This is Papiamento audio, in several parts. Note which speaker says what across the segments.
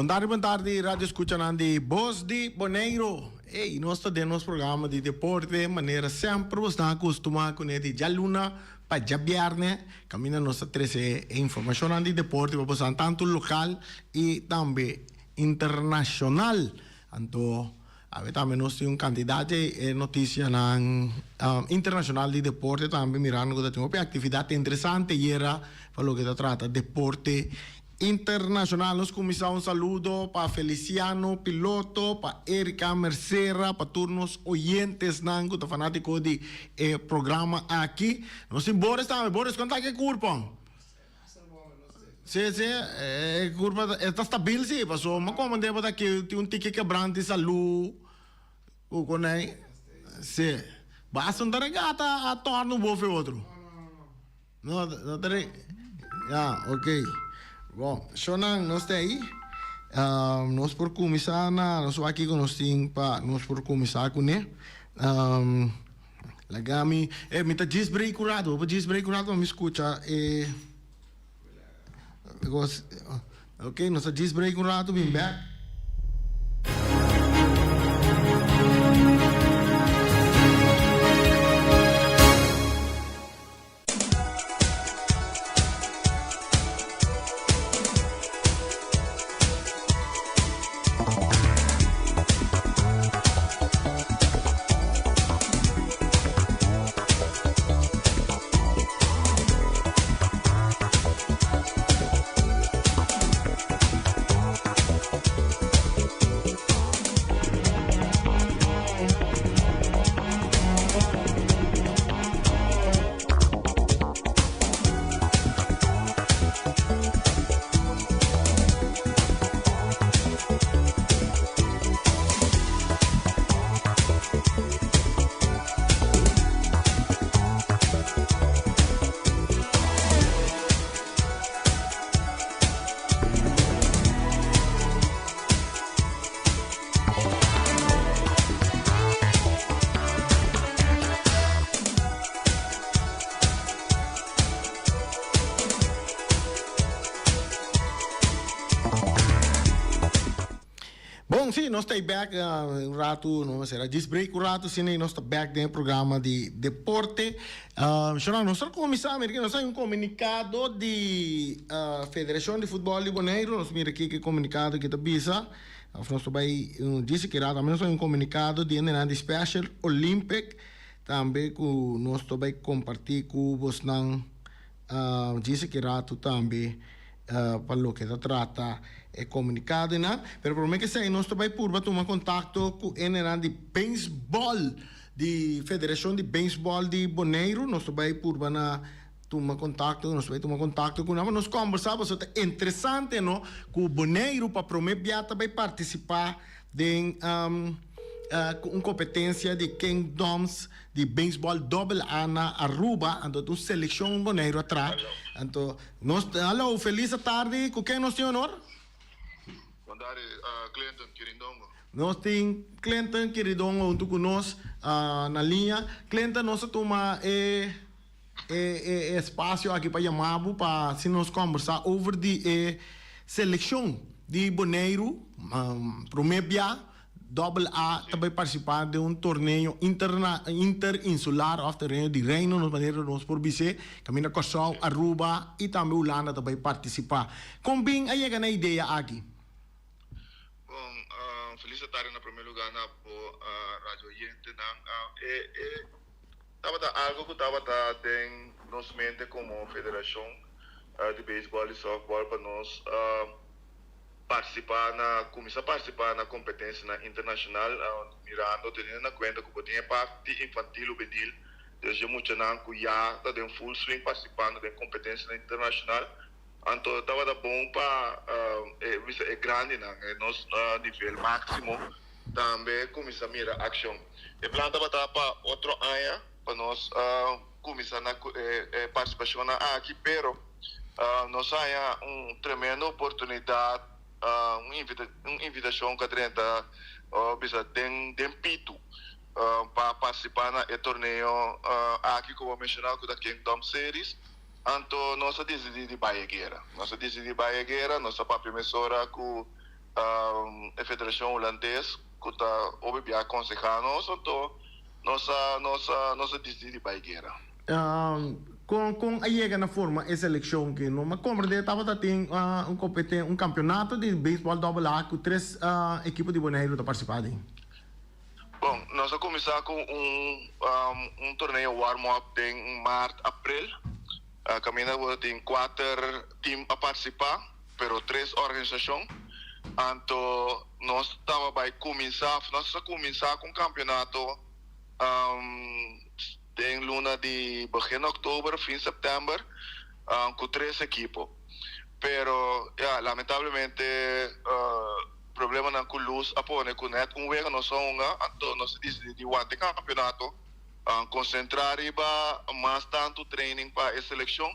Speaker 1: Bon tardi, bon tardi, radio escuchanan di Bos di Boneiro. Ey, nos ta den nos programa di deporte, manera semper bos ta acostuma cune di djaluna pa djabierne, caminda nos ta trece e informacionnan di deporte pa bosan tanto local y tambe internacional. Anto, awe tambe nos tin un cantidad di e noticianan internacional di deporte tambe, mirando cu ta tin hopi actividad interesante yera pa loke ta trata deporte internacional. Nos cuminsa un saludo pa Feliciano Piloto, pa Erika Mercera, pa tur nos oyentesnan cu ta fanatico di e programa aki. Nos tin Boris tambe. Boris, con ta ki curpa? Sí, sí, e curpa e ta stabil sí, paso mi a komand'é bo ta aki tin un tiki kebrant di salú ku konei. Sí. Basta un ta regata a tòrnu un bofe otro. No, no ta re. Ya, ok. Bon, shownan nos ta ei. Nos por kuminsá na, nos wak kiko nos tin pa nos por kuminsá kuné. Laga mi, eh, mi ta djis break un rato, bo por djis break un rato pa mi scucha e cos. Ok, nos ta djis break un rato, bin bek. Bon, sí, nos ta bek un ratu, nos mester a djis break un ratu, asina y nos ta bek den e programa di deporte. Shona, nos ta cuminsa, mira aki nos hay un comunicado di Federacion di Futbol di Boneiru, nos mira aki ki comunicado ki ta bisa, of nos ta bay djis aki rato, nos hay un comunicado di hendenan di Special Olympic, Tambe ku nos ta bai kompartí ku bosnan djis aki ratu tambe pa loke ta trata e komunikadonan. Pero promé ke esei nos ta bai purba tuma kontakto ku hendenan di beisbòl di Federashon di Beisbòl di Boneiru. Nos ta bai purba na tuma kontakto, nos ta bai tuma kontakto ku nan pa nos kòmbersá pasobra ta interesante no ku Boneiru pa promé bia ta bai partisipá den un competencia di Kingdoms di Baseball Dobbel A na Aruba, anto ta un seleccion Boneiru a tra. Anto nos, hallo, feliz atardi, cu ken nos tin honor?
Speaker 2: Bon tardi, Clinton Kirindongo.
Speaker 1: Nos tin Clinton Kirindongo hunto cu nos na liña. Clinton, nos a tuma e e espacio aki pa yama bo pa asina nos combersa over di e seleccion di Boneiru prome bia Dobbel A ta bay participa den un torneo interna interinsular of torneo di Reino nos manera nos por bis'e caminda Corsou, Aruba y tambe Hulanda ta bay participa. Con bin a yega na e idea aki?
Speaker 2: Bon, felis tardi na prome lugar na bo radio oyentenan. E Tabata algo cu tabata den nos mente como federacion di beisbol y softball pa nos participa na cuminsa participa na competencianan internacional mirando teniendo na cuenta cu bo tin e parti infantil hubenil dus e muchanan cu ya ta den full swing participando den competencianan internacional anto tabata bon pa bisa e grandinan e nos nivel maximo Tambe cuminsa mira accion. E plan tabata pa otro aña pa nos cuminsa na cu e participacionnan aki, pero nos haña un tremendo oportunidad, un invitacion cu a drenta bisa den den pitu pa participa na e torneo aki cu bo a menciona cu ta Kingdom Series. Anto nos a dicidi di bay e guera. Nos a dicidi bay e guera, nos a papia mesora cu. E federashon hulandes ku ta hopi bia konsehá nos, anto nos a nos a nos a disidí di bai guera.
Speaker 1: Kon kon a yega na forma e selekshon ki no? Mi a komprendé tabata tin un kompeten un kampionato di beisbòl dòbel A ku tres ekipo di Boneiru ta partisipá aden.
Speaker 2: Bon, nos a kuminsá ku un un torneo warm up den mart aprel kaminda bo tin kuater tim a partisipá. Pero tres organisashon. Anto nos taba bai kuminsá, nos a kuminsá ku un kampionato den luna di begin òktober, fin sèptèmber ku tres ekipo. Pero ya, lamentablemente problemanan ku lus a pone ku nèt un wega nos a hunga, anto nos a disidí di wanta e kampionato, konsentrá riba mas tantu training pa e selekshon.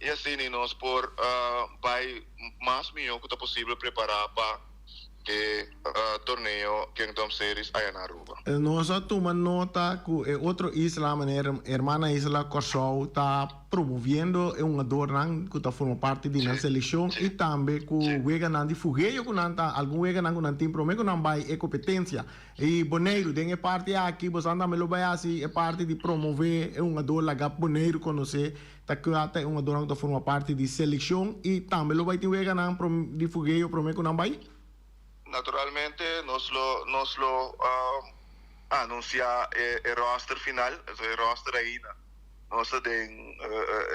Speaker 2: I asina nos por bai mas mihó ku ta posibel prepará pa e torneo Kingdom Series aya na Aruba.
Speaker 1: Nos a tuma nota ku e otro isla, manera hermana isla Kòrsou, ta promoviendo e hungadornan ku ta forma parti di nan selekshon i tambe ku weganan di fugeo ku nan ta, algun weganan ku nan tin promé ku nan bai e kompetensia. I Boneiru, den e parti aki boso tambe lo bai hasi e parti di promové e hungador, laga Boneiru konosé Ta kua ta e hungadornan ku ta forma parti di selekshon i tambe lo bai tin weganan di fugeo promé ku nan bai?
Speaker 2: Naturalmente nos lo nos lo anunsiá e roster final, e roster ainda nos ta den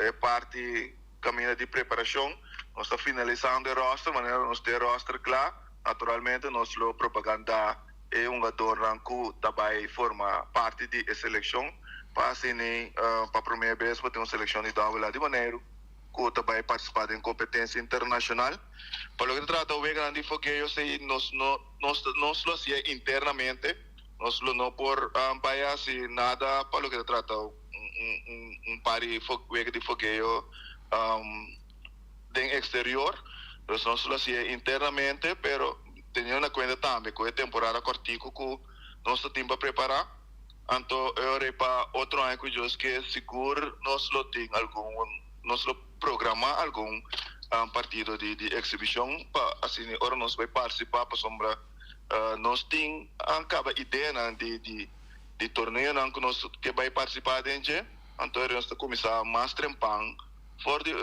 Speaker 2: e parti kaminda di preparashon, nos ta finalisando e roster, manera nos tin e roster kla naturalmente nos lo propagandá e hungadornan ku ta bai forma parti di e selekshon pa asina pa promé bes bo tin un selekshon di dòbel A di Boneiru ku ta bai partisipá den kompetensia internashonal. Pa loke ta trata weganan di fogeo esei nos no nos nos lo hasié internamente, nos lo no por bai hasi nada pa loke ta trata un un par di wega di fogeo den eksterior, dus nos lo hasié internamente pero. Teniendo na kuenta tambe ku e temporada kòrtiku ku nos ta tin pa prepará, anto e ora ei pa otro aña ku Dios ke sigur nos lo tin algun, nos lo programá algun partido di di eksibishon pa asina ora nos bai partisipá pasobra nos tin a kaba ideanan di di di torneonan ku nos ke bai partisipá den dje, anto ora nos ta kuminsá mas trempan for di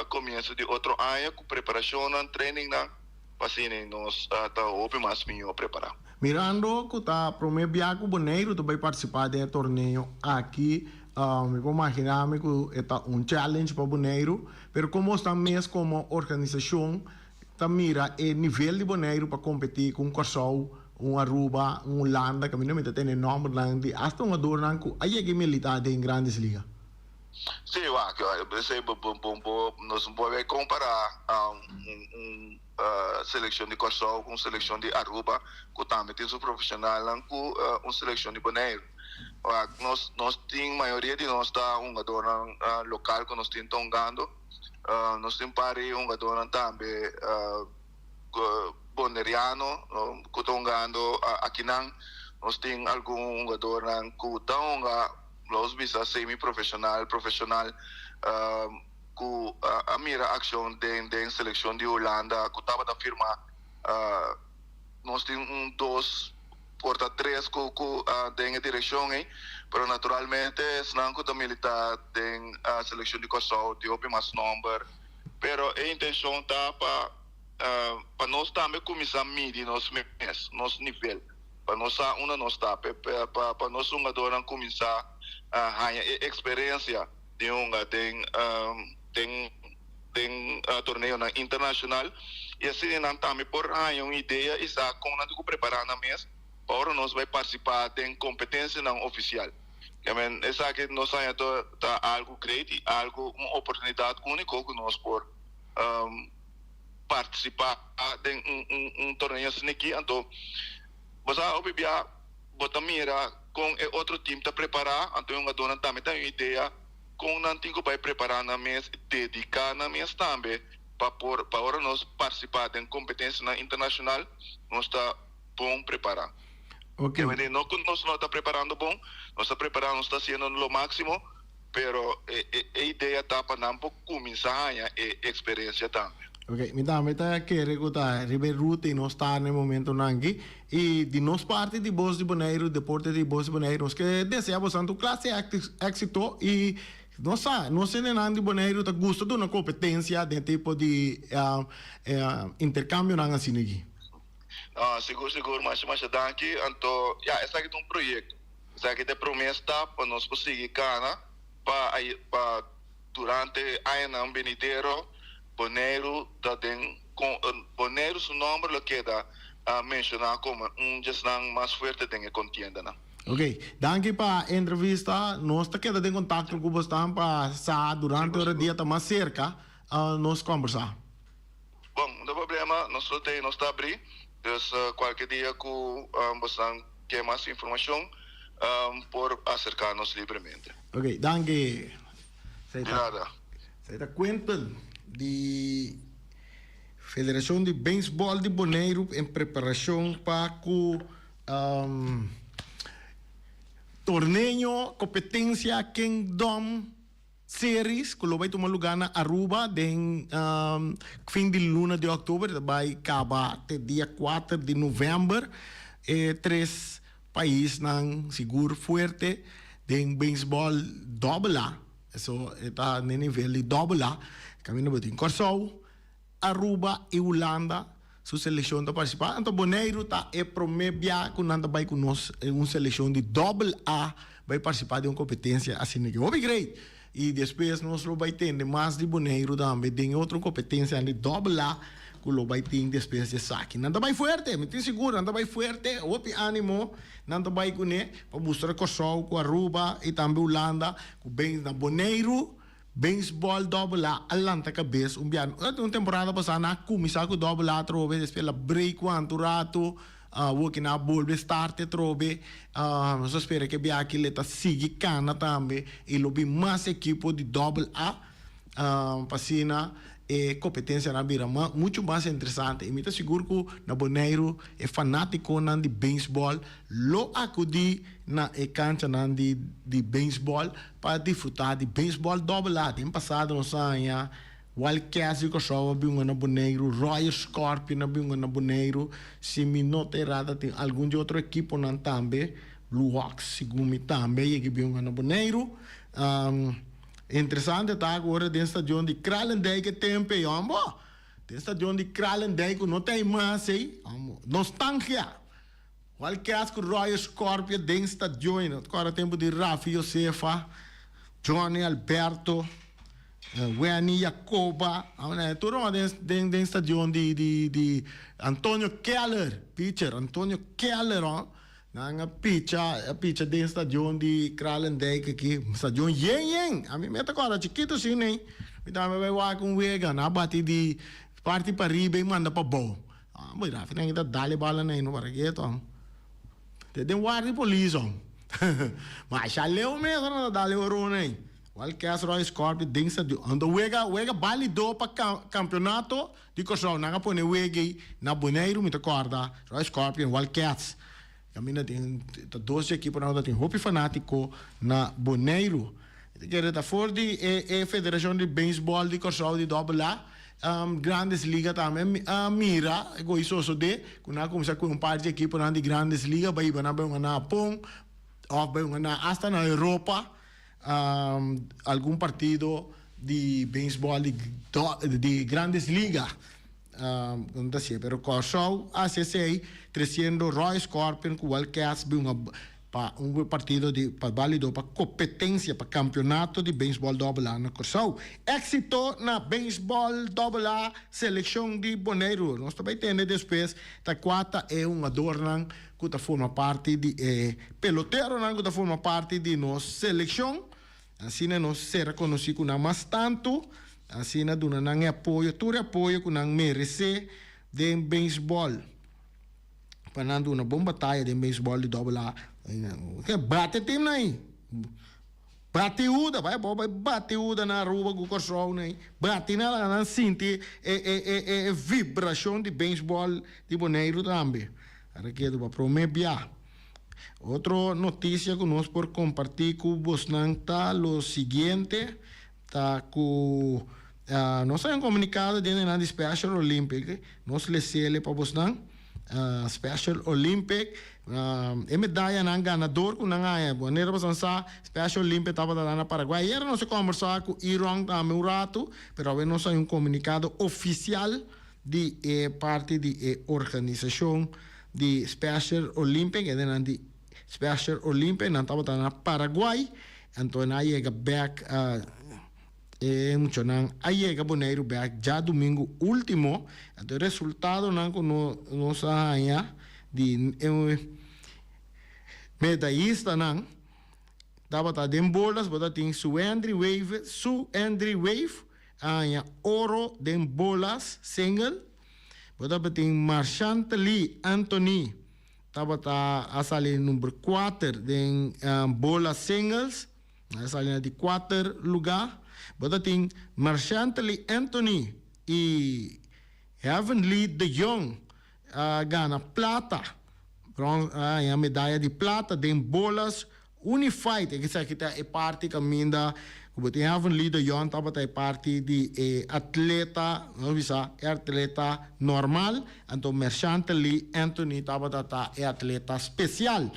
Speaker 2: komienso di otro aña ku preparashonnan, trainingnan. Pa asina nos ta hopi mas mihó prepará.
Speaker 1: Mirando ku ta promé bia ku Boneiru ta bai partisipá den e torneo aki, mi por maginá mi ku e ta un challenge pa Boneiru. Pero komo esnan mes komo organisashon ta mira e nivel di Boneiru pa kompetí ku un Kòrsou, un Aruba, un Hulanda, kaminda mi ta tene nòmbernan di asta hungadornan ku a yega e militá den Grandes Liga.
Speaker 2: Sí, wak, esei bo bo bo nos no por bay compara un un seleccion di Kòrsou ku un seleccion di Aruba ku tambe tin su profesionalnan ku un seleccion di Boneiru. Wak, nos nos tin mayoria di nos ta hungadornan lokal ku nos tin ta hungando. Nos tin par di hungadornan tambe boneriano ku ta hungando akinan. Nos tin algun hungadornan ku ta hunga. Los bisa semi profesional, profesional cu a mira accion den den seleccion di Hulanda cu tabata firma. Nos tin un dos por ta tres cu cu den e direccion ey, pero naturalmente esnan cu ta milita den seleccion di Corsou tin hopi mas nomber, pero e intencion ta pa pa nos tambe cuminsa midi nos mes, nos nivel. Pa nos sa unda nos ta, pa nos hungadornan kuminsá haña e eksperensia di hunga den den den torneonan internashonal i asina nan tambe por haña un idea i sa kon nan tin ku prepará nan mes pa ora nos bai partisipá den kompetensianan ofisial. Kiamen esaki nos haña ta ta algu great i algu un oportunidat úniko ku nos por partisipá den un un un torneo asina aki anto bo sa hopi bia bo ta mira kon e otro team ta prepará anto e hungadónan tambe ta un idea kon nan tin ku bai prepará nan mes dediká nan mes tambe pa por pa ora nos partisipá den kompetensianan internashonal nos ta bon prepará.
Speaker 1: Oke.
Speaker 2: No ku nos no ta preparando bon, nos ta prepará nos ta hasiendo lo máksimo. Pero e idea ta pa nan por cuminsa haña e experiencia tambe.
Speaker 1: Ok, mi tambe ta kere ku ta riba e ruta i nos ta na e momentonan aki. I di nos parti di Bos di Boneiru, Deporte di Bos di Boneiru, nos ke desea boso tur klase éksito i nos sa, nos hendenan di Boneiru ta gusta duna kompetensia den tipo di interkambionan asina aki.
Speaker 2: No, sigur sigur, masha masha danki. Anto, ya, esaki ta un proyekto. Esaki ta e promé stap pa nos por sigui kana pa pa durante añanan benidero Boneiru ta den Boneiru su nòmber lo keda menshoná komo un djesnan mas fuerte den e kontiendanan.
Speaker 1: Ok, danki pa e entrevista. Nos ta keda den kontakto ku bosnan pa sa durante ora dia ta mas serka nos kòmbersá.
Speaker 2: Bon, no ta problema, nos lo tei, nos ta abrí. Dus kualke dia ku bosnan ke mas informashon por aserká nos libremente.
Speaker 1: Ok, danki.
Speaker 2: Di nada.
Speaker 1: Esei ta Quentin di Federashon di Beisbòl di Boneiru en preparashon pa ku torneo kompetensia Kingdom Series ku lo bai tuma lugá na Aruba den fin di luna di òktober i ta bai kaba te dia kuater di novèmber. E tres paisnan sigur fuerte den beisbòl dòbel A, eso e ta na e nivel di dòbel A, kaminda bo tin Kòrsou, Aruba i Hulanda su selekshon ta partisipá. Anto Boneiru ta e promé bia ku nan ta bai ku nos un selekshon di dòbel A bai partisipá den un kompetensia asina ke hopi great. I despues nos lo bai tende mas di Boneiru tambe den e otro kompetensianan di dòbel A ku lo bai tin despues di esaki. Nan ta bai fuerte, mi tin sigur nan ta bai fuerte, hopi ánimo nan ta bai kuné pa mustra Kòrsou ku Aruba i tambe Hulanda ku ben na Boneiru. Beisbòl dòbel A a lanta kabes un bia. Un temporada pasá nan a kuminsá ku dòbel A atrobe, despues el a break kuantu ratu, awor ki nan a bolbe start atrobe. Nos ta spera ku e bia aki lo ta sigui kana tambe i lo bin mas ekipo di dòbel A pa asina e kompetensianan a bira muchu mas interesante. I mi ta sigur ku na Boneiru e fanátikonan di beisbòl lo akudí na e kanchanan di di beisbòl pa disfrutá di beisbòl dòbel A. Den pasado nos a haña Wildcats di Kòrsou a bin na Boneiru, Royal Scorpion a bin na Boneiru, si mi no ta erá ta tin algun di otro ekiponan tambe, Blue Hawks segun mi tambe a yega bin na Boneiru. Interesante ta ku ora den stadion di Kralendijk e tempe ei hombo, den stadion di Kralendijk ku no ta ei mas ei, hombo, nostalgia. Wildcats ku Royal Scorpio den stadion. No ta kòrda tempu di Rafi Josefa, Johnny Alberto, Wenny Jacoba. Tur ora den den stadion di di di Antonio Keller, pitcher Antonio Keller oh. Nan a picha a picha den stadion di Kralendijk aki. Stadion yen yen. Ami mi ta kòrda chikitu si nei. Mi tambe bai wak un wega. Nan a bati di parti pariba i manda pabou. Ah, boy, Rafi nan ta dale bala na ino para keto. Te den guardia di polis om. Masha leu mes nan ta dale oro nei. Wildcats Royal Scorpio den stadion. Anto wega wega balido pa campeonato di Kòrsou. Nan a pone wega ei na Boneiru mi ta kòrda Royal Scorpio en Wildcats. Kaminda tin ta dos di ekiponan ku ta tin hopi fanátiko na Boneiru. Mi ta kere ta for di e e federashon di beisbòl di Kòrsou di dòbel A, Grandes Liga tambe a mira e ku a sosodé ku nan a kuminsá ku un par di ekiponan di Grandes Liga bai hiba nan bai hunga na Hapon òf bai hunga na asta na Europa algun partido di beisbòl di di Grandes Liga. No ta sier, pero Kòrsou hasi esei tresiendo Roy Scorpion ku Wildcats bin un pa un partido di pa balido pa kompetensia pa kampionato di beisbòl dòbel A na Kòrsou. Éksito na beisbòl dòbel A selekshon di Boneiru. Nos ta bai tende despues ta kua ta e hungadornan ku ta forma parti di e peloteronan ku ta forma parti di nos selekshon. Asina nos sera konosí ku nan mas tantu, asina duna nan e apoyo, tur e apoyo ku nan meresé den beisbòl, pa nan duna bon bataya den beisbòl di dòbel A. Bate tim nan ei, bati Huda, bai abou bai bati Huda na Aruba ku Kòrsou nan ei, bati nan laga nan sinti e e e e vibrashon di beisbòl di Boneiru tambe. Ara kedu pa promé bia. Otro noticia cu nos por comparti cu bosnan ta lo siguiente, ta cu Nos a un komunikado den nan di Special Olympic, nos lesele pa bosnan. Special Olympic, e medayanan ganador ku nan haña, manera boso sa, Special Olympic tabata na Paraguay. Ayera nos a kombersá ku Iron tambe un ratu, pero awe nos haña un komunikado ofisial di e parti di e organisashon di Special Olympic, e nan di Special Olympic, nan tabata na Paraguay, anto nan a yega bèk. E muchanan a yega Boneiru bèk djadumingu último. Anto e resultadonan ku nos a haña di e medayistanan tabata den bolas, bo ta tin Suendry Wave, Suendry Wave a haña oro den bolas single, bo tabatin Marshantely Anthony tabata a sali number kuater den bolas singles. A sali na di kuater lugá. Bo ta tin Marshantely Anthony i Heavenly de Jong a gana plata, bron a haña medaya di plata den bolas Unified. Esaki ta e parti kaminda ku bo tin Heavenly de Jong tabata e parti di e atleta, nos bisa e atleta normal, anto Marshantely Anthony tabata ta e atleta spesial.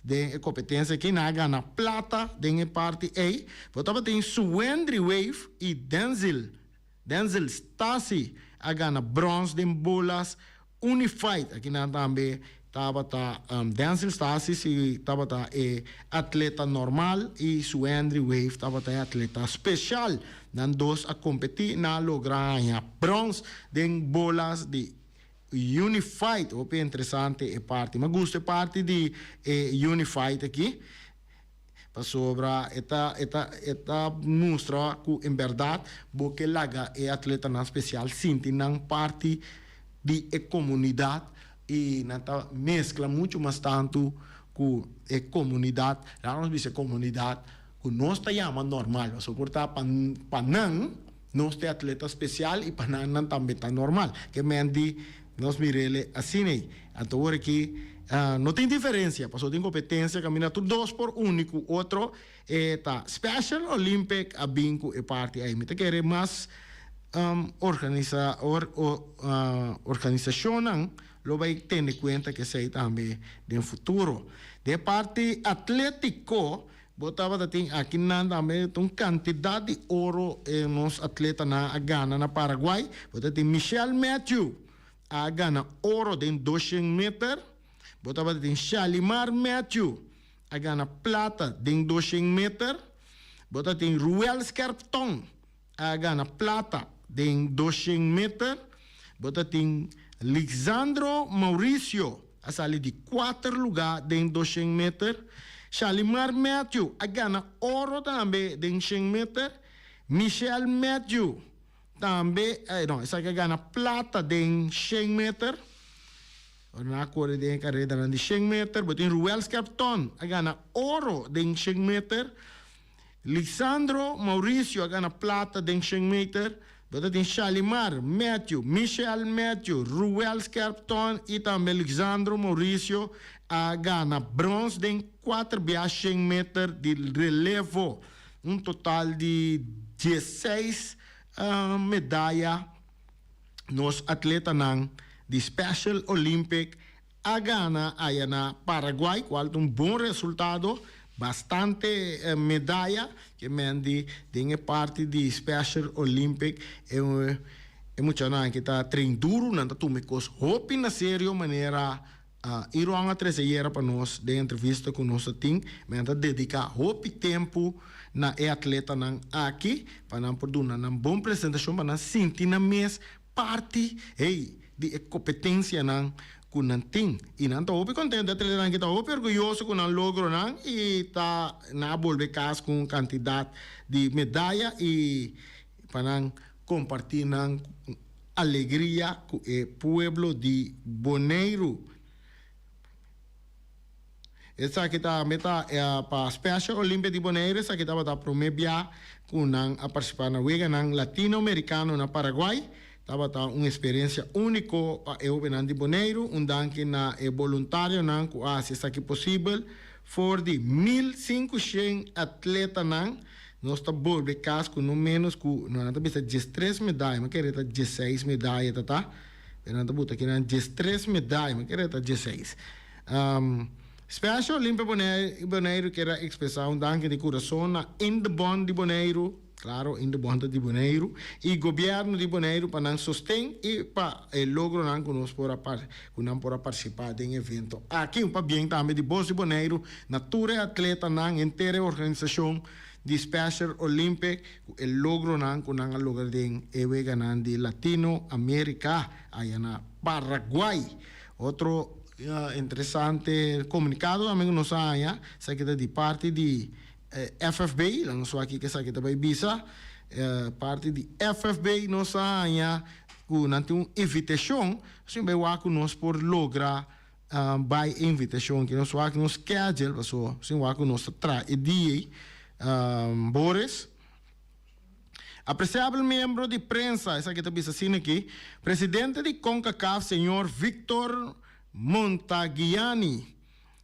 Speaker 1: Den e kompetensia aki nan a gana plata den e parti ei. Bo tabatin Suwendry Wave i Denzel Denzel Stasi a gana brons den bolas Unified. Aki nan tambe tabata Denzel Stasi si tabata e atleta normal i Suwendry Wave tabata e atleta speshal. Nan dos a kompetí, nan a logra haña brons den bolas di Unified, hopi interesante e parti. Mi a gusta e parti di e Unified aki, pasobra e ta e ta e ta mustra ku en bèrdat bo ke laga e atletanan spesial sinti nan parti di e komunidat i nan ta meskla muchu mas tantu ku e komunidat, laga nos bisa e komunidat ku nos ta yama normal, pasobra por ta pa pa nan. Nos ta e atleta spesial i pa nan nan tambe ta normal. Ke men di nos mir'ele asina ei. Anto ora ki no tin diferensia pasobra tin kompetensia kaminda tur dos por uni ku otro. E ta Special Olympic a bin ku e parti ei. Mi ta kere mas organisa organisashonnan lo bai tene kuenta ku esei tambe den futuro. Den e parti atletiko Bo tabata tin aki nan tambe ta un kantidat di oro e nos atletanan a gana na Paraguay. Bo ta tin Michelle Matthew a gana oro den doshen meter. Bo tabata tin Shalimar Matthew a gana plata den doshen meter. Bo ta tin Ruel Skerpton a gana plata den doshen meter. Bo ta tin Lixandro Mauricio a sali di kuater lugá den doshen meter. Shalimar Matthew a gana oro tambe den shen meter. Michelle Matthew tambe, no, esaki a gana plata den shen meter. Ora nan a kore den e karedanan di shen meter. Bo tin Ruel Skerpton a gana oro den shen meter. Lisandro Mauricio a gana plata den shen meter. Bo ta tin Shalimar Matthew, Michelle Matthew, Ruel Skerpton y tambe Lixandro Mauricio a gana brons den kuater bia shen meter di relevo. Un total di diesseis medaya nos atletanan di Special Olympic a gana aya na Paraguay, cual ta un bon resultado, bastante medaya ke men di den e parti di Special Olympic e e muchanan aki ta train duro, nan ta tuma e cos hopi na serio manera Iron a trece ayera pa nos den entrevista cu nos a tin, men ta dedica hopi tempo na e atletanan aki pa nan por duna nan bon presentacion pa nan sinti nan mes parti, hey, di e kompetensianan ku nan tin. I nan ta hopi kontento, e atletanan aki ta hopi orguyoso ku nan logronan i ta nan a bolbe kas ku un kantidat di medaya i pa nan kompartí nan alegria ku e pueblo di Boneiru. Esaki tambe ta pa Special Olympia di Bonaire, esaki tabata prome bia ku nan a partisipá na Weganan Latino Amerikano na Paraguay. Tabata un eksperensia úniko pa e hóbennan di Boneiru. Un danki na e boluntarionan ku a hasi esaki posibel. For di 1500 atletanan. Nos ta bolbe kas ku no ménos ku, no, nan ta bisa diestres medaya, mi kere ta diesseis medaya ta ta, pero nan ta buta akinan diestres medaya, mi kere ta diesseis. Special Olympic Boneiru kier a ekspresá un danki di kurason na Indebon di Boneiru, klaro Indebon ta di Boneiru, i gobièrnu di Boneiru pa nan sosten i pa e logronan ku nos por a ku nan por a partisipá den e evento aki. Un pabien tambe di Bos di Boneiru na tur e atletanan, henter e organisashon di Special Olympic ku e logronan ku nan a logra den e weganan di Latino Amerika aya na Paraguay. Otro interesante komunikado tambe ku nos a haña, esaki ta di parti di FFB, laga nos wak kiko esaki ta bai bisa. Parti di FFB nos a haña ku nan tin un invitashon, asina bai wak ku nos por logra bai e invitashon aki. Nos wak nos schedule pasobra asina wak ku nos ta traha e dia ei. Boris. Apreciabel miembro di prensa, esaki ta bisa asina aki, Presidente di Concacaf señor Victor Montagliani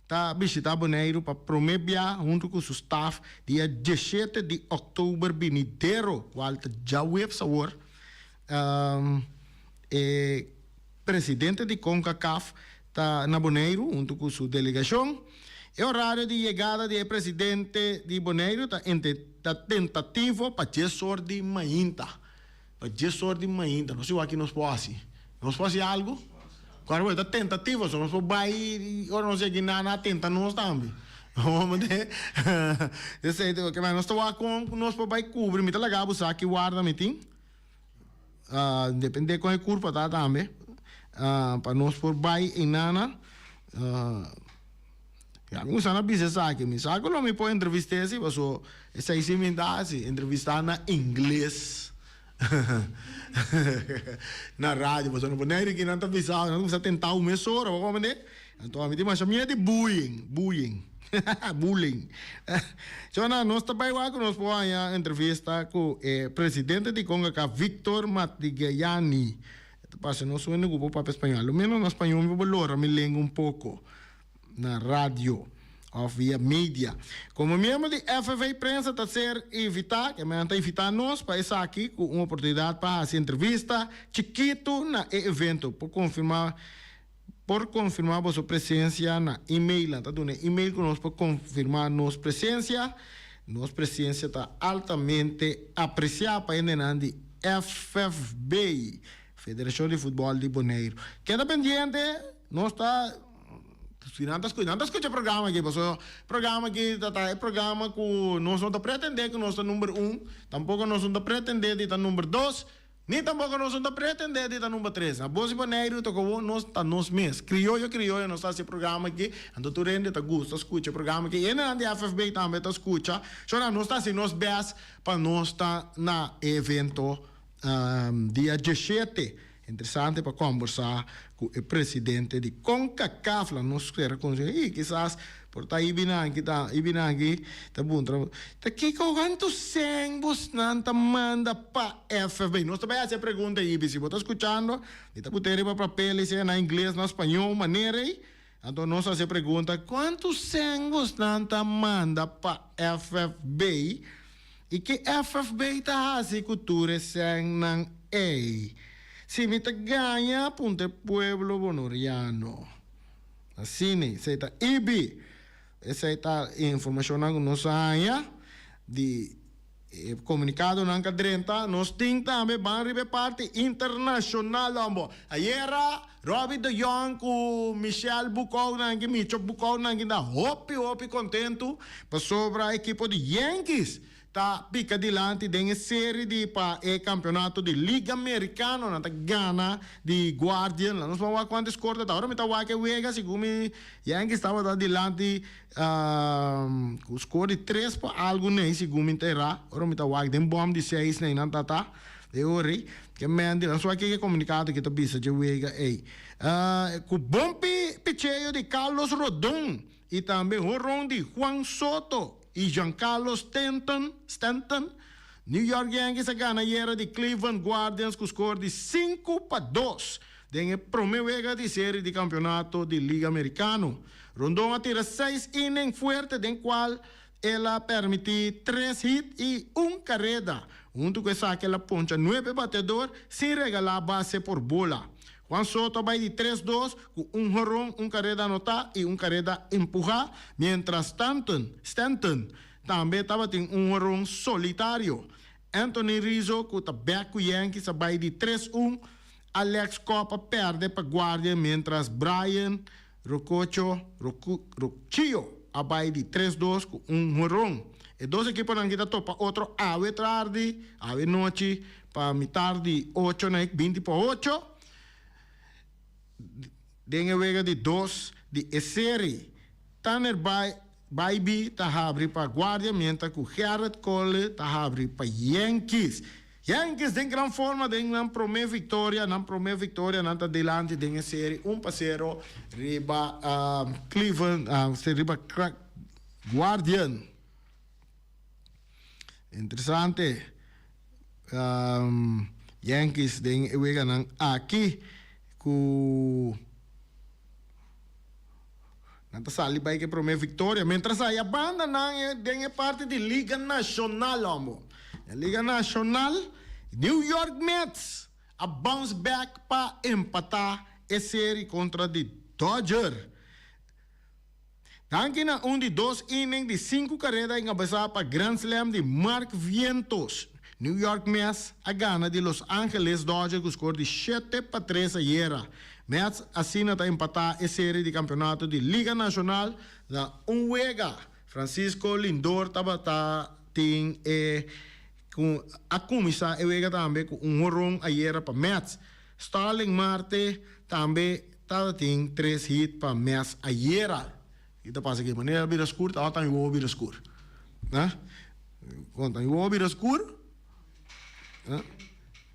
Speaker 1: ta bishita Boneiru pa prome bia hunto cu su staf dia dieshete di october binidero, cual ta djaweps awor. E presidente di Concacaf ta na Boneiru hunto cu su delegacion. E horario di yegada di e presidente di Boneiru ta ta tentativo pa dies or di mainta. Pa dies or di mainta. No si wak nos por haci. Nos por haci algo? Cuando bo ta tentativo, so nos por bay ora nos yega na nan a tenta nos tambe. Esey ta loke nos ta wak con nos por bay cubri. Mi ta laga bo sa ki warda mi tin. Depende kon e kurpa ta tambe pa nos por bai einana. Ya mi gusta na bisa esaki, mi sa ku lo mi por entrevist'é si paso esei si mi ta hasi, entrevistá na ingles na radio pasobra no por nèri kinan ta bisa, nan ta kuminsá tentá un mesora bo komprendé. Anto ami tin masha miedu di bullying, bullying, bullying. Chona, nos ta bai wak ku nos por haña entrevista ku e presidente di Concacaf, Victor Matigayani. E ta parse nos un hende ku por papia spañol. Lo menos na spañol mi por lora mi lenga un poko na radio òf via media. Komo miembro di FFA prensa ta ser invitá, ke nan ta invitá nos pa esaki ku un oportunidat pa hasi entrevista chikitu na e evento. Por konfirmá. Por konfirmá boso presensia na email. Nan ta duna e email ku nos por konfirmá nos presensia. Nos presensia ta altamente apresiá pa hendenan di FFB, Federashon di Futbòl di Boneiru. Keda pendiente, nos ta si nan ta skucha, nan ta skucha e programa aki pasobra e programa aki ta ta e programa ku nos no ta pretendé ku nos ta number un, tampoko nos no ta pretendé di ta number dos. Ni tampoco nos no ta pretende di ta number tres. Na Bos di Boneiru ta como nos ta nos mes. Crioyo crioyo nos ta haci e programa aki, anto tur hende ta gusta scucha e programa aki. Hendenan di FFB tambe ta scucha. So nos ta haci nos best pa nos ta na e evento dia dieshete. Interesante pa combersa cu e presidente di Concacaf. La nos spera con y kisas por ta Ibinanki ta Ibinanki ta puntra ta kico cuanto cen bosnan ta manda pa FFB. Nos ta bay haci e pregunta Ibi si bo ta scuchando mi ta pute riba papel y sea na ingles na spañol manera ey anto nos haci e pregunta cuanto cen bosnan ta manda pa FFB y ke FFB ta haci cu tur e cennan ey. Si mi ta gaña punta e pueblo bonoriano. Asina, esei ta Ibi. Esei ta e informashonnan ku nos a haña di e komunikadonan ku a drenta. Nos tin tambe ban riba e parti internashonal hombo. Ayera Robbie de Jong ku Michel Bukounan ki Micho Bukounan ki ta hopi hopi kontentu pasobra ekipo di Yankees ta pica dilanti den e serie di pa e campeonato di Liga Americano. Nan ta gana di Guardian. Laat nos ban wak cuanto score ta ta. Ora mi ta wak e wega segun mi Yankees tabata dilanti cu score di tres pa algo nei segun mi ta era. Ora mi ta wak den bom di seis nei nan ta ta. E ora ei ke men di nos wak e comunicado ki ta bisa dje wega ei. Cu bon picheo di Carlos Rodon y tambe horon di Juan Soto. y Giancarlo Stanton, Stanton, New York Yankees a gana ayera di Cleveland Guardians cu score di 5-2 den e prome wega di serie di campeonato di Liga Americano. Rondon a tira seis inning fuerte den cual. El a permití tres hit i un kareda. Huntu ku esaki el a poncha nuebe bateador sin regalá base por bola. Juan Soto a bai di tres dos ku un horon, un kareda anotá i un kareda empuhá, miéntras Stanton Stanton tambe tabatin un horon solitario. Anthony Rizzo ku ta bèk ku Yankees a bai di tres un, Alex Cobb a pèrdè pa Guardian miéntras Brayan Rococho Rocchio a bai di tres dos ku un horon. E dos ekiponan ki ta topa otro awe tardi, awe nochi, pa mitar di ocho na binti pa ocho, den e wega di dos di e seri. Tanner Bibee ta habri pa Guardia mientras ku Gerrit Cole ta habri pa Yankees. Yankees den gran forma den nan prome victoria, nan prome victoria nan ta dilanti den e serie un pa sero riba Cleveland, riba Guardian. Interesante Yankees den e weganan aki cu. Nan ta sali bai ku e promé viktoria. Mientras aya banda nan den e parti di Liga Nashonal hombo. Den Liga Nashonal, New York Mets a bounce back pa empatá e seri kontra di Dodger. Danki na un di dos inning di sinku kareda enkabesá pa grand slam di Mark Vientos, New York Mets a gana di Los Angeles Dodger ku skor di shete pa tres ayera. Mets asina ta empatá e seri di kampeonato di Liga Nashonal na un wega. Francisco Lindor tabata tin e ku a kuminsá e wega tambe ku un horon ayera pa Mets. Starling Marte tambe tabatin tres hit pa Mets ayera. Ki ta pasa aki? Manera a bira skur, tabata mi wowo bira skur. Kon ta mi wowo bira skur?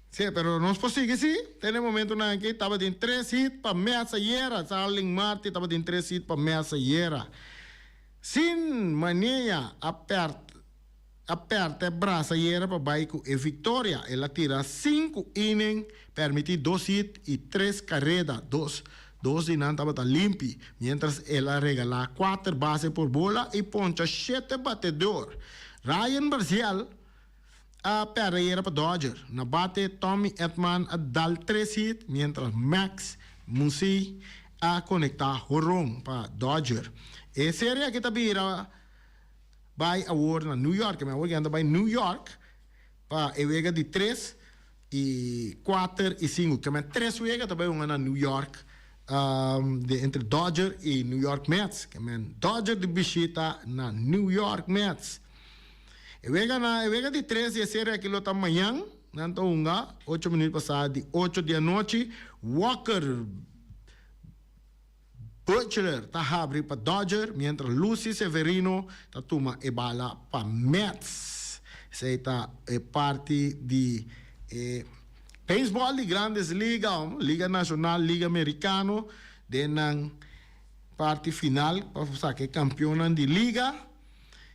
Speaker 1: Sí, pero nos por sigui sí. Te na e momentonan aki tabatin tres hit pa Mets ayera. Starling Marte tabatin tres hit pa Mets ayera. Sin manera a pèrt a pèrdè brasa ayera pa bai ku e viktoria. El a tira sinku inning, pèrmití dos hit i tres kareda. Dos dos di nan tabata limpi, miéntras el a regalá kuater base por bola i poncha shete batedor. Ryan Barziel a pèrdè ayera pa Dodger. Na bate, Tommy Edman a dal tres hit, miéntras Max Muncy a konektá horon pa Dodger. E serie aki ta bira bai awor na New York. Mi awor ke nan ta bai New York pa e wega di tres i kuater i sinku. Ke men tres wega ta bai hunga na New York di entre Dodger i New York Mets. Ke men Dodger di bishita na New York Mets. E wega na e wega di tres di e serie aki lo ta mañan. Nan ta hunga ocho minuut pasá di ocho di anochi. Walker Buehler ta habri pa Dodger, mientras Lucy Severino ta tuma e bala pa Mets. Esei ta e parti di e beisbòl di Grandes Liga, Liga Nashonal, Liga Merikano, den nan parti final pa saka e kampionnan di liga.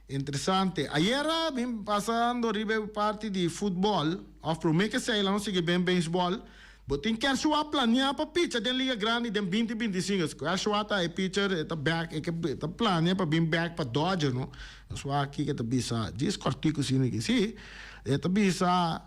Speaker 1: Interesante. Ayera bin pasando riba e parti di futbòl, òf promé ke esei lanos sigui ben beisbòl, bo tin Kershaw planea pa picha den Liga Grandi den binti binti i sinku. Kershaw ta e pitcher, e ta bèk, e ke ta planea pa bin bèk pa Dodger, no. Nos wak kiko e ta bisa djis kòrtiku asina aki. Sí, e ta bisa,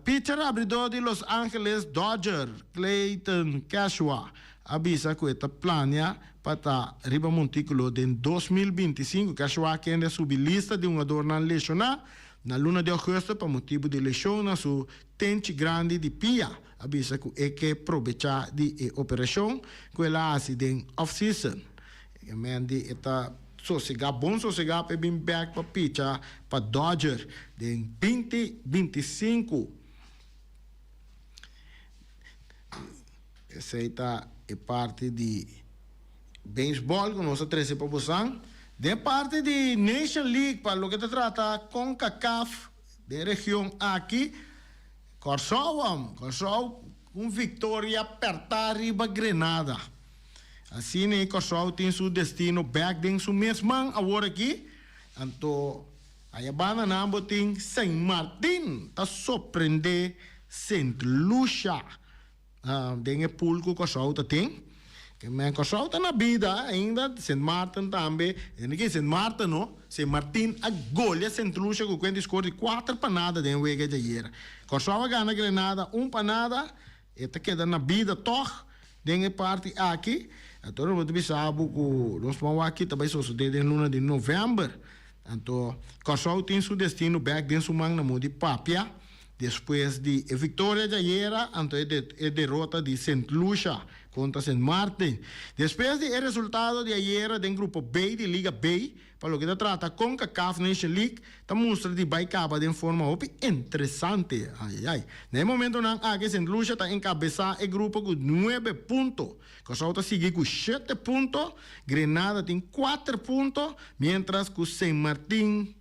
Speaker 1: Pitcher abridó di Los Angeles Dodger, Clayton Kershaw, a bisa ku e ta plania pa ta riba montíkulo den 2025. Kershaw kende a subi lista di hungadornan leshoná na luna di ougùstùs pa motibu di leshon na su tenchi grandi di pia, a bisa ku e ke probechá di e operashon ku el a hasi den off-season. E men di e ta sosegá, bon sosegá pa e bin bèk pa picha pa Dodger den binti binti sinku. Esei ta e parti di beisbòl ku nos a trese pa bosan. Den parti di Nation League pa loke ta trata Concacaf den region aki, Kòrsou, Kòrsou ku un viktoria pèrtá riba Grenada. Asina e Kòrsou tin su destino bèk den su mes man awor aki. Anto aya banda nan bo tin Saint Martin ta sorprendé Sint Lucia den e pool ku Kòrsou ta tin. Ke men Kòrsou ta na bida ainda, Sint Maarten tambe, e no ke Sint Maarten no, Sint Martin a golia Sint Lucia ku kuenta di skor di kuater pa nada den wega djayer. Kòrsou a gana Grenada un pa nada, e ta keda na bida tòg den e parti aki. Anto nos ta bisa bo ku nos por wak ki ta bai sosodé den luna di novèmber. Anto Kòrsou tin su destino bèk den su man na modo di papia. Despues di e victoria djayera, anto e derota di Sint Lucia contra Sint Maarten. Despues di e resultado di ayera den Grupo B di Liga B, pa loke ta trata Concacaf Nation League, ta mustra di bai caba den forma hopi interesante. Ayayay. Na e momentonan aki Sint Lucia ta encabesa e grupo cu nuebe punto. Curaçao ta sigui cu shete punto, Grenada tin cuater punto, mientras cu Sint Martin.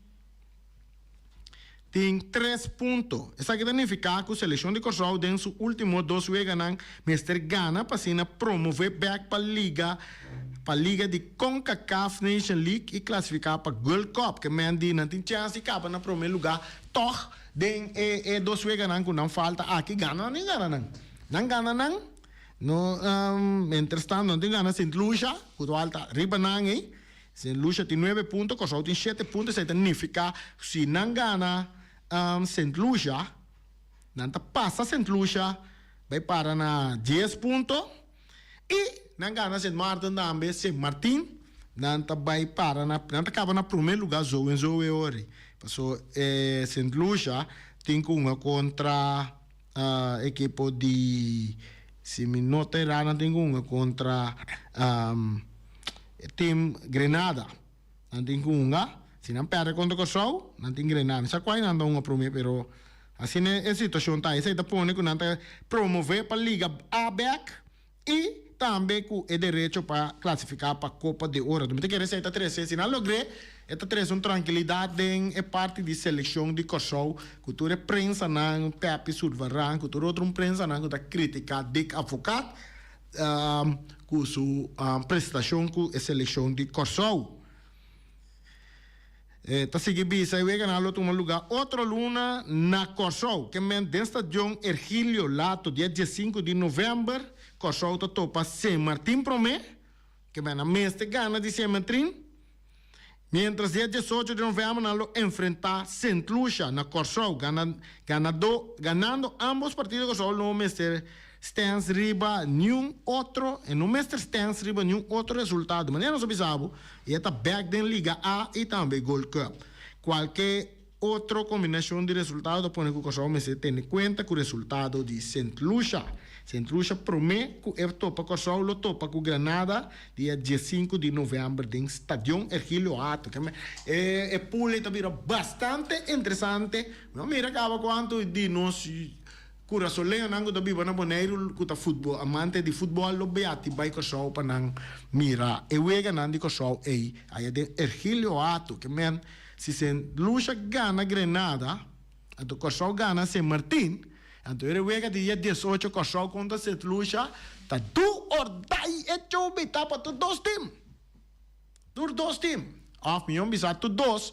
Speaker 1: Tin tres punto. Esaki ta nifiká ku selekshon di Kòrsou den su último dos weganan mester gana pa asina promové bèk pa liga pa liga di Concacaf Nation League i klasifiká pa Gold Cup. Ke men di nan tin chèns di kaba na promé lugá tòg den e e dos weganan ku nan falta aki. Gana nan tin gana nan. Nan gana nan no mientrastanto nan tin gana Sint Lucia ku ta falta riba nan ei. Sint Lucia tin nuebe punto, Kòrsou tin shete punto, esei ta nifiká ku si nan gana Sint Lucia, nan ta pasa Sint Lucia bai para na dies punto i nan gana Sint Maarten tambe, Sint Martin, nan ta bai para na, nan ta kaba na promé lugá zo en zo e ora ei. Paso Sint Lucia tin ku hunga kontra ekipo di, si mi no ta erá nan tin ku hunga kontra Team Grenada. Nan tin ku hunga. Si nan pèrdè kontra Kòrsou, nan tin Grenada. Mi sa kual nan ta hunga promé, pero asina e situashon ta. Esei ta pone ku nan ta promové pa Liga A bèk i tambe ku e derecho pa klasifiká pa Kopa di Oro. Mi ta kere esei ta trese, si nan logr'é, e ta trese un trankilidat den e parti di selekshon di Kòrsou, ku tur e prensanan, Peppy Sulvaran, ku tur otro prensanan ku ta kritiká Dick Advocaat. Ku su prestashon ku e selekshon di Kòrsou. E ta sigui bisa e weganan lo tuma lugá otro luna na Kòrsou. Ke men den stadion Ergilio Lato dia diesinku di novèmber Kòrsou ta topa Sint Martin promé. Ke men a mester gana di Sint Martin. Miéntras dia diesocho di novèmber nan lo enfrentá Sint Lucia na Kòrsou. Ganadó ganando ámbos partido Kòrsou lo mester stèns riba niun otro e no mester stèns riba niun otro resultado. Manera nos a bisa bo e ta bèk den Liga A i tambe Gold Cup. Kualke Otro kombinashon di resultado ta pone ku Kòrsou mester tene kuenta ku resultado di Sint Lucia. Sint Lucia promé ku e topa Kòrsou lo topa ku Granada dia diesinku di novèmber den Stadion Ergilio Hato. E e pool ei ta bira bastante interesante. Mi a mira kaba kuantu di nos kurasoleñonan ku ta biba na Boneiru ku ta futbol amante di futbòl lo biati bai Kòrsou pa nan mira e weganan di Kòrsou ei aya den Ergilio Hato. Ke men Si Sint Lucia gana Grenada, anto Kòrsou gana Sint Martin, anto e wega di dia diesocho Kòrsou kontra Sint Lucia ta do or die e chobi ta pa tur dos tim. Tur dos tim, òf mihó bisa tur dos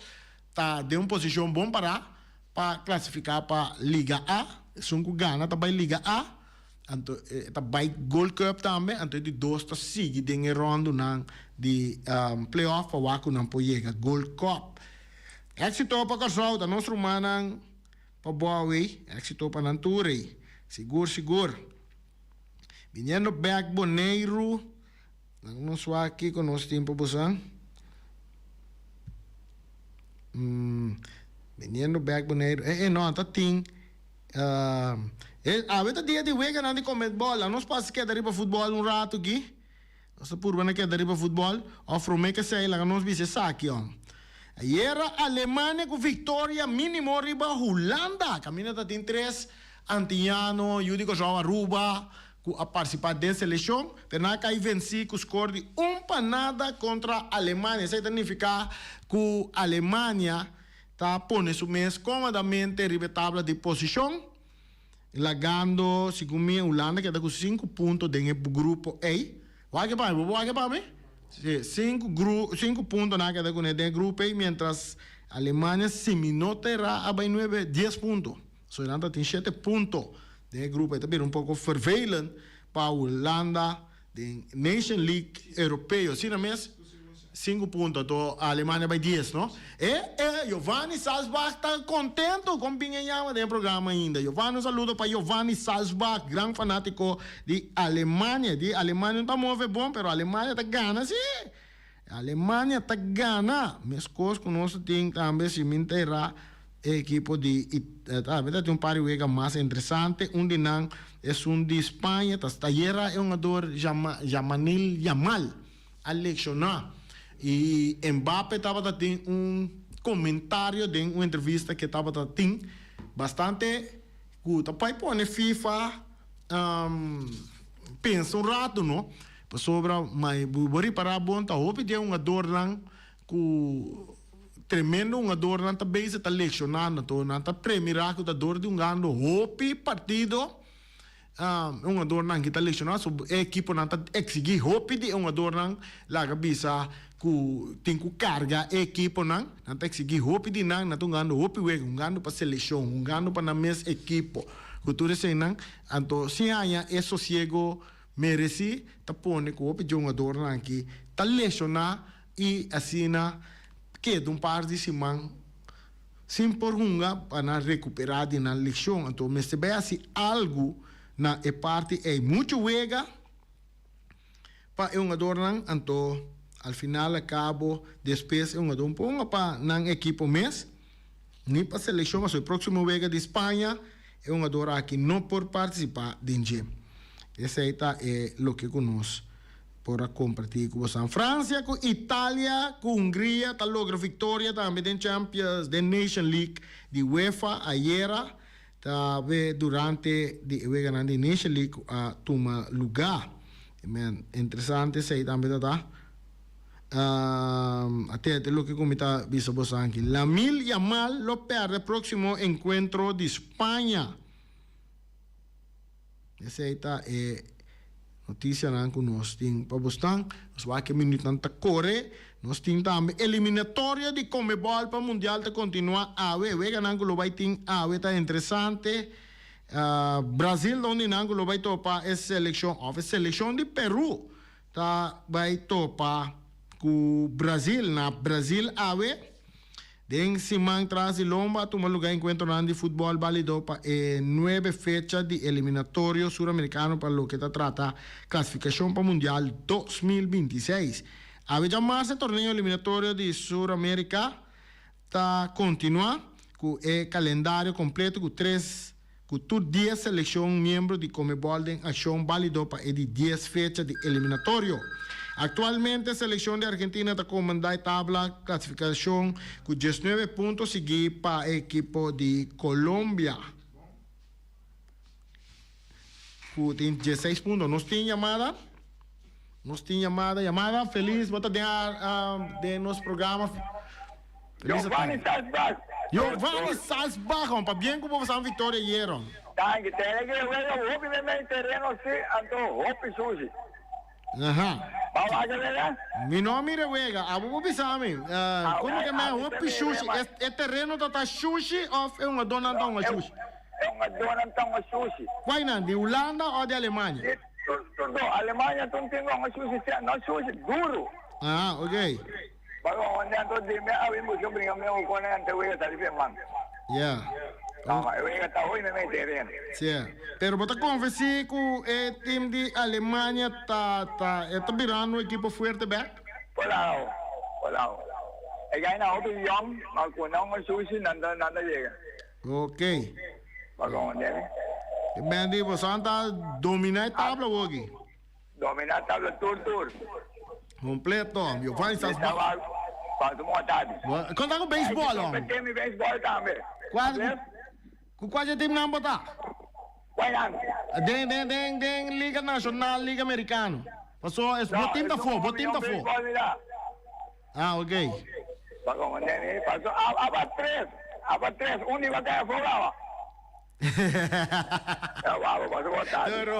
Speaker 1: ta den un posishon bon pará pa klasifiká pa Liga A. Esun ku gana ta bai Liga A. Anto e ta bai Gold Cup tambe, anto e di dos ta sigui den e rondonan di playoff pa wak ku nan por yega Gold Cup. Éxito pa Kòrsou, ta nos rumannan pa bou ei, éxito pa nan tur ei, sigur sigur. Biniendo bèk Boneiru, nan nos wak kiko nos tin pa bosan. Biniendo bèk Boneiru, e e no, ta tin. Awe ta dia di weganan di Comedbol. A nos pasa keda riba futbol un rato aki. Nos ta purba na keda riba futbol. Of prome ke esei laga nos bisa esaki om. Ayera Alemania ku viktoria minimo riba Hulanda. Kaminda ta tin tres antiñano, yu di Kòrsou, Aruba, ku a partisipá den selekshon, pero nan a kai vensí ku skor di un pa nada kontra Alemania. Esei ta nifiká ku Alemania ta pone su mes kómodamente riba e tabla di posishon, lagando, segun mi, Hulanda keda ku sinku punto den e grupo ei. Wak e pa mi, bo por wak e pa mi? Si, sinku gru, sinku punto nan a keda kuné den e grupo ei, miéntras Alemania, si mi no ta erá, a bai nuebe, dies punto. So nan ta tin shete punto den e grupo ei. Ta bira un poko vervelend pa Hulanda. Den Nation League Europeo, asina mes? Sinku punto, anto Alemania bai dies, no? E, e, Giovanni Salsbach ta contento con bin e yama den e programa ainda. Giovanni, un saludo pa Giovanni Salsbach, gran fanatico di Alemania. Di Alemania no ta move bon, pero Alemania ta gana, si! Alemania ta gana! Mescos cu nos ta tin tambe, si mi no ta erá, E ekipo di Italia ta tin un par di wega mas interesante. Un di nan esun di Spaña ta ayera e hungador Yamanil Yamal a lekshoná i Mbappe tabata tin un komentario den un entrevista ke tabata tin bastante ku ta pai pone FIFA pensa un ratu no pasobra bo ripará bon ta hopi di e hungadornan Ku tremendo hungadornan ta bezig ta lekshoná anto nan ta premirá ku ta dor di hungando hopi partido e hungadornan aki ta lekshoná so e ekiponan ta eksigí hopi di e hungadornan laga bisa ku tin ku karga e ekiponan nan ta eksigí hopi di nan nan ta hungando hopi wega hungando pa selekshon hungando pa nan mes ekipo ku tur eseinan anto sin haña e sosiego meresí ta pone ku hopi di e hungadornan aki ta lekshoná. I asina keda un par di siman sin por hunga pa nan rekuperá di nan lekshon. Anto mester bai hasi algu na e parti ei. Muchu wega pa e hungadornan, anto al final a kabo despues e hungador no por hunga pa nan ekipo mes, ni pa selekshon, pasobra e próksimo wega di Spaña e hungador aki no por partisipá den dje. Esei ta e loke ku nos Por a comparti cu bosan. Francia cu Italia cu Hungria ta logra victoria tambe den Champions den Nation League di UEFA ayera ta be durante di e weganan di Nation League cu a tuma luga. Men interesante esey tambe ta ta. Atente loke cu mi ta bisa bosan aki. Lamine Yamal lo perde proximo encuentro di Spaña. Esei ta e notisianan ku nos tin pa bosnan. Nos wak e minütnan ta kore. Nos tin tambe eliminatoria di Conmebol pa Mundial ta kontinuá awe. Weganan ku lo bai tin awe ta interesante. Brazil ta un di nan ku lo bai topa e selekshon òf e selekshon di Peru ta bai topa ku Brazil na Brazil awe. Den siman tras di lomba a tuma lugá enkuentronan di futbòl bálido pa e nuebe fecha di eliminatorio suramerikano pa loke ta trata klasifikashon pa Mundial 2026. Awe djamas e torneo eliminatorio di Suramerika ta kontinuá ku e kalendario kompleto ku tres ku tur dies selekshon miembro di Conmebol den akshon bálido pa e di dies fecha di eliminatorio. Aktualmente selekshon di Argentina ta komandá e tabla klasifikashon ku diesnuebe punto siguí pa e ekipo di Colombia ku tin diesseis punto. Nos tin yamada? Nos tin yamada? Yamada? Felis bo ta den den nos programa.
Speaker 3: Giovanni Salzbach.
Speaker 1: Giovanni Salzbach, hom, pabien cu bo pasa un victoria ayer, hom.
Speaker 3: Danki. Tene ke wega hopi den den tereno si, anto hopi sushi.
Speaker 1: Aha.
Speaker 3: Ba wak e wega?
Speaker 1: Mi no a mira e wega. Abo por bisa mi. Como ke men hopi shushi? E tereno ta ta shushi of e hungadornan ta hunga shushi?
Speaker 3: E hungadornan ta hunga shushi.
Speaker 1: Cuainan? Di Hulanda of di Alemania?
Speaker 3: Di tur dos. Alemania ta un tin hunga shushi, no shushi, duro.
Speaker 1: Aha, ok.
Speaker 3: Pasobra hende anto di mi a bin buska bringa mi oco nan ante wega sali fe man.
Speaker 1: Yeah.
Speaker 3: Tama, e wega ta hoy meme tereno.
Speaker 1: Sí. Pero bo ta convenci cu e team di Alemania ta ta e ta birando un equipo fuerte bek?
Speaker 3: Polao, polao. E gainan hopi yong, ma cu nan un sushi nan ta nan ta yega.
Speaker 1: Ok.
Speaker 3: Pasobra hende.
Speaker 1: E men di boso a ta domina e tabla awoki.
Speaker 3: Domina tabla tur tur.
Speaker 1: Completo. Giovanni
Speaker 3: Sas ba. Paso mo tardi.
Speaker 1: Kon ta ku baseball hom?
Speaker 3: Ay, mi baseball tambe.
Speaker 1: Cual ku cual team nan bo ta?
Speaker 3: Cual nan?
Speaker 1: Den den den den Liga Nacional, Liga Americano. Paso es bo team ta fo, bo team ta fo. Ah, ok.
Speaker 3: Paso paso aba tres, aba tres, un di ba kaya fo gawa.
Speaker 1: Pero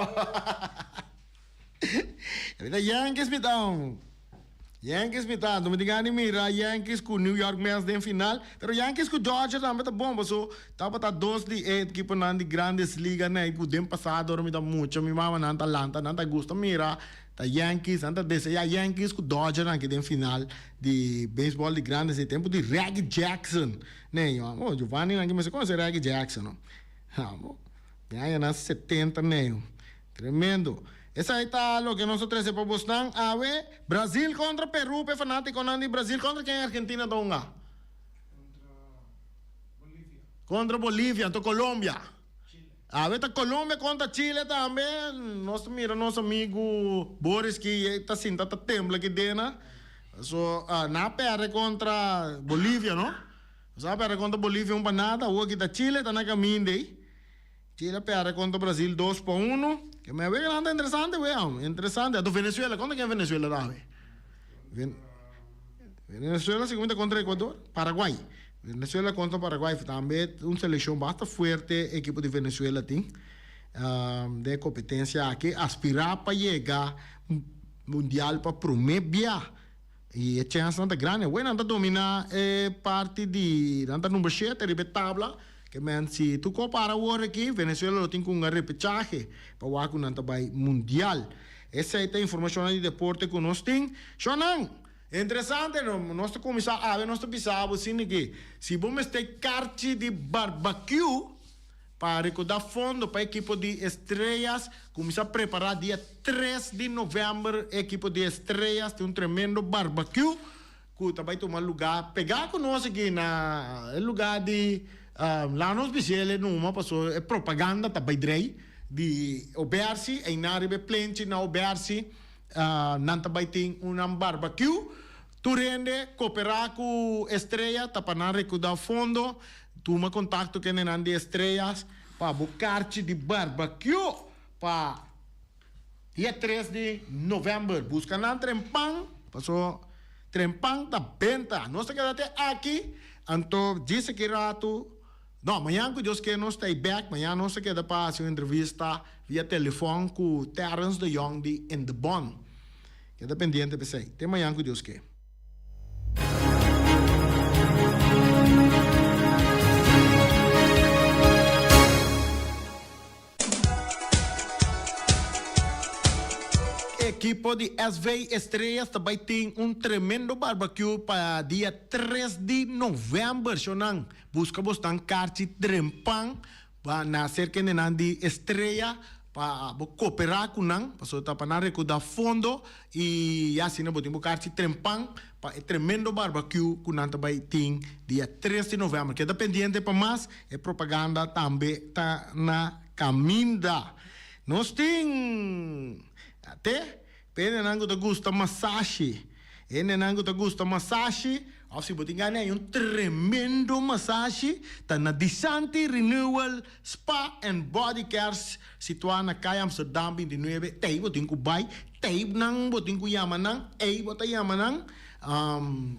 Speaker 1: Ahorita Yankees mi ta un. Yankees mi ta. Mi tin gana di mira Yankees ku New York Mets den final. Pero Yankees ku Dodgers tambe ta bon paso tabata dos di e ekiponan di Grandes Liga nei ku den pasado ora mi ta mucha mi mamanan ta lanta nan ta gusta mira. Ta Yankees, nan ta deseá Yankees ku Dodger nan aki den final di beisbòl di Grandes e tempu di Reggie Jackson. Nee, yo, oh, Giovanni nan ki mester konosé Reggie Jackson, no. Ha, bo, den añanan 70, nee, yo. Tremendo. Esei ta loke nos a trese pa bosnan awe. Brazil kontra Peru, p'e fanátikonan di Brazil. Kontra ken Argentina ta hunga? Kontra Bolivia. Anto Colombia. Awe ta Colombia kontra Chile tambe. Nos ta mira nos amigu Boris ki ta sinta ta tembla aki dena. So, nan a perde kontra Bolivia, no? Nos a perde kontra Bolivia un pa nada. Awor ki ta Chile ta na kaminda ei. Chile a perde kontra Brazil dos pa uno. Ke me wega nan ta interesante wea, interesante. Anto Venezuela, kontra ken Venezuela ta awe? Venezuela segun mi ta kontra Ecuador, Paraguay. Venezuela kontra Paraguay tambe un selekshon basta fuerte ekipo di Venezuela tin den e kompetensia aki. Aspirá pa yega mundial pa promé bia i e chènsnan ta grandi. Awor nan ta dominá e parti di nan ta number shete riba e tabla. Ke men si tur kos para awor aki Venezuela lo tin ku un repechahe pa wak ku nan ta bai mundial. Esei ta informashonnan di deporte ku nos tin. Shonnan! Interesante no, nos ta kuminsá awe nos ta bisa bo asina ke si bo mester karchi di barbakiu pa rekoudá fondo pa ekipo di Estrellas kuminsá prepará dia tres di novèmber e ekipo di Estrellas tin un tremendo barbakiu ku ta bai tuma lugá pegá ku nos aki na e lugá di laga nos bis'el e numa pasobra e propaganda ta bai drei di Obersi einan riba e plenchi na Obersi. Nan ta bai tin un nan barbakiu. Tur hende koperá ku Estrella ta pa nan rekudá fondo. Tuma kontakto ku hendenan di Estrellas pa bo karchi di barbakiu pa dia tres di novèmber. Buska nan trempan, paso trempan ta benta. Nos ta keda te aki, anto djis aki ratu. No, mañan ku Dios ke nos ta ei bek, mañan nos ta keda pa hasi un entrevista via telefòn ku Terrence de Jong di In De Bon. Keda pendiente p'esei. Te mañan ku Dios ke. Ekipo di SV Estrellas ta bai tin un tremendo barbecue pa dia tres di november. Shownan, busca bosnan karchi trempan pa na serka hendenan di Estrella pa bo cooperá cu nan, pasobra ta pa nan recaudá fondo y ya asina bo tin bo karchi trempan pa e tremendo barbecue cu nan ta bai tin dia tres di november. Keda pendiente pa mas, e propaganda tambe ta na caminda. Nos tin te pa hendenan cu ta gusta masashi, hendenan cu ta gusta masashi of si bo tin gana hay un tremendo masashi ta na Disanti Renewal Spa and Body Care situa na Kaya Amsterdam 29, tey bo tin cu bay, tey nan bo tin cu yama nan, ey bo ta yama nan,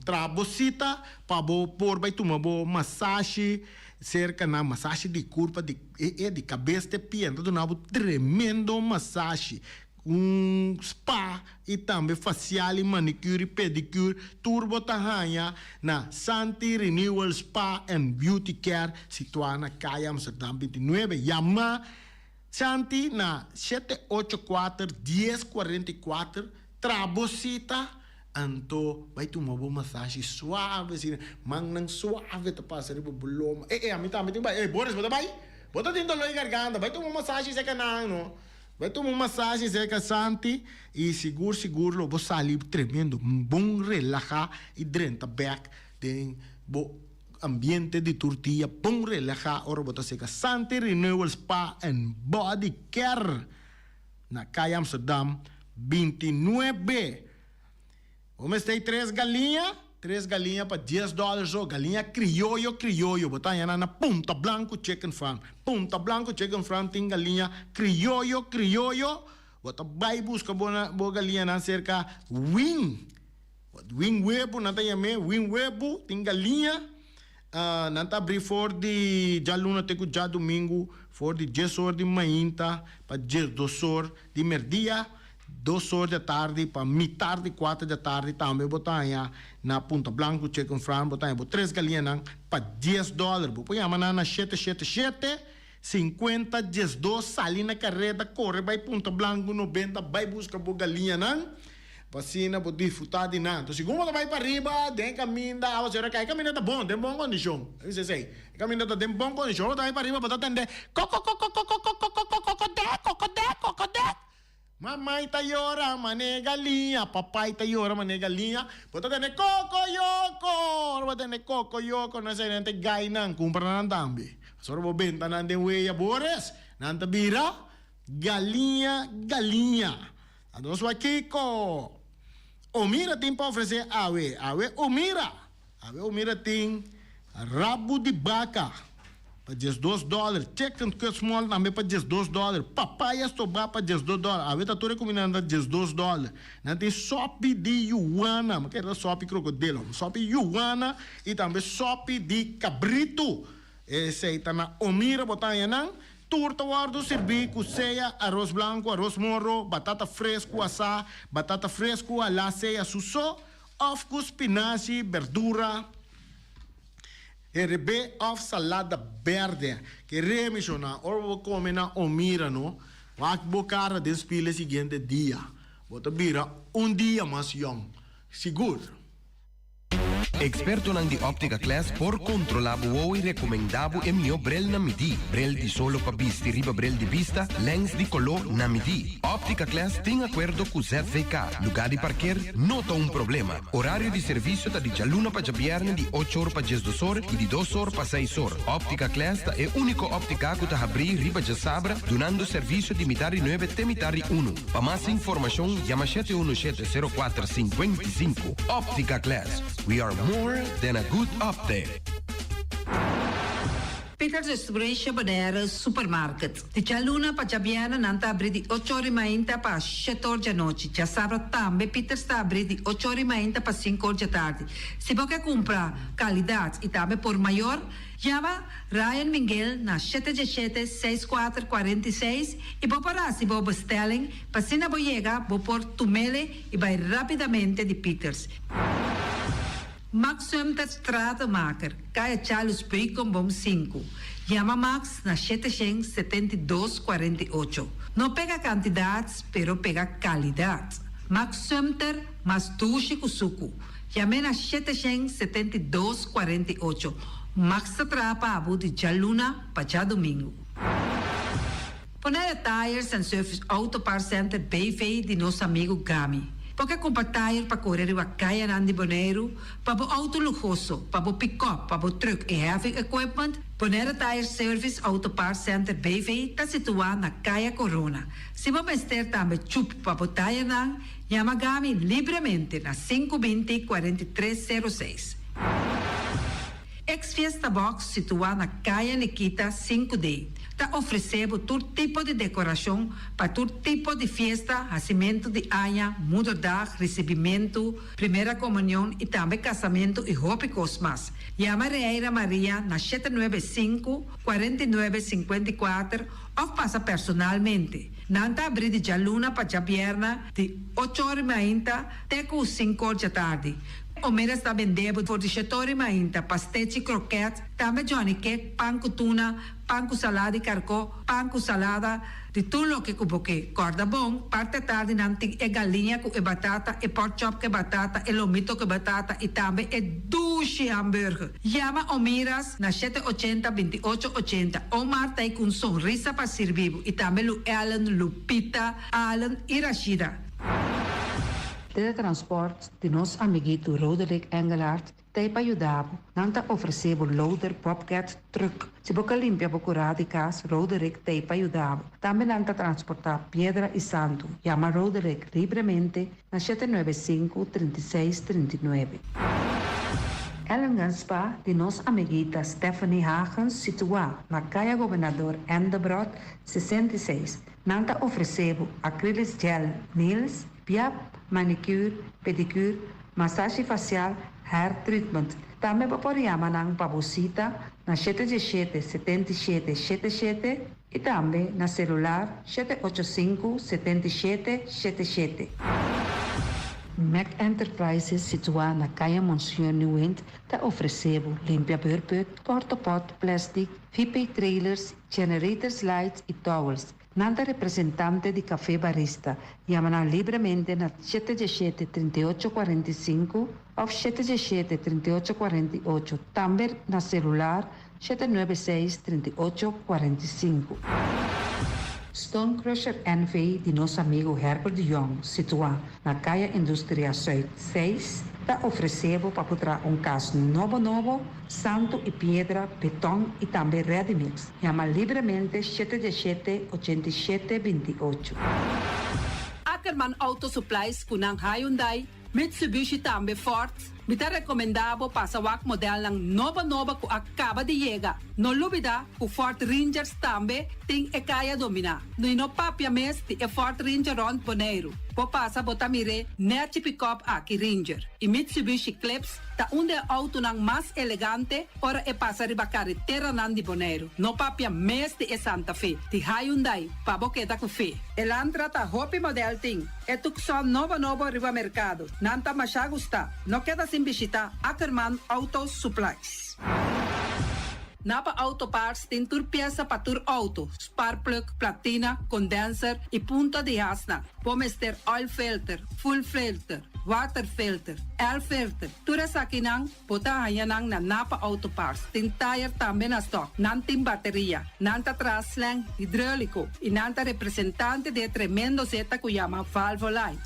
Speaker 1: traha bo cita pa bo por bay tuma bo masashi cerca nan, masashi di curpa di e di cabes te pia, nan ta duna bo tremendo masashi. Un spa y tambe facial y manicure y pedicure tur bo ta haña na Santi Renewal Spa and Beauty Care situa na Kaya Amsterdam 29. Yama Santi na shete ocho kuater dies kuarenta i kuater, tra bo sita anto bai tuma bo masashi suave asina, mannan suave ta pasa riba bo loma. E e ami tambe tin bai. E Boris bo ta bai? Bo ta tin dolor di garganta bai tuma un masashi serka nan no. Bai tuma un masashi serka Santi y sigur sigur lo bo sali tremendo bon relaha y drenta bek den bo ambiente di tur dia bon relaha ora bo ta serka Santi Renewal Spa and Body Care na Kaya Amsterdam 29. Bo mester ei tres galiña, tres galiña pa dies dòler so, galiña krioyo krioyo, bo ta haña nan na Punta Blanco Chicken Farm. Punta Blanco Chicken Farm tin galiña krioyo krioyo, bo ta bai buska bo bo galiñanan serka Win, Win Webu nan ta yam'é, Win Webu tin galiña, nan ta abrí for di djaluna te ku djadumingu for di dies or di mainta pa diesdos or di merdia. Dos or di atardi pa mitar di kuater di atardi tambe bo ta haña na Punta Blanco Chicken Farm bo ta haña bo tres galiñanan pa dies dòler. Bo por yama nan na shete shete shete, 50 12 sali na kareda kore bai Punta Blanku 90 bai buska bo galiñanan pa asina bo disfrutá di nan. Enton segun bo ta bai pariba den e kaminda awaseru a kai e kaminda ta bon den bon kondishon mi bisa esei e kaminda ta den bon kondishon ora bo ta bai pariba bo ta tende kokokokokokokokokokodek kokodek kokodek Mamai ta yora mane galiña, papai ta yora mane galiña, bo ta tende kokoyoko, ora bo tende kokoyoko no esei nan ta e gainan, kumpra nan tambe. Pasobra bo benta nan den weya bores, nan ta bira galiña galiña. Anto nos wak kiko Omira tin pa ofresé awe. Awe Omira! Awe Omira tin rabu di baka pa 12 dòler, chicken cut small tambe pa 12 dòler, papaya stobá pa 12 dòler. Awe ta tur e kumindanan ta 12 dòler. Nan tin sòpi di yuwana, mi kere ta sòpi krokodil, sòpi yuwana i tambe sòpi di kabritu. Esei ta na Omira bo ta haña nan. Tur ta wòrdu sirbí ku sea aros blanku, aros moro, batata fresku asá, batata fresku alá sea su so, òf ku spinashi, berdura, herebé òf salada bèrdè. Keré mishona, ora bo kome na Omira no, wak bo kara den spil e siguiente dia. Bo ta bira un dia mas yòn, sigur.
Speaker 4: Ekspertonan di Optica Class por kontrolá bo wowo i rekomendá bo e mihó brel na midí. Brel di solo pa bisti riba brel di bista, lèns di koló na midí. Optica Class tin akuerdo ku ZVK. Lugá di parker no ta un problema. Orario di servisio ta di djaluna pa djabièrnè di ocho or pa 12 or i di dos or pa seis or. Optica Class ta e úniko óptika ku ta habrí riba djasabra dunando servisio di mitar di nuebe te mitar di unu. Pa mas informashon yama shete unu shete sero kuater 55. Optica Class, we are more than a good optic.
Speaker 5: Peters Restauration Bonaire Supermarket. Di djaluna pa djabièrnè nan ta abrí di ocho or di mainta pa shete or djanochi. Djasabra tambe Peters ta abrí di ocho or di mainta pa sinku or djatardi. Si bo ke kumpra kalidat i tambe por mayor, Yama Ryan Minguel na shete diesshete seis kuater 46 i bo por hasi bo bestelling pa asina bo yega bo por tumele i bai rapidamente di Peters. Max Sumter Stratenmaker, Kaya Charles Beukenboom sinku. Yama Max na 772 48. No pega kantidat pero pega kalidat. Max Sumter mas dushi ku suku. Yam'é na 772 48. Max ta traha pa abo di djaluna pa djadumingu. Bonaire Tires and Service Auto Parts Center BV di nos amigu Gami. Bo ke kumpra tire pa kore riba kayanan di Boneiru, pa bo outo luhoso, pa bo pikòp, pa bo trùk i heavy equipment? Bonaire Tire Service Auto Parts Center BV ta situá na Kaya Corona. Si bo mester tambe chup pa bo tirenan, Yama Gami libremente na sinku binti 43 sero seis. Ex Fiesta Box situá na Kaya Nikita sinku D ta ofresé bo tur tipo di dekorashon pa tur tipo di fiesta, hasimentu di aña, moederdag, risibimentu, primera komunion i tambe kasamentu i hopi kos mas. Yama Reira Maria na shete nuebe sinku, 49 54 òf pasa personalmente. Nan ta abrí di djaluna pa djabièrnè di ocho or mainta te ku sinku or djatardi. Omeras ta bendé bo for di shete or mainta pastechi, krokèt, tambe johnny cake, pan ku tuna, pan ku salada di karkó, pan ku salada, di tur loke ku bo ke. Kòrda bon, parti atardi nan tin e galiña ku e batata, e pork chop ku e batata, e lomito ku e batata i tambe e dushi hamburger. Yama Omiras na shete ochenta 28 80. Omar ta ei ku un sonrisa pa sirbi bo i tambe Lu Ellen, Lupita, Allen i Rashida.
Speaker 6: Teletransport di nos amiguito Roderick Engelhardt ta ei pa yuda bo. Nan ta ofresé bo loader, bobcat, truck. Si bo ke limpia bo kurá di kas, Roderick ta ei pa yuda bo. Tambe nan ta transportá piedra i santu. Yama Roderick libremente na 795 36 39. Ellingham Spa di nos amiguita Stephanie Hagens situá na Kaya Gobernador Endebrot 66. Nan ta ofresé bo acrylic gel nails, piap, manicure, pedicure, masashi fasial, hair treatment. Tambe bo por yama nan pa bo sita na 717 77 77 i tambe na selular 785 77 77. Mac Enterprises situá na Kaya Monsieur Nieuwind ta ofresé bo limpia beurput, portapot, plastic, VP trailers, generators lights i towels. Nan ta representante di Café Barista. Yama nan libremente na 717 38 45 òf 717 38 48. Tambe na selular 796 38 45. Stone Crusher NV di nos amigu Herbert de Jong, situá na Kaya Industria Zuid 6, ta ofresé bo pa traha un kas nobo nobo, santu i piedra, beton i tambe ready mix. Yama libremente 717 87 28.
Speaker 5: Ackerman Auto Supplies ku nan Hyundai, Mitsubishi tambe Ford. Mi ta rekomendá bo pasa wak modelnan nobo nobo ku a kaba di yega. No lubidá ku Ford Rangers tambe tin e kaya dominá. No no papia mes di e Ford Ranger rònt Boneiru. Bo pasa bo ta mir'é nèchi pick-up aki Ranger. I Mitsubishi Eclipse ta un di e outonan mas elegante ora e pasa riba kareteranan di Boneiru. No papia mes di e Santa Fe, di Hyundai, pa bo keda ku fe. Elantra ta hopi model tin. E Tucson nobo nobo riba merkado. Nan ta masha gusta. No keda sin bishitá Ackerman Auto Supplies. Napa Auto Parts tin tur piesa pa tur outo, spark plug, platina, condenser i punta di hasnan. Bo mester oil filter, fuel filter, water filter, air filter. Tur esakinan bo ta haña nan na Napa Auto Parts. Tin tire tambe na stock. Nan tin bateria. Nan ta traha slang hidráuliko i nan ta representante di e tremendo zeta ku yama Valvoline.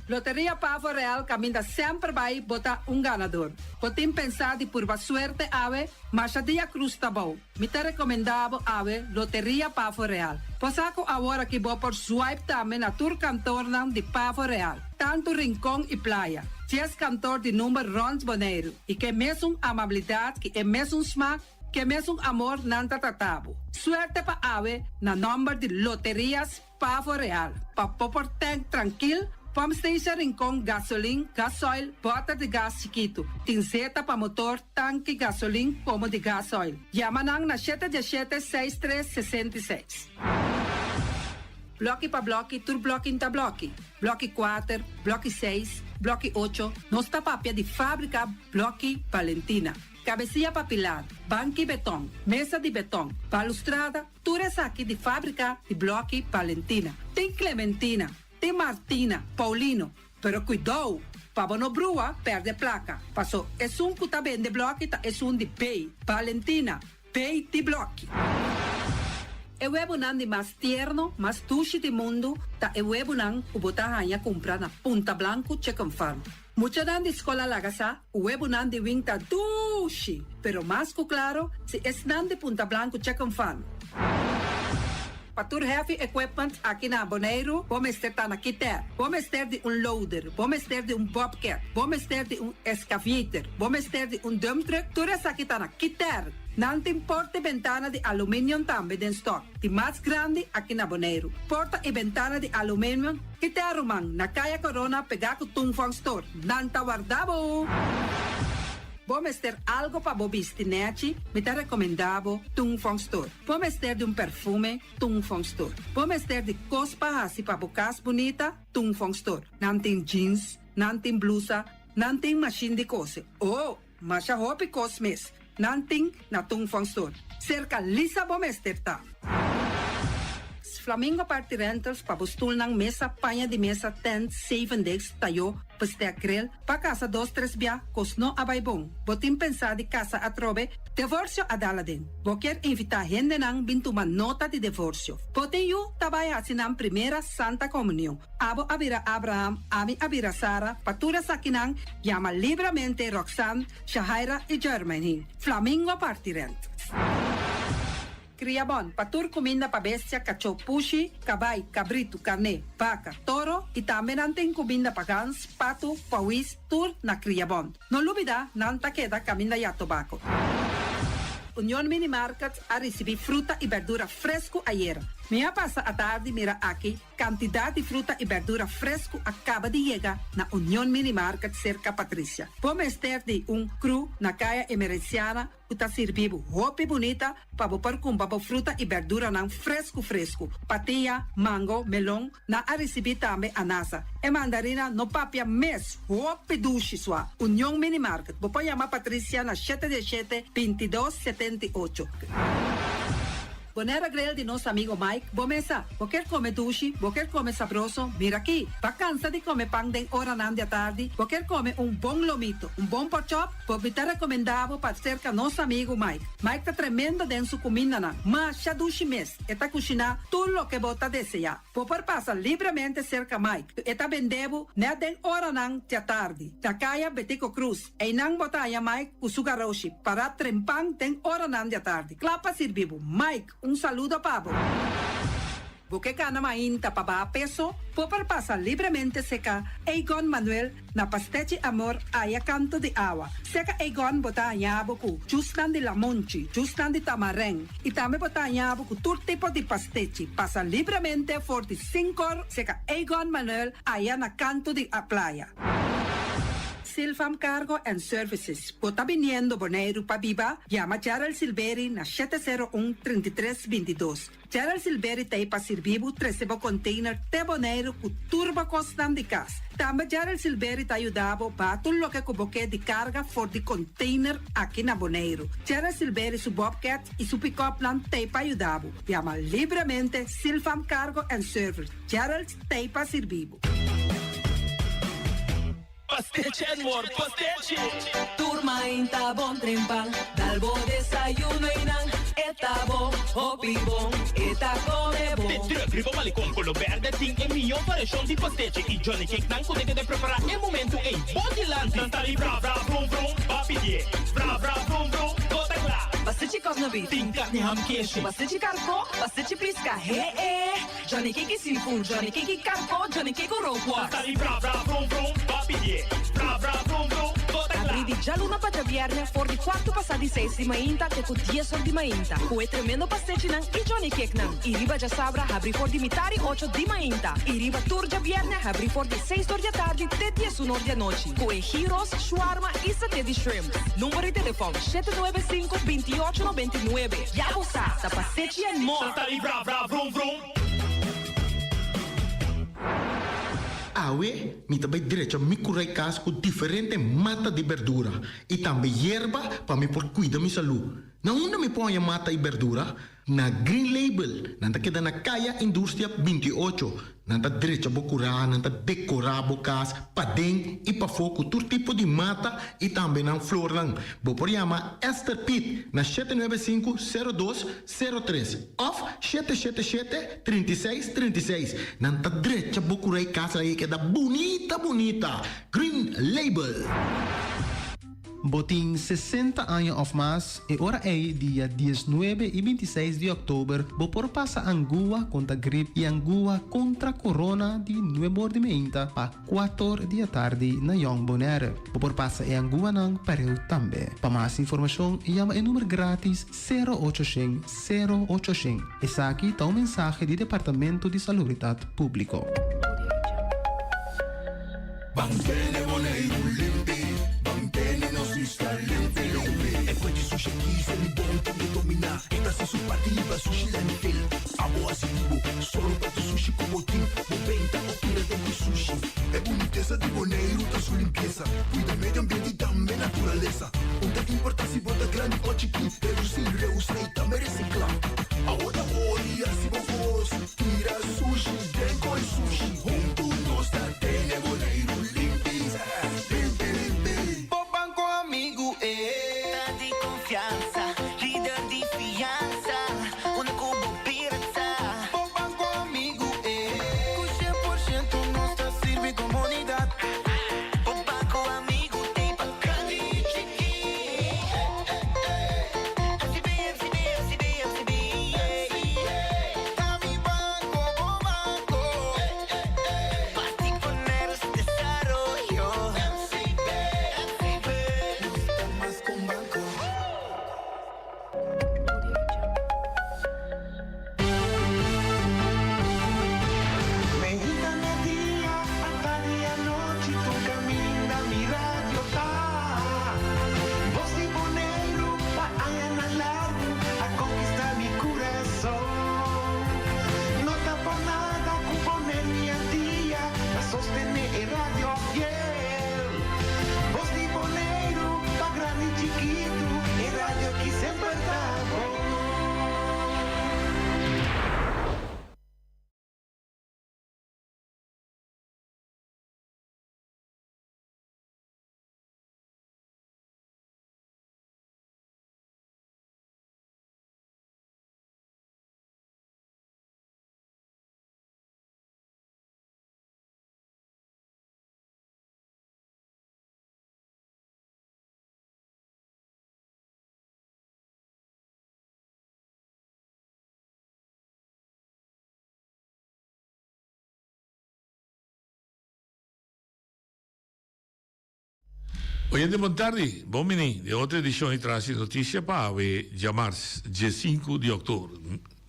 Speaker 5: Loteria Pavo Real kaminda semper bai bo ta un ganador. Bo tin pensá di purba suerte awe? Masha dia krus ta bou. Mi ta rekomendá bo awe Loteria Pavo Real. Bo sa ku awor aki bo por swipe tambe na tur kantornan di Pavo Real, tantu Rincon i Playa. 10 kantor di number rònt Boneiru i ku e mesun amabilidat ku e mesun smak, ku e mesun amor nan ta trata bo. Suerte pa awe na nòmber di Loterias Pavo Real. Pa bo por tank trankil, pump station Rincon, gasolin, gasoil, bòter di gas chikitu. Tin zeta pa motor, tanki gasolin komo di gasoil. Yama nan na 717 63 66. Blòki pa blòki, tur blòki ta blòki. Blòki 4, blòki 6, blòki 8, nos ta papia di fábrika Blòki Valentina. Kabesia pa pilar, banki beton, mesa di beton, balustrada, tur esaki di fábrika di Blòki Valentina. Tin Clementina, tin Martina, Paulino, pero kuidou, pa bo no brua, pèrdè plaka. Paso, esun ku ta bende blòki ta esun di B, Valentina, B di blòki. E webunan di mas tierno, mas dushi di mundu, ta e webunan ku bo ta haña kumpra na Punta Blanco Chicken Farm. Muchanan di skol a laga sa, webunan di Wing ta dushi, pero mas ku klaro, si esnan di Punta Blanco Chicken Farm. Pa tur heavy equipment aki na Boneiru, bo mester ta na Kiter. Bo mester di un loader, bo mester di un bobcat, bo mester di un excavator, bo mester di un dump truck, tur esaki ta na Kiter. Nan tin porta i bentana di aluminium tambe den stock, di mas grandi aki na Boneiru. Porta i bentana di aluminium, Kiter ruman, na Kaya Corona pegá ku Tung Fong Store. Nan ta warda bo! Bo mester algo pa bo bisti nèchi, mi ta rekomendá bo Tung Fong Store. Bo mester di un perfume, Tung Fong Store. Bo mester di kos pa hasi pa bo kas bunita, Tung Fong Store. Nan tin jeans, nan tin blusa, nan tin mashin di kose. Oh, masha hopi kos mes. Nan tin na Tung Fong Store. Serka Lisa bo mester ta. Flamingo Party Rentals pa bo stulnan, mesa, paña di mesa, tent, seven days, tayó, bestek grill, pa kasa dos tres bia, kos no a bai bon. Bo tin pensá di kasa atrobe? Divorsio a dal aden. Bo kier invitá hendenan bin tuma nota di divorsio. Bo tin yu ta bai hasi nan primera Santa Komunion. Abo a bira Abraham, ami a bira Sara, pa tur esakinan yama libramente Roxanne, Shahaira i Jermaine. Flamingo Party Rent. Kriabon, pa tur kuminda pa bestia, kachó, pushi, kabai, kabritu, karné, baka, toro i tambe nan tin kuminda pa gans, patu, pawis, tur na Kriabon. No lubidá, nan ta keda kaminda ya tobako. Union Mini Market a risibí fruta i berdura fresku ayera. Mi a pasa atardi mira aki kantidat di fruta i bèrdura fresku a kaba di yega na Union Mini Market serka Patricia. Bo mester di un kru na Kaya Emerenciana ku ta sirbi bo hopi bunita pa bo por kumpra bo fruta i bèrduranan fresku fresku. Patia, mango, melon, nan a risibí tambe anasa. E mandarina no papia mes, hopi dushi sua. Union Mini Market, bo por yama Patricia na shete diesshete, bintidos, setenti'ocho. Bonaire Grill di nos amigo Mike, bo mesa. Bo kier come dushi, bo kier come sabroso, mira aki. Bo a cansa di come pan den oranan di atardi, bo kier come un bon lomito, un bon porkchop, bo mi ta recomenda bo pa cerca nos amigo Mike. Mike ta tremendo den su cumindanan, masha dushi mes, e ta cushina tur loke bo ta desea. Bo por pasa libremente cerca Mike, e ta bende bo net den oranan di atardi, na caya Betico Croes. Einan bo ta haña Mike ku su garoshi pará trempan den oranan di atardi, kla pa sirbi bo. Mike, un saludo pa bo. Bo ke gana mainta pa baha peso? Bo por pasa libremente seka Egon Manuel na Pastechi Amor aya kanto di awa. Seka Egon bo ta haña bo ku jusnan di lamonchi, jusnan di tamarèn i tambe bo ta haña bo ku tur tipo di pastechi. Pasa libremente for di sinkor seka Egon Manuel aya na kanto di playa. Silfam Cargo and Services, Bo ta biniendo Boneiru pa biba? Yama Gerald Silberi na shete sero un, 33 bintidos. Gerald Silberi ta ei pa sirbi bo trese bo container te Boneiru ku tur bo kosnan di kas. Tambe Gerald Silberi ta yuda bo baha tur loke ku bo ke di karga for di container aki na Boneiru. Gerald Silberi su bobcat i su pick-upnan ta ei pa yuda bo. Yama libremente Silfam Cargo and Service. Gerald ta ei pa sirbi bo.
Speaker 7: Pastechi and more, pastechi!
Speaker 8: Tur mainta bon trempan, dal bo desayuno y nan e ta bo, hopi bon, e ta come bon.
Speaker 7: De truck riba Malecon Colo Berde tin e miyo variacion di pastechi y Johnny Cake nan cu ta keda prepara e momento ey bo dilanti. Nan ta di bra bra vrum vrum, ba pidie, bra bra vrum vrum, bo ta cla.
Speaker 8: Pastechi cosnabi.
Speaker 7: Tin carni ham keshi.
Speaker 8: Pastechi carco, pastechi pisca, he e. Johnny Cake seafood, Johnny Cake carco, Johnny Cake rookworst.
Speaker 7: Tata di bra bra vrum vrum, ba pidié. Bra bra vrum vrum, bo ta kla.
Speaker 8: Abrí di djaluna pa djabièrnè for di kuartu pasá di seis di mainta te ku dies or di mainta ku e tremendo pastechinan i Johnny Cakenan. I riba djasabra habrí for di mitar i ocho di mainta i riba tur djabièrnè habrí for di seis or di atardi te diesun or di anochi ku e gyros, shawarma i saté di shrimp. Number di telefòn, shete nuebe sinku, bintiòcho nobentinuebe. Ya bo sa, ta pastechi and more!
Speaker 7: Tata di bra bra vrum vrum.
Speaker 1: Awe mi ta bai drecha mi kurai kas ku diferente mata di berdura i tambe yerba pa mi por kuida mi salú. Na unda mi por haña mata i berdura? Na Green Label. Nan ta keda na Kaya Industria 28. Nan ta drecha bo kurá, nan ta dekorá bo kas paden i pafó ku tur tipo di mata i tambe nan flornan. Bo por yama Esther Piet na shete nuebe sinku, sero dos, sero tres òf shete shete shete, 36, 36. Nan ta drecha bo kurá i kas ei keda bunita bunita. Green Label.
Speaker 9: Bo tin sesenta aña òf mas? E ora ei, dia diesnuebe i bintiseis di òktober, bo por pasa angua kontra grip i angua kontra korona di nuebor di meinta pa kuator di atardi na Jong Bonaire. Bo por pasa e anguanan pareu tambe. Pa mas informashon, yama e number gratis sero ocho shen sero ocho shen. Esaki ta un mensahe di Departamento di Salubridat Públiko.
Speaker 10: Ban tene Boneiru limpi, ban tene nos isla limpi limpi. E fuente sushi aki se mi bon tin ke dominá. E ta hasi su parti riba sushi landfill. Abo hasi di bo, solo pa tu sushi ku bo tin. Bo benta o tira den ku sushi. E bunitesa di Boneiru ta su limpiesa. Kuida medio ambiente i tambe naturalesa. Un ta importá si bo ta grandi o chikí. Redusí, reusá i tambe resiklá. Awo ta hori hasi bo kos. Tira sushi den koi sushi. Huntu nos ta tene Boneiru limpi, limpi, limpi.
Speaker 11: Bo banco amigu e ta di confiansa, lider di fiansa, unda cu bo bira ta. Bo banco amigu e cu 100% nos ta sirbi comunidad. Bo banco amigu t'ey pa grandi y chiki. FCB, FCB, FCB, FCB, yeah. Ta mi banco, bo banco. Parti Bonaire,
Speaker 12: Oyente bon tardi, bon bini den otro edicion di Tras di Noticia pa awe djamars diesinku di oktober,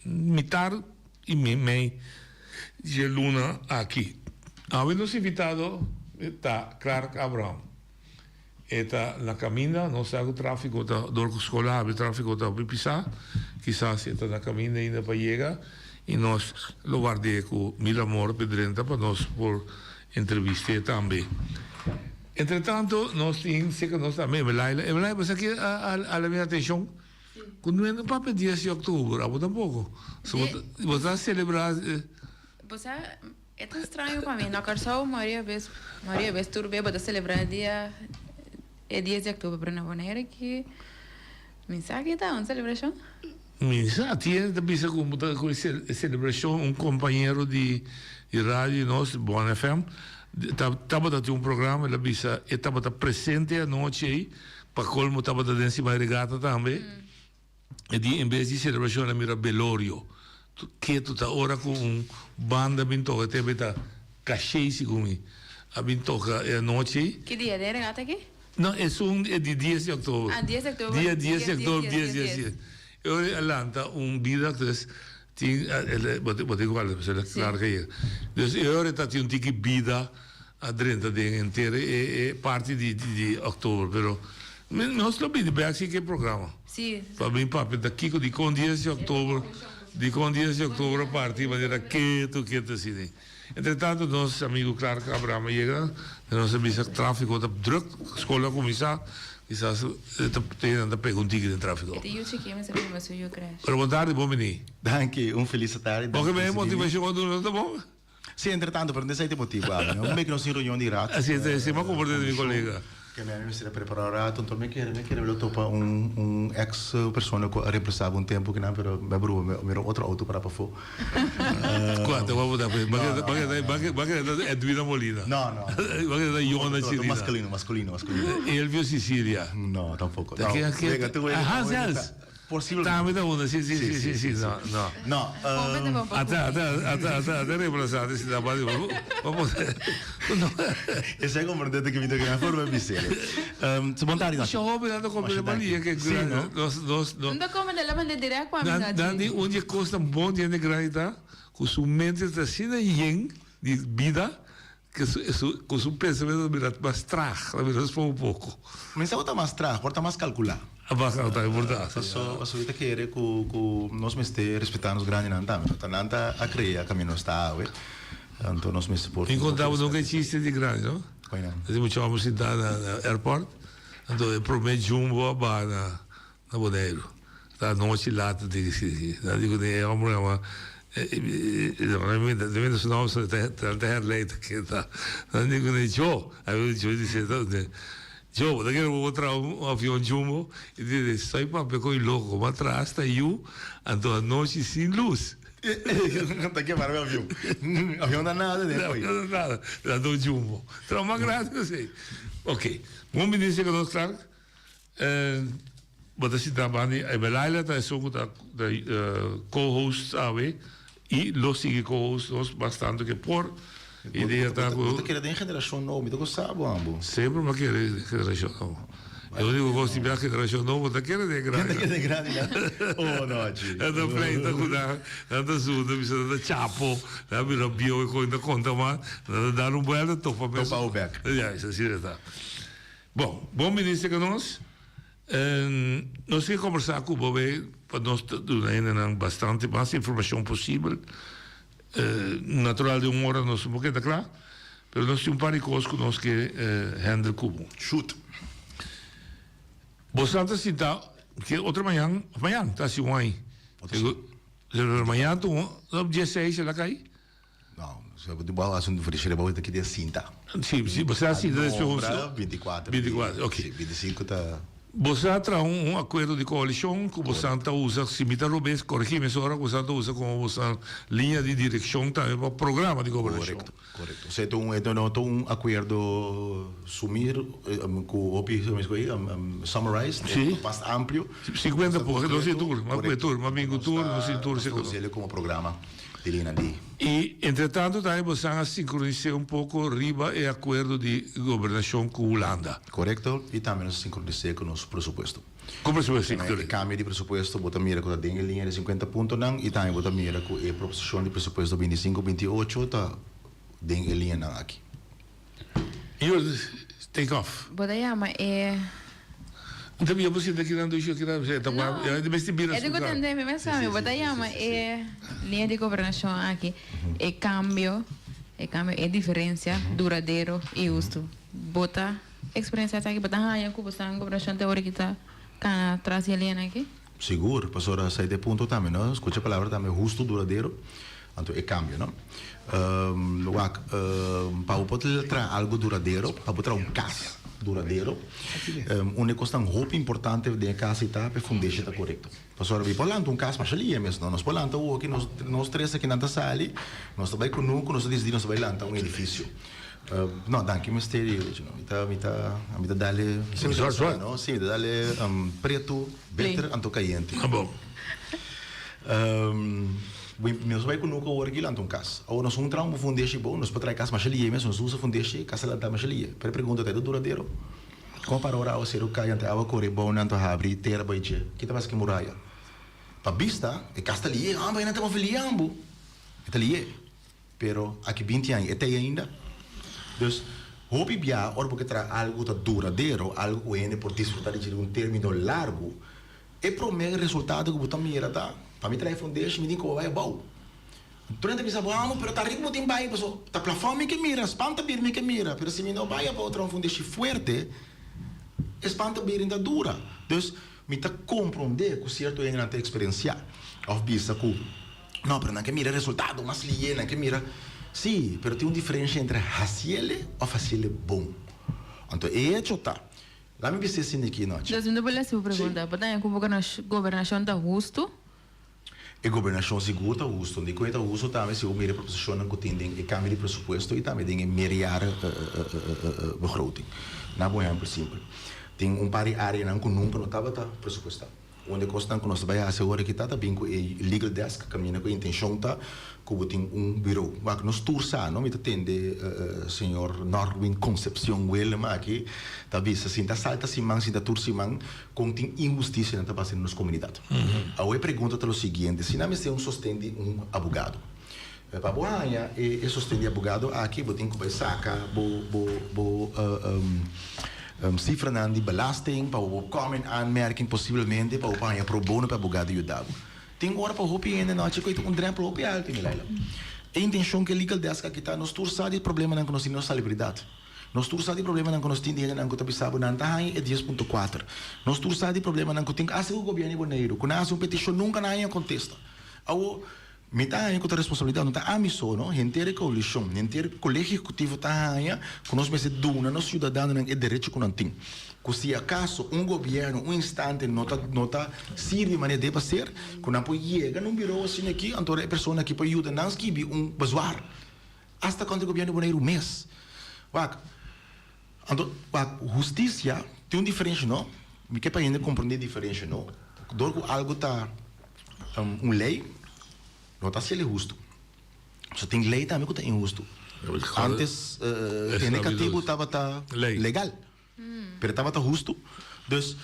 Speaker 12: mitar y mei dje luna aki. Awe nos invitado ta Clark Abraham. E ta na caminda, nos sa cu trafico ta, dor cu scol a habri trafico ta hopi pisa, kisas e ta na caminda ainda pa yega y nos lo ward'e cu mil amor p'e drenta pa nos por entrevist'e tambe. Entre tanto nos tin cerca nos tambe Emelaila. Emelaila bo sa ki a hala mi atencion? Cu no e papia dies di october, abo tampoco. So bo ta celebra.
Speaker 13: Bo sa. E ta straño pa mi. Na Kòrsou mayoria bes, mayoria bes tur be bo ta selebrá e dia e dies di òktober, pero na Bonaire aki mi sa ki ta un selebrashon.
Speaker 12: Mi sa, tin hende ta bisa ku bo ta ku e selebrashon un kompañero di di radio di nos, Bon FM, ta tabata tin un programa, el a bisa e tabata presente e anochi ei, pa kolmo tabata den Simai Regata tambe. E di en bes di celebracion a mira belorio. Ketu ta ora cu un banda bin toca te ta cachey segun mi a bin toca e anochi.
Speaker 13: Ki dia den regata aki?
Speaker 12: No esun e di dies di october.
Speaker 13: Ah dies di october.
Speaker 12: Dia dies di october dies dies dies. E ora a lanta un bida dus tin bo tin cu wak pasobra claro ke yega. Dus e ora ta tin un tiki bida. A drenta den henter e e parti di di oktober pero nos lo bini bek si ke programa.
Speaker 13: Si.
Speaker 12: Pa bin papia ta kiko dikon dies di oktober dikon dies di oktober a parti manera ketu ketu asina. Entre tanto nos amigo Clark Abraham a yega y nos a bisa trafiko ta druk skol a kuminsa kisas e ta nan ta pega un tiki den trafiko.
Speaker 13: E ta yu chikí mester prima su yu crash.
Speaker 12: Pero bon tardi bon bini.
Speaker 14: Danki un felis tardi.
Speaker 12: Bo ke mi motivashon a duna ta bon.
Speaker 14: Sí, entre tanto, pero no esei ta e motibu awe, no? Un bek nos tin reunion di raad.
Speaker 12: Así es, esei m'a komport'é di mi kolega.
Speaker 14: Ke mi a mester a prepará un rato, anto mi kere, mi kere lo topa un un ex persona ku a reemplasa bo un tempu kinan, pero mi a brua, mi a mira un otro auto pará pafó.
Speaker 12: Kua ta wou ta p'e? Bo a kere ta Edwina Molina?
Speaker 14: No, no.
Speaker 12: Bo a kere ta Yona Chirina?
Speaker 14: Maskulino, maskulino, maskulino.
Speaker 12: Elvio Sicilia?
Speaker 14: No, tampoko.
Speaker 12: Ta ken, ken?
Speaker 14: Venga, tu,
Speaker 12: Hans Els?
Speaker 14: Posiblemente.
Speaker 12: Tambe ta unda, si, si, si, si, si, no, no.
Speaker 14: No,
Speaker 13: ehm.
Speaker 12: Ata, ata, ata, ata, ata reemplazante si ta bati, bo por, no.
Speaker 14: Esei comprende cu mi ta keda forma bisele. Ehm, bon tardi
Speaker 12: Masha hopi nan ta comprende malia ke
Speaker 14: Si, no?
Speaker 12: Nos, nos, no.
Speaker 13: Nan ta comprende, la manda direct pa mi,
Speaker 12: Nan, nan di un di e cosnan bon di hende grandi ta cu su mente ta asina yen di bida Ke su, su, ku su pensamentu ta bira mas traag, ta bira mas un poko.
Speaker 14: Mi sa ku ta mas traag, por ta mas kalkulá.
Speaker 12: Mas kalkulá, e por ta.
Speaker 14: Paso, paso mi ta kere ku, ku nos mester respetá nos grandinan tambe. No ta nan ta a krea kaminda nos ta awe, anto nos mester por.
Speaker 12: Mi konta bo nunka e chiste di grandi, no?
Speaker 14: Koi nan?
Speaker 12: Ese mucha hòmber sintá na, na airport, anto e promé jumbo a baha na. Na Boneiru. Ta anochi lat ta tin si. Nan di ku e homber yama no mi su nomber ta ta herleid ken ta. Nan di ku ne Joe. Ami di Joe di si Joe bo ta kere bo traha un avion jumbo? E di estoy papia ku e loko ma traha hasta yu anto anochi sin lus.
Speaker 14: Ta kemar mi avion. Avion ta nada den
Speaker 12: Avion ta nada. Ta do jumbo. Traha mas grandi ku esei. Ok. Bon bini señor nos Clark. Bo ta sinta banda di Ebelaila ta esun ku ta co-host awe i lo sigui co-host nos mas tantu ke por. Idea ta ku.
Speaker 14: Bo ta kere den generashon nobo, mi ta gosa bo ambo.
Speaker 12: Semper mi a kere den generashon nobo. E uniko kos di bia generashon nobo ta kere den grandi.
Speaker 14: Ta kere den grandi nan. Oh no chi.
Speaker 12: Nan ta pleita ku nan, nan ta zunda bisa nan ta chapo, nan a bira bieu e koin ta konta mas, nan ta dar un buelta topa mes.
Speaker 14: Topa bo bek.
Speaker 12: Ya, asina ta. Bon, bon minister ku nos. Nos ke kombersá ku bo be pa nos ta duna hendenan bastante mas informashon posibel. Natural den un ora nos no por keda kla, pero nos tin un par di kos ku nos ke handle ku bo.
Speaker 14: Shoot.
Speaker 12: Boso ta sinta ke otro mañan, of mañan ta hasi un aña. Mañan ta un, dieseis el a kai.
Speaker 14: No, so bo a haci un diferencia bo ta keda sinta.
Speaker 12: Si, si, bo sa sinta
Speaker 14: despues un. 24.
Speaker 12: 24, ok.
Speaker 14: Si, 25 ta.
Speaker 12: Bo sa traha un un acuerdo di coalicion cu bo san ta usa, si mi ta robes, corregi mi esora, cu bo san ta usa como bo san liña di direccion tambe pa programa di gobernacion.
Speaker 14: Correcto, correcto. Osea ta un, e no ta un acuerdo sumir cu hopi, summarized,
Speaker 12: Si.
Speaker 14: basta amplio.
Speaker 12: 50 por, nos tin tur, mas cu e tur, mas bin cu tur, nos tin tur.
Speaker 14: Nos ta usa como programa. Di liñanan di.
Speaker 12: I entretanto tambe bosan a sinkronis'é un poko riba e akuerdo di gobernashon ku Hulanda.
Speaker 14: Korekto, i tambe nos a sinkronis'é ku nos presupuesto.
Speaker 12: Ku presupuesto?
Speaker 14: E kambio di presupuesto bo ta mira ku ta den e liña di sinkuenta puntonan i tambe bo ta mira ku e proposishon di presupuesto bintisinko bintiotcho ta den e liñanan aki.
Speaker 12: You take off.
Speaker 13: Bo ta yama e.
Speaker 12: Nta bia bo sinta kinan dushi o kinan e ta wak
Speaker 13: No.
Speaker 12: e mester bira
Speaker 13: E di ku
Speaker 12: sukar.
Speaker 13: tende mi mester mi bo ta yama e liña di gobernashon aki e kambio e kambio e diferensia duradero i hustu. Bo ta eksperensia esaki bo ta haña ku bo san gobernashon te ora ki ta kana tras di e liñanan aki?
Speaker 14: Sigur, pasobra esei ta e punto tambe, no? Skucha e palabra tambe, hustu, duradero, anto e kambio, no? Wak, pa bo por traha algu duradero, pa bo traha un kas duradero, un di e kosnan hopi importante den e kas ei ta pa e fundeshi ta korekto. Pasobra mi por lanta un kas masha lia mes, no? Nos por lanta awoki, nos nos tres akinan ta sali, nos ta bai kunuku, nos ta disidí nos ta bai lanta un edifisio. No, danki misterio, mi ta, mi ta, mi ta dale, si mi ta dale, no? Si, mi ta dale pretu, bitter anto kayente.
Speaker 12: Ah bon.
Speaker 14: Nos bai kunuku awor aki lanta un kas. Awor nos un traha un fundeshi bon, nos por traha e kas masha lihe mes, nos usa fundeshi, kas a lanta masha lihe. Pero e pregunta ta, e ta duradero? Kon para ora awaseru kai anto e awa kore bou nan anto habri tera bai dje? Ki ta pasa ku e muraya? Pa bista, e kas ta lihe, ah, bai nan ta move lihe ambu. E ta lihe. Pero aki binti aña e t'ei ainda. Dus, hopi bia ora bo ke traha algu ku ta duradero, algu ku hende por disfrutá di dje den un término largu, e promé resultado ku bo ta mira ta, pa mi traha e fundeshi mi tin ku bai abou. Tur hende ta bisa bo, amo, pero ta riba bo tin bai, paso ta plafòn mi ke mira, spanta bir mi ke mira, pero si mi no bai abou traha un fundeshi fuerte, e spanta bir ta dura. Dus, mi ta komprondé ku sierto hendenan ta eksperensiá òf bisa ku. No, pero nan ke mira resultado mas lié, nan ke mira. Sí, pero tin un diferensha entre hasiele òf hasiele bon. Anto e hecho ta, laat mi bisa esei aki nochi.
Speaker 13: Dus mi ta por hasi un pregunta, bo ta haña ku bo gobernashon ta hustu?
Speaker 14: E gobernashon sigur ta hustu. Dikon e ta hustu tambe si bo mira e proposishonnan ku tin den e kambio di presupuesto i tambe den e meerjaren begroting. Na bo ehèmpel simpel, tin un par di areanan ku nunka no tabata presupuestá. Un di e kosnan ku nos ta bai hasi awor aki ta ta bin ku e legal desk kaminda ku e intenshon ta ku bo tin un biro. Wak nos tur sa no, mi ta tende señor Norwin Concepcion Willem aki ta bisa sin ta salta siman sin ta tur siman kon tin inhustisianan ta pasa den nos komunidat. Awor e pregunta ta lo siguiente, si nan mester un sosten di un abogado pa bo haña e sosten di abogado aki bo tin ku bai saka bo bo bo Sifranan di belasting pa bo por kom in aanmerking posiblemente pa bo por haña pro bono pa e abogado yuda bo. Tin ora pa hopi hende no haci cu e ta un drempel hopi alto mi Laila. E intencion cu e legal desk aki ta nos tur sa di e problemanan cu nos tin di nos salubridad. Nos tur sa di problemanan cu nos tin di hendenan cu ta bisa bo nan ta haña e dies punto kuater. Nos tur sa di problemanan cu tin hasta cu gobierno di Boneiru cu nan haci un peticion nunca nan haña contesta. Awo. Mi ta haña ku ta responsabilidat no ta ami so no, henter e koalishon, henter e kolegio ehekutivo ta haña ku nos mester duna nos siudadanonan e derecho ku nan tin. Ku si akaso un gobièrnu un instante no ta no ta sirbi manera debe ser, ku nan por yega na un birou asina aki, anto e persona aki por yuda nan skibi un bezwaar, asta kontra e gobièrnu di Boneiru mes. Wak, anto wak hustisia tin un diferensha no, mi ke pa hende komprondé e diferensha no, dor ku algu ta. Un lei no ta hasiel hustu. So tin lei tambe ku ta inhustu. Antes tene katibu tabata legal, pero tabata hustu. Dus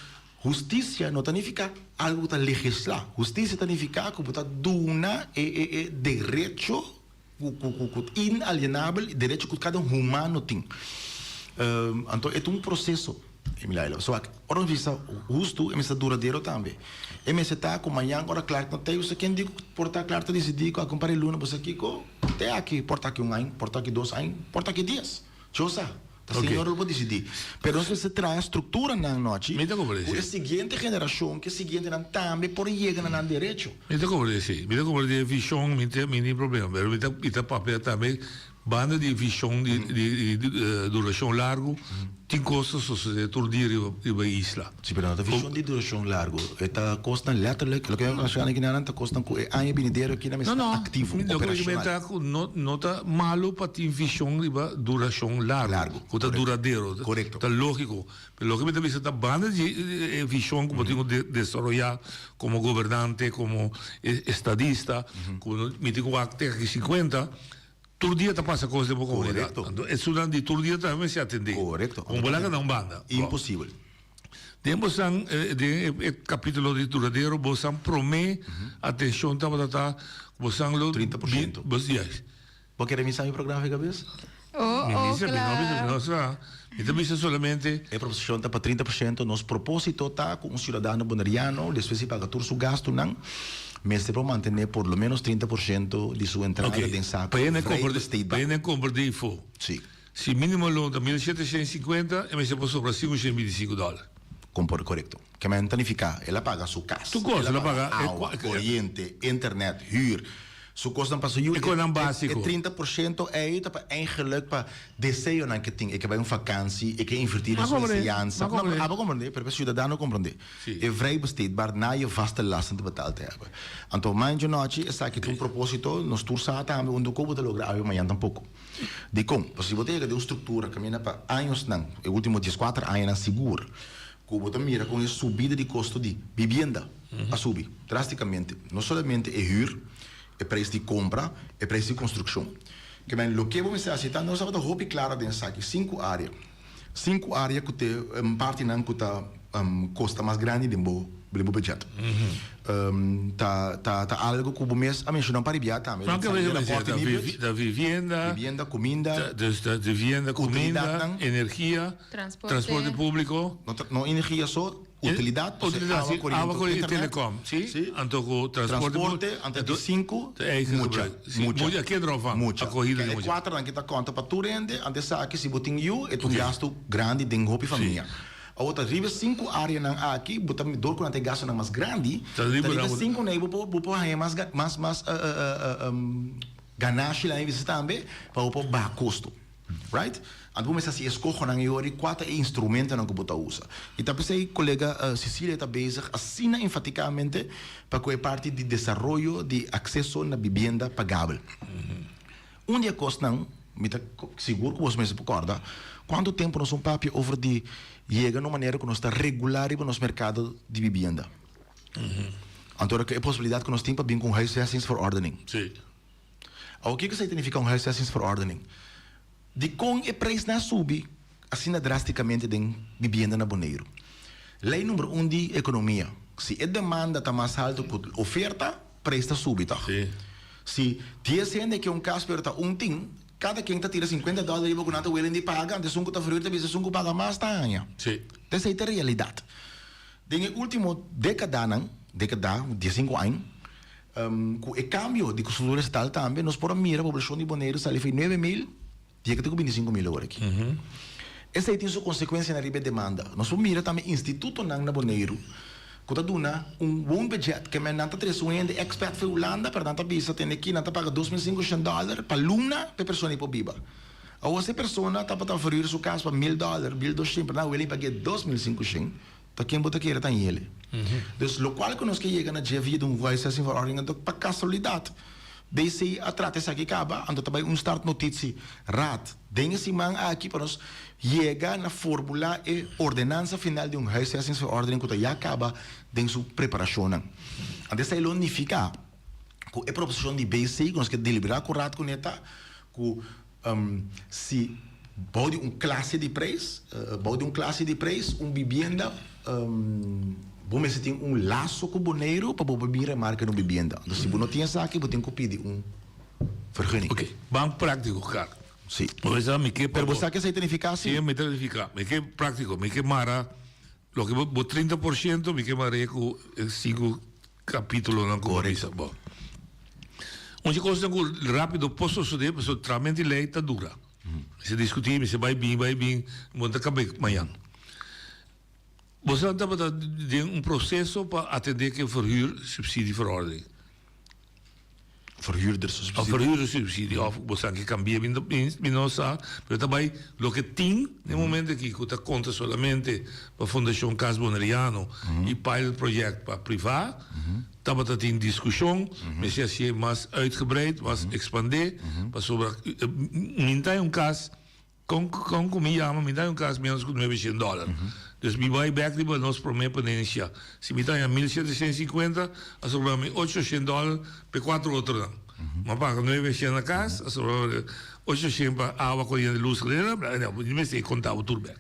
Speaker 14: hustisia no ta nifiká algu ku ta legislá. Hustisia ta nifiká ku bo ta duna e derecho ku inalienabel, derecho ku kada humano tin. Anto e ta un proseso, Emilailo. So ora nos bisa hustu, e mester ta duradero tambe. E mester ta ku mañan ora Clark no ta ei, boso ken di ku por ta Clark ta disidí ku aki un par di luna boso kiko te aki, por ta aki un aña, por ta aki dos aña, por ta aki dies. Dios sa. Ta Señor lo por disidí. Pero nos mester traha strukturanan nochi ku e siguiente generashon, ku e siguientenan tambe por yega na nan derecho.
Speaker 12: Mi ta komprendé, sí. Mi ta komprendé e vishon, mi tin problema. Pero mi ta papia tambe. Banda di vision di di duracion largo, tin cos ta sucede tur dia riba riba e isla.
Speaker 14: Si, pero no ta vision di duracion largo. E ta cosnan letterlijk, loke mi a menciona aki nan ta cosnan cu e aña binidero aki nan mester ta activo,
Speaker 12: No, no. Loke mi
Speaker 14: operacional.
Speaker 12: ta cu no no ta malo pa tin vision riba duracion largo.
Speaker 14: Largo,
Speaker 12: Cu ta
Speaker 14: correcto.
Speaker 12: duradero.
Speaker 14: Correcto.
Speaker 12: Ta logico. Pero loke mi ta bisa ta banda di e vision cu bo tin cu desaroya como gobernante, como estadista, cu mi tin cu wak te aki 50, Tur dia ta pasa cos den bo comunidad.
Speaker 14: Correcto.
Speaker 12: Anto esunnan di tur dia tambe mester atende.
Speaker 14: Correcto.
Speaker 12: Con bo laga na un banda.
Speaker 14: Imposibel.
Speaker 12: Den bosan, den e capitulo di duradero, bosan prome atencion tabata ta cu bosan lo.
Speaker 14: 30%.
Speaker 12: Bos, yes.
Speaker 14: Bo kere misa mi programa di cabes?
Speaker 13: Oh,
Speaker 12: Mi
Speaker 13: oh,
Speaker 12: bisa, mi no bisa, mi
Speaker 13: claro.
Speaker 12: no sa. Mi ta bisa solamente.
Speaker 14: E proposicion ta pa 30%. Nos proposito ta cu un ciudadano boneriano, despues di paga tur su gastunan, mester por mantene por lo menos 30% di su entrada
Speaker 12: Ok,
Speaker 14: den saco
Speaker 12: pa hende
Speaker 14: vrij
Speaker 12: compra,
Speaker 14: besteedbaar.
Speaker 12: pa hende compra di ifo.
Speaker 14: Si.
Speaker 12: Si minimo loon ta 1750, e mester por sobra 525 dollar.
Speaker 14: Compor, corecto. Ke men ta nifica? El a paga su cas.
Speaker 12: Tur cos,
Speaker 14: El a paga awa, coriente, internet, huur. Su kosnan pa su yu.
Speaker 12: E kosnan básiko.
Speaker 14: E 30% ei ta pa eigenlijk pa deseonan ke tin. E ke bai un vakansi, e ke invertí den su enseñansa.
Speaker 12: Ma komprendé.
Speaker 14: Abo komprendé, pero pa e siudadano komprendé.
Speaker 12: Sí.
Speaker 14: E vrij besteedbaar na je vaste lasten te betaald te hebben. Anto mañana nochi esaki ta un propósito, nos tur sa tambe unda ku bo ta logra awe mañana tampoko. Dikon? Pasobra si bo ta yega den un struktura kaminda pa añosnan, e último dieskuater añanan sigur, Ku bo ta mira kon e subida di kosto di bibienda a subi drástikamente. No solamente e hür, e preis di kompra, e preis di konstrukshon. Ke men loke bo mester hasi ta nos tabata hopi klara den esaki, sinku área. Sinku área ku te partinan ku ta kosta mas grandi den bo den bo budget. Ta ta ta algu ku bo mes a menshoná un par di bia tambe.
Speaker 12: Nan ke mester ta vivienda,
Speaker 14: Vivienda, kuminda,
Speaker 12: dus ta vivienda, kuminda,
Speaker 14: utilidatnan.
Speaker 12: energia.
Speaker 13: Transporte.
Speaker 12: Transporte públiko.
Speaker 14: No, no energia so, utilidat,
Speaker 12: Utilidat,
Speaker 14: awa,
Speaker 12: si,
Speaker 14: koriente,
Speaker 12: awa, koriente,
Speaker 14: internet.
Speaker 12: telecom, si.
Speaker 14: Si.
Speaker 12: Anto ku transporte
Speaker 14: Transporte, anto di sinku,
Speaker 12: Ta eigen
Speaker 14: mucha,
Speaker 12: gebruik. Si,
Speaker 14: mucha.
Speaker 12: mucha, kinderopvang,
Speaker 14: Mucha.
Speaker 12: akohida di
Speaker 14: E
Speaker 12: mucha.
Speaker 14: kuaternan ki ta konta pa tur hende, anto esaki si bo tin yu, e ta un gastu grandi den hopi famia. Awor ta riba e sinku areanan aki, bo ta dor ku nan ta e gastunan mas grandi,
Speaker 12: Ta
Speaker 14: ta
Speaker 12: riba
Speaker 14: riba e
Speaker 12: nan bo-
Speaker 14: sinku nei bo por bo por haña mas mas mas ganashi laña bisa tambe pa bo por baha kosto. Right? Anto bo mester hasi eskohonan e ora i kua ta e instrumentonan ku bo ta usa. I ta p'esei kolega Cecilia ta bezig asina enfatikamente pa ku e parti di desaroyo di akseso na bibienda pagabel. Un di e kosnan, mi ta sigur ku boso mester por kòrda, kuantu tempu nos un papia over di yega na un manera ku nos ta regulá riba nos merkado di bibienda. Anto ora ku e posibilidat ku nos tin pa bin ku un huisvestingsverordening. Awor kiko esei ta nifiká un huisvestingsverordening? Dikon e preisnan a subi asina drástikamente den bibienda na Boneiru? Lei number un di ekonomia, si e demanda ta mas haltu ku oferta, preis ta subi, tòg? Si dies hende ke un kas pero ta un tin, kada ken ta tira sinkuenta dòler riba ku nan ta willing di paga, anto esun ku ta verhuur ta bisa esun ku paga mas ta haña. Esei ta realidat. Den e último dékadanan, dékada, diesinku aña, Ku e kambio di struktura estatal tambe nos por a mira poblashon di Boneiru sali for 9000 yega te ku 25000 awor aki. Esei tin su konsekuensianan riba e demanda. Nos por mira tambe institutonan na Boneiru ku ta duna un woonbudget ke men nan ta trese un hende expat for Hulanda pero nan ta bisa tende aki nan ta paga 2500 dòler pa luna pa e persona ei por biba. Awor si e persona tabata verhuur su kas pa mil dòler, mil doshen pero nan a wili pag'é 2500. Ta ken bo ta kere ta hele. Dus lokual ku nos ke yega na dje via di un huisvestingverordening anto pa kasualidat BC a trata esaki kaba anto ta bai un start notitie raad den e siman aki pa nos yega na formula e ordenansa final di un huisvestingsverordening ku ta ya kaba den su preparashonnan. Anto esei lo nifiká ku e proposishon di BC ku nos ke deliberá ku raad kuné ta ku Si bou di un klase di preis, bou di un klase di preis, un bibienda, bo mester tin un laso ku Boneiru pa bo por bin remarka na un bibienda. Anto si bo no tin esaki, bo tin ku pidi un vergunning.
Speaker 12: Oké, ban práktiko, Karl.
Speaker 14: Si.
Speaker 12: Bo sa mi ke pa
Speaker 14: Pero bo
Speaker 12: bo.
Speaker 14: sa ke esei ta nifiká si?
Speaker 12: Si, mi ta nifiká. Mi ke práktiko, mi ke mara loke bo, bo 30% mi ke mar'é ku e sinku Capitulonan cu bo bisa bo. Un dje cosnan cu rapido por sosode pasobra tramenti ley ta dura. Mester discuti, mester bay bin, bay bin, bo no ta caba mañan. Boso tabata den un proceso pa atende cu e verhuur subsidie verordening.
Speaker 14: Verhuurderssubsidie.
Speaker 12: Of verhuurderssubsidie, of bo sa ke kambia, mi mi no sa, pero ta bai loke tin den momento aki ku ta konta solamente pa Fundashon Cas Boneriano i pilot project pa privá, tabata tin diskushon, mester hasié mas uitgebreid, mas ekspandé, pasobra mi ta un kas. Kon kon ku mi yama mi ta haña un kas menos ku nuebe shen dòler. Dus mi bai bèk riba nos promé ponensia. Si mi ta haña 1750, a sobra mi ocho shen dòler p'e kuater otronan. Mi a paga nuebe shen na kas, a sobra ocho shen pa awa, koriente, lus, mi mester konta bo tur bèk.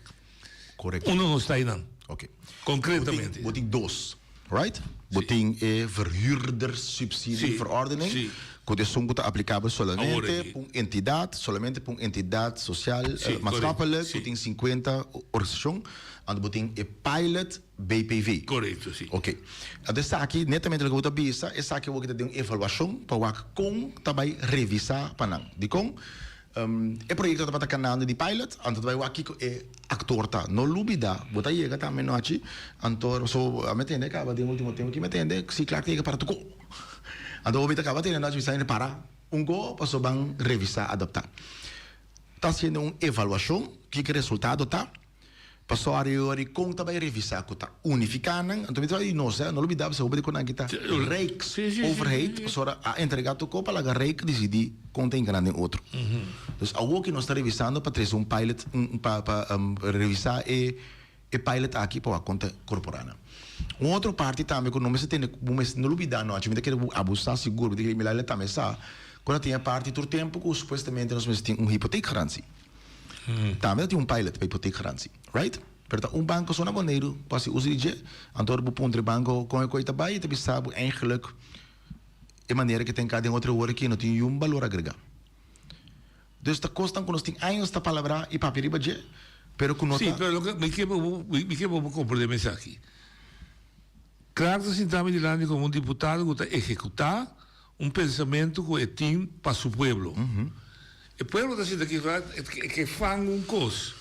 Speaker 14: Korekto.
Speaker 12: Uno nos ta einan.
Speaker 14: Oké.
Speaker 12: Konkretamente.
Speaker 14: Bo tin dos, right? Bo tin e verhuurderssubsidieverordening, ku ta esun ku ta aplikabel solamente pa un entidat, solamente pa un entidat sosial, maatschappelijk, ku tin sinkuenta organisashon. Anto bo tin e pilot BPV.
Speaker 12: Korekto, si.
Speaker 14: Oké. Anto esaki, netamente loke bo ta bisa, esaki awor ki ta den un evaluashon pa wak kon ta bai revisá pa nan. Dikon? E proyekto tabata kanando di pilot, anto ta bai wak kiko e aktor ta. No lubida, bo ta yega tambe nochi, anto so a mi tende kaba den ultimo tempo ki mi tende si Clark ta yega para tuko. Anto hopi ta kaba tende nochi mi sa hende para un ko paso ban revisa adapta. Ta hasiendo un evaluashon kiko e resultado ta. Paso ariori kon ta bai revisá ku ta unifiká nan, anto mi ta bai nos no lubidá pasobra hopi di ku nan kita Rijksoverheid pasobra a entregá tur kos pa laga Rijk disidí kon ta hinka nan den otro. Dus awor ki nos ta revisando pa trese un pilot pa pa revisá e e pilot aki pa wak kon ta korporá nan. Un otro parti tambe ku no mester tene bo mester no lubidá nochi mi ta kere bo abusá sigur mi ta kere Milaila tambe sa ku ta tin e parti tur tempu ku supuestamente nos mester tin un hypotheekgarantie. Tambe ta tin un pilot pa hipoteekgarantie, right? Pero ta un banko so na Boneiru ku hasi uso di dje. Anto ora bo puntra e banko kon e koi ta bai, e ta bisa bo eigenlijk e manera ke ta enka den otro wor aki no tin niun balor agregá. Dus ta kosnan ku nos tin años ta palabrá i papia riba dje, pero ku no
Speaker 12: Sí,
Speaker 14: ta.
Speaker 12: pero loke mi ke pa bo, mi ke pa bo komprendé mi esaki. Clark ta sinta mi dilanti komo un diputado ku ta ehekutá Un pensamentu ku e tin pa su pueblo. E pueblo ta sinta ki e ke fang un kos.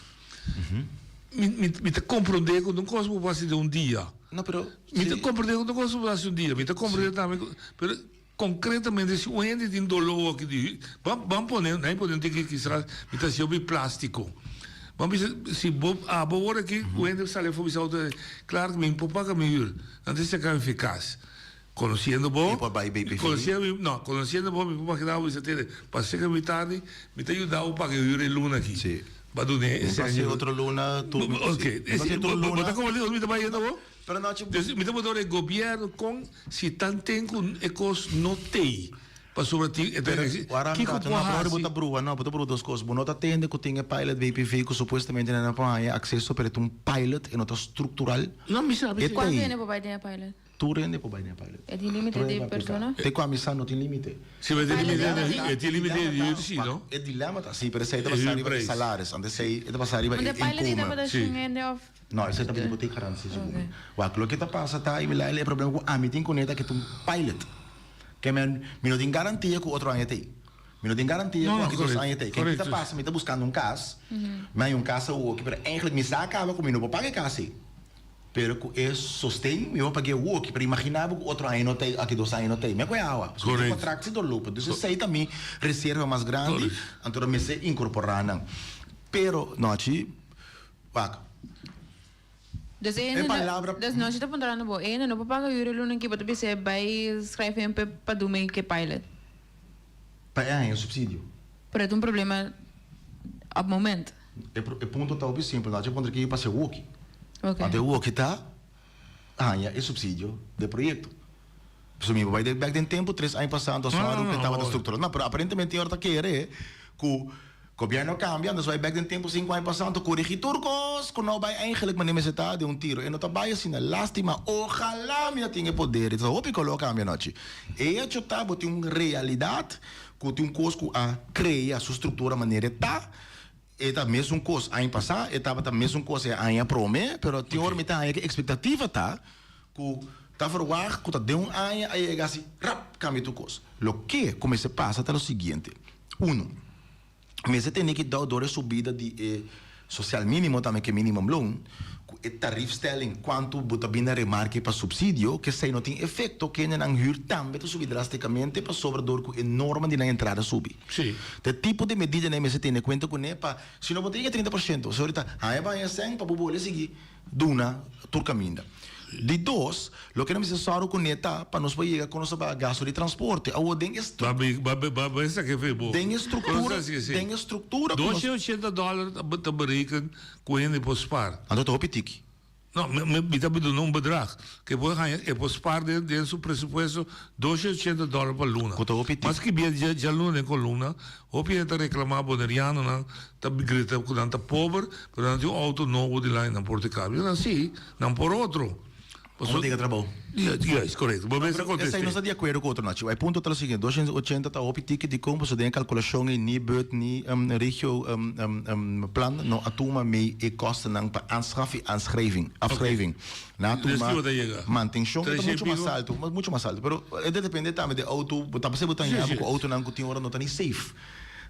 Speaker 12: Mi mi mi ta komprondé ku un kos bo por hasi den un dia.
Speaker 14: No, pero
Speaker 12: Mi ta komprondé ku un kos bo por hasi un dia. Mi ta komprondé tambe ku pero konkretamente si un hende tin doló aki di ban ban pone nan pone un tiki kisas mi ta hasi hopi plástiko. Ban bisa si bo abo awor aki un hende sali afó bisa otro Clark mi por paga mi hür nan ta saka mi fikas. Conociendo bo,
Speaker 14: Mi por bai BPV.
Speaker 12: conociendo mi, no, conociendo bo mi por imagina bo bisa tene, pa seca mi tardi, mi ta yuda bo paga e huur e luna aki.
Speaker 14: Sí.
Speaker 12: Ba dun'é
Speaker 14: Mi
Speaker 12: ese
Speaker 14: pasa
Speaker 12: aña.
Speaker 14: otro luna tur mi
Speaker 12: Ok,
Speaker 14: sí. Mi pasa otro
Speaker 12: bo
Speaker 14: luna.
Speaker 12: ta como mi ta bayendo bo?
Speaker 14: Pero no, chi-
Speaker 12: Dus mi ta puntra e gobierno con si tanten cu e cos no tey. Pasobra tin e ta
Speaker 14: Pero,
Speaker 12: exi-
Speaker 14: wara
Speaker 12: kiko
Speaker 14: rato,
Speaker 12: por
Speaker 14: no, pero ora bo
Speaker 12: hasi?
Speaker 14: ta brua, no, bo ta brua dos cos. Bo no ta tende cu tin e pilot BPV cu supuestamente nan a por haña acceso, pero e ta un pilot, e no ta structural.
Speaker 12: No, mi sabi
Speaker 14: E
Speaker 12: si.
Speaker 13: Cuanto
Speaker 14: tey.
Speaker 13: hende por bay den e pilot?
Speaker 14: Tur hende por bai den e pilot.
Speaker 13: E tin limite
Speaker 14: Tur
Speaker 13: di
Speaker 14: hende por apliká.
Speaker 13: persona?
Speaker 14: Te ku ami sa no tin limite.
Speaker 12: Si, pero e tin limite di, e tin limite di huur si, no?
Speaker 14: E dilema ta, si, pero esei ta
Speaker 12: E
Speaker 14: basá
Speaker 12: huur
Speaker 14: riba e
Speaker 12: prijs.
Speaker 14: salaris, anto esei e ta basá riba
Speaker 13: Want
Speaker 14: e
Speaker 13: e pilot ei
Speaker 14: inkomen.
Speaker 13: tabata
Speaker 12: Si.
Speaker 13: shen hende of?
Speaker 14: No, esei ta hipoteekgarantie segun mi. Wak, loke ta pasa ta, Emilael, e problema ku ami tin kuné ta ke ta un pilot. Ke men, mi no tin garantia ku otro aña ta ei. Mi no tin garantia
Speaker 12: No,
Speaker 14: ku
Speaker 12: no,
Speaker 14: aki dos
Speaker 12: correcto,
Speaker 14: aña ta ei. Ke ki ta
Speaker 12: correcto.
Speaker 14: pasa, mi ta buskando un kas, mi haña un kas awoki, pero eigenlijk mi sa kaba ku mi no por paga e kas ei. Pero ku e sosten mi bo pag'é woki, pero imaginá bo ku otro aña no t'ei, aki dos aña no t'ei. Mi a kohe awa, pasobra mi kontrakt si doorlopen. Dus esei ta mi reserva mas grandi, anto lo mester inkorporá nan. Pero, nochi, wak,
Speaker 13: Dus e
Speaker 14: e
Speaker 13: hende no,
Speaker 14: palabra.
Speaker 13: dus nochi ta puntrando bo, e hende no por paga yuri luna aki, bo ta bis'é bai schrijf in p'e pa duna e ke pilot.
Speaker 14: Pa e haña supsidio.
Speaker 13: Pero e ta un problema op moment.
Speaker 14: E punto ta hopi simpel, nochi a puntra ki pasa e woki.
Speaker 13: Ok.
Speaker 14: Anto e woki ta haña e subsidio d'e proyecto. Pasobra mi bai bek den tempo, tres aña pasa, anto a sòru ku e tabata structural. No, pero aparentemente e ora ta kere ku gobierno cambia, anto bai bek den tempo sinku aña pasa, anto corigi tur cos ku no bai eigenlijk manera mester ta den un tiro. E no ta bai asina. Lastima, ojalá mi a tin e poder. E ta hopi color cambia nochi. E hecho ta bo tin un realidad ku tin un cos ku a crea su structura manera e ta. E ta mesun kos aña pasá, e tabata mesun kos e aña promé, pero tin ora mi ta haña ku e ekspektativa ta ku ta verwagt ku ta den un aña a yega asi rap kambia tur kos. Loke ku mester pasa ta lo siguiente, uno, mester tene ki dou dor e subida di e sosial mínimo tambe ku e minimumloon, ku. e tariefstelling kuantu bo ta bin na remarke pa supsidio, ku esei no tin efekto, kendenan hür tambe ta subi drastikamente pasobra dor ku e norma di nan entrada subi. Ta e tipo di medidanan e mester tene kuenta kuné pa si no bo ta yega 30%, so ta haña baña sèn pa bo bole sigui duna tur kaminda. Di dos, loke nan mester sòru kuné ta pa nos por yega kon nos ta paga gastu di transporte. Awor den e
Speaker 12: stru. Ba ba ba ba esaki fe bo.
Speaker 14: Den e struktura, den e struktura
Speaker 12: ku nos. 280 dòler ta bereken Ku hende por spaar.
Speaker 14: Anto ta hopi tiki.
Speaker 12: No, mi ta duna un bedrag. Ku e por haña, e por spaar den den su presupuesto 280 dòler pa luna.
Speaker 14: Ku ta hopi tiki.
Speaker 12: Mas ki bia djaluna den kolumna, hopi hende ta reklamá, bonerianonan ta grita ku nan ta pober, pero nan tin un outo nobo dilanti nan por te kaba. Mi ta si, nan por otro.
Speaker 14: Como diga trabou.
Speaker 12: Juist, correcto. Bo mester conteste.
Speaker 14: Esey no sta di acuerdo cu otro nachi. E punto ta lo siguiente, 280 ta hopi tiki dicon pasobra den e calculacion ey ni but ni regio plan no a tuma mee e kostennan pa aanschaf y aanschrijving, afschrijving. Nan a tuma mantencion e ta mucho mas alto, mucho mas alto. Pero e ta depende tambe di auto, bo ta pasey bo ta haya cu autonan cu tin ora no ta ni safe.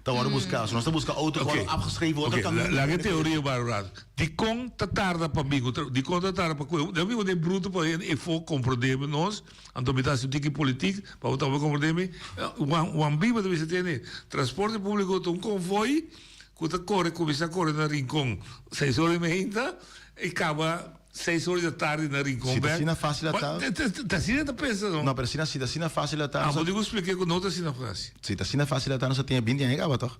Speaker 14: Ta worde busca. So nos ta busca auto cu worde afgeschreven otro caminda.
Speaker 12: Laga e teoria bar un rato. Dikon ta tarda pa bin ku dikon ta tarda pa ku den mi den bruto pa hende efo komprondé mi nos anto mi ta hasi un tiki politik pa bo tambe komprondé mi wan wan biba ta bisa tene transporte públiko ta un konvoi ku ta kore kuminsá kore na Rincon seis ora di meinta i kaba seis ora di atardi na Rincon
Speaker 14: Si ta
Speaker 12: bèk
Speaker 14: asina fásil a ta.
Speaker 12: Ta asina ta pensa no.
Speaker 14: No pero asina si ta asina fásil a ta.
Speaker 12: Ah bo tin ku spliké ku no ta asina fásil.
Speaker 14: Si ta asina fásil a ta nos a tin e binti aña kaba tòg.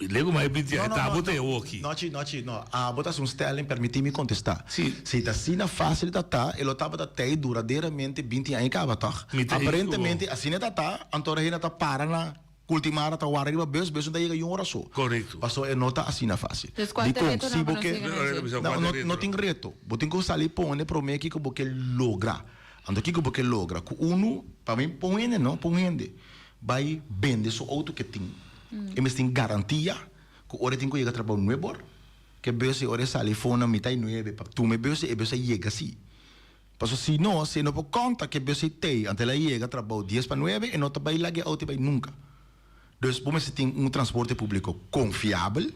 Speaker 12: Lego ma e binti aña ta abo ta e awoki.
Speaker 14: No chi, no chi, no. Abo ta haci un stelling, permiti mi contesta.
Speaker 12: Si.
Speaker 14: Si ta asina facil ta ta, e lo tabata tey duraderamente binti aña caba, toch?
Speaker 12: Mi ta eens cu bo.
Speaker 14: Aparentemente asina ta ta, anto ora hende ta para na Cultimara ta warda riba bus, bus no ta yega y un ora so.
Speaker 12: Correcto.
Speaker 14: Pasobra e no ta asina facil.
Speaker 13: Dus cual ta
Speaker 14: Dicon?
Speaker 13: reto
Speaker 14: Si
Speaker 13: nan
Speaker 14: bo
Speaker 13: pa nos
Speaker 14: ke.
Speaker 13: yega na dje?
Speaker 14: No, no, no tin reto. Bo tin cu sali pone prome kico bo ke logra. Anto kico bo ke logra? Cu unu, pa mi pa un hende no, pa un hende bay bende su auto ke tin. E mester tin garantia ku ora e tin ku yega trabou nuebe or, ku e bus ei ora e sali for na mitad nuebe pa tuma e bus ei, e bus a yega si. Pasobra si no, si e no por konta ku e bus ei tei anto el a yega trabou dies pa nuebe, e no ta bai laga e outo ei bai nunka. Dus bo mester tin un transporte públiko konfiabel,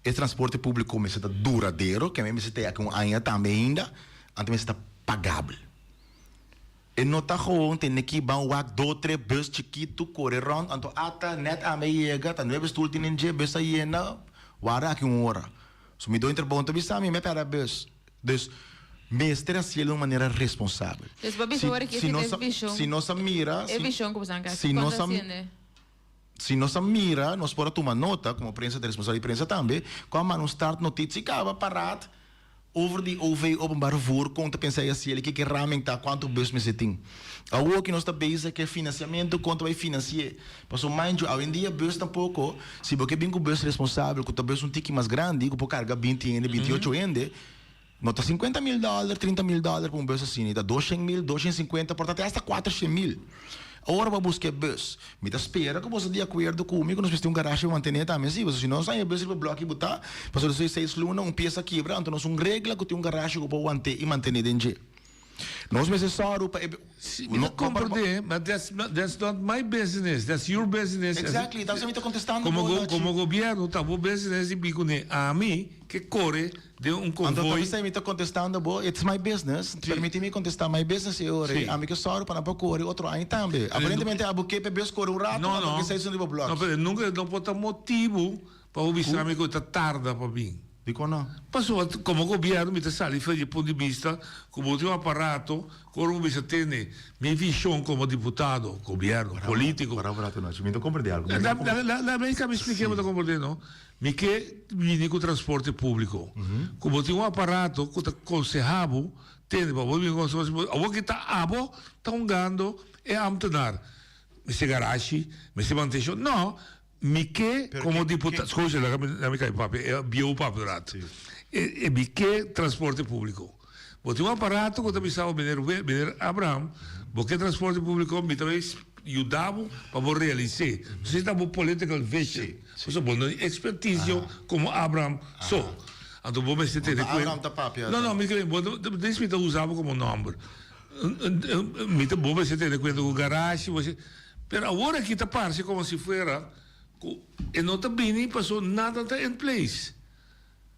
Speaker 14: e transporte públiko mester ta duradero, ke mester tei aki un aña tambe ainda, anto mester ta pagabel. E no ta gewoon tene ki ban wak do tre bus chikitu kore rond anto ata net ame yega ta nuebe stoel tin den dje bus a yena wara aki un ora so mi doño trabou ta bisa mi mi a perde a bus dus mester haciel den un manera responsabel
Speaker 13: Dus bo bisa ora ki
Speaker 14: si
Speaker 13: e
Speaker 14: nos a
Speaker 13: vision
Speaker 14: si nos a mira
Speaker 13: e vision ku bo san
Speaker 14: si nos a si nos a mira nos por a tuma nota komo prensa ta responsabel di prensa tambe ku a manda un start notitie kaba paraat Over di OV, openbaar vervoer, kon ta pensa e hasiel, kiko e raming ta, kuantu bus mester tin. Awor ki nos ta bezig ku e finansiamentu, kon ta bai finansi'é. Pasobra mind you, awendia bus tampoko, si bo ke bin ku bus responsabel, ku ta bus un tiki mas grandi, ku por karga binti hende, binti ocho hende, no ta 50 mil dòler, 30 mil dòler pa un bus asina, ta 200 mil, 250, por ta te hasta 400 mil. Ora bo a buska e bus, mi ta spera ku bo ta di akuerdo ku mi ku nos mester un garashi pa mantené tambe si, pasobra si nos haña e bus riba blòki bo ta, pasobra despues di seis luna un piesa kibra, anto nos un regla ku tin un garashi ku por want'é i mantené den dje. Nos mester sòru pa e.
Speaker 12: Si, mi ta komprendé, but that's that's not my business, that's your business.
Speaker 14: Exactly, ta mi ta kontestando
Speaker 12: bo, Nachi. Komo gobièrnu ta bo business di bin kuné ami ke kore Den un
Speaker 14: Anto
Speaker 12: konvoi.
Speaker 14: ta bisa mi ta kontestando bo, it's my business, permiti mi kontesta my business e ora ei, ami ke sòru pa nan por kore otro aña tambe. Aparentemente abo ke p'e bes kore un rato,
Speaker 12: No,
Speaker 14: anto
Speaker 12: no.
Speaker 14: ke sa esun riba blòk.
Speaker 12: No, pero nunka no por ta motibu pa bo bisa mi ku ta tarda pa bin.
Speaker 14: Dikon no?
Speaker 12: Pasobra komo gobièrnu mi ta sali for di e punto di bista ku bo tin un aparato ku ora bo bisa tene mi vishon komo diputado, gobièrnu, polítiko.
Speaker 14: Para un rato Nacho, mi ta komprendé algu.
Speaker 12: Laat mi spliké bo ta komprendé no. Mi ke bini ku transporte públiko. Ku bo tin un aparato ku ta konsehá bo, tende pa bo bini ku transporte públiko. Awor ki ta abo ta hungando e ámtenar. Mester garashi, mester mantenshon. No, mi ke komo diputado, skucha laga mi laga mi kai papia, e bieu papia un rato. E mi ke transporte públiko. Bo tin un aparato ku ta bisa bo, meneer meneer Abraham, bo ke transporte públiko, mi ta bai yuda bo pa bo realis'é. Esei ta bo political vision. Pasobra bo no tin expertisio komo Abraham so. Anto bo mester tene
Speaker 14: kuenta. Abraham ta papia.
Speaker 12: No, no, mi ke bo des mi ta usa bo komo nòmber. Mi ta bo mester tene kuenta ku garashi, bo pero awor aki ta parse komo si fuera ku e no ta bini pasobra nada ta in place.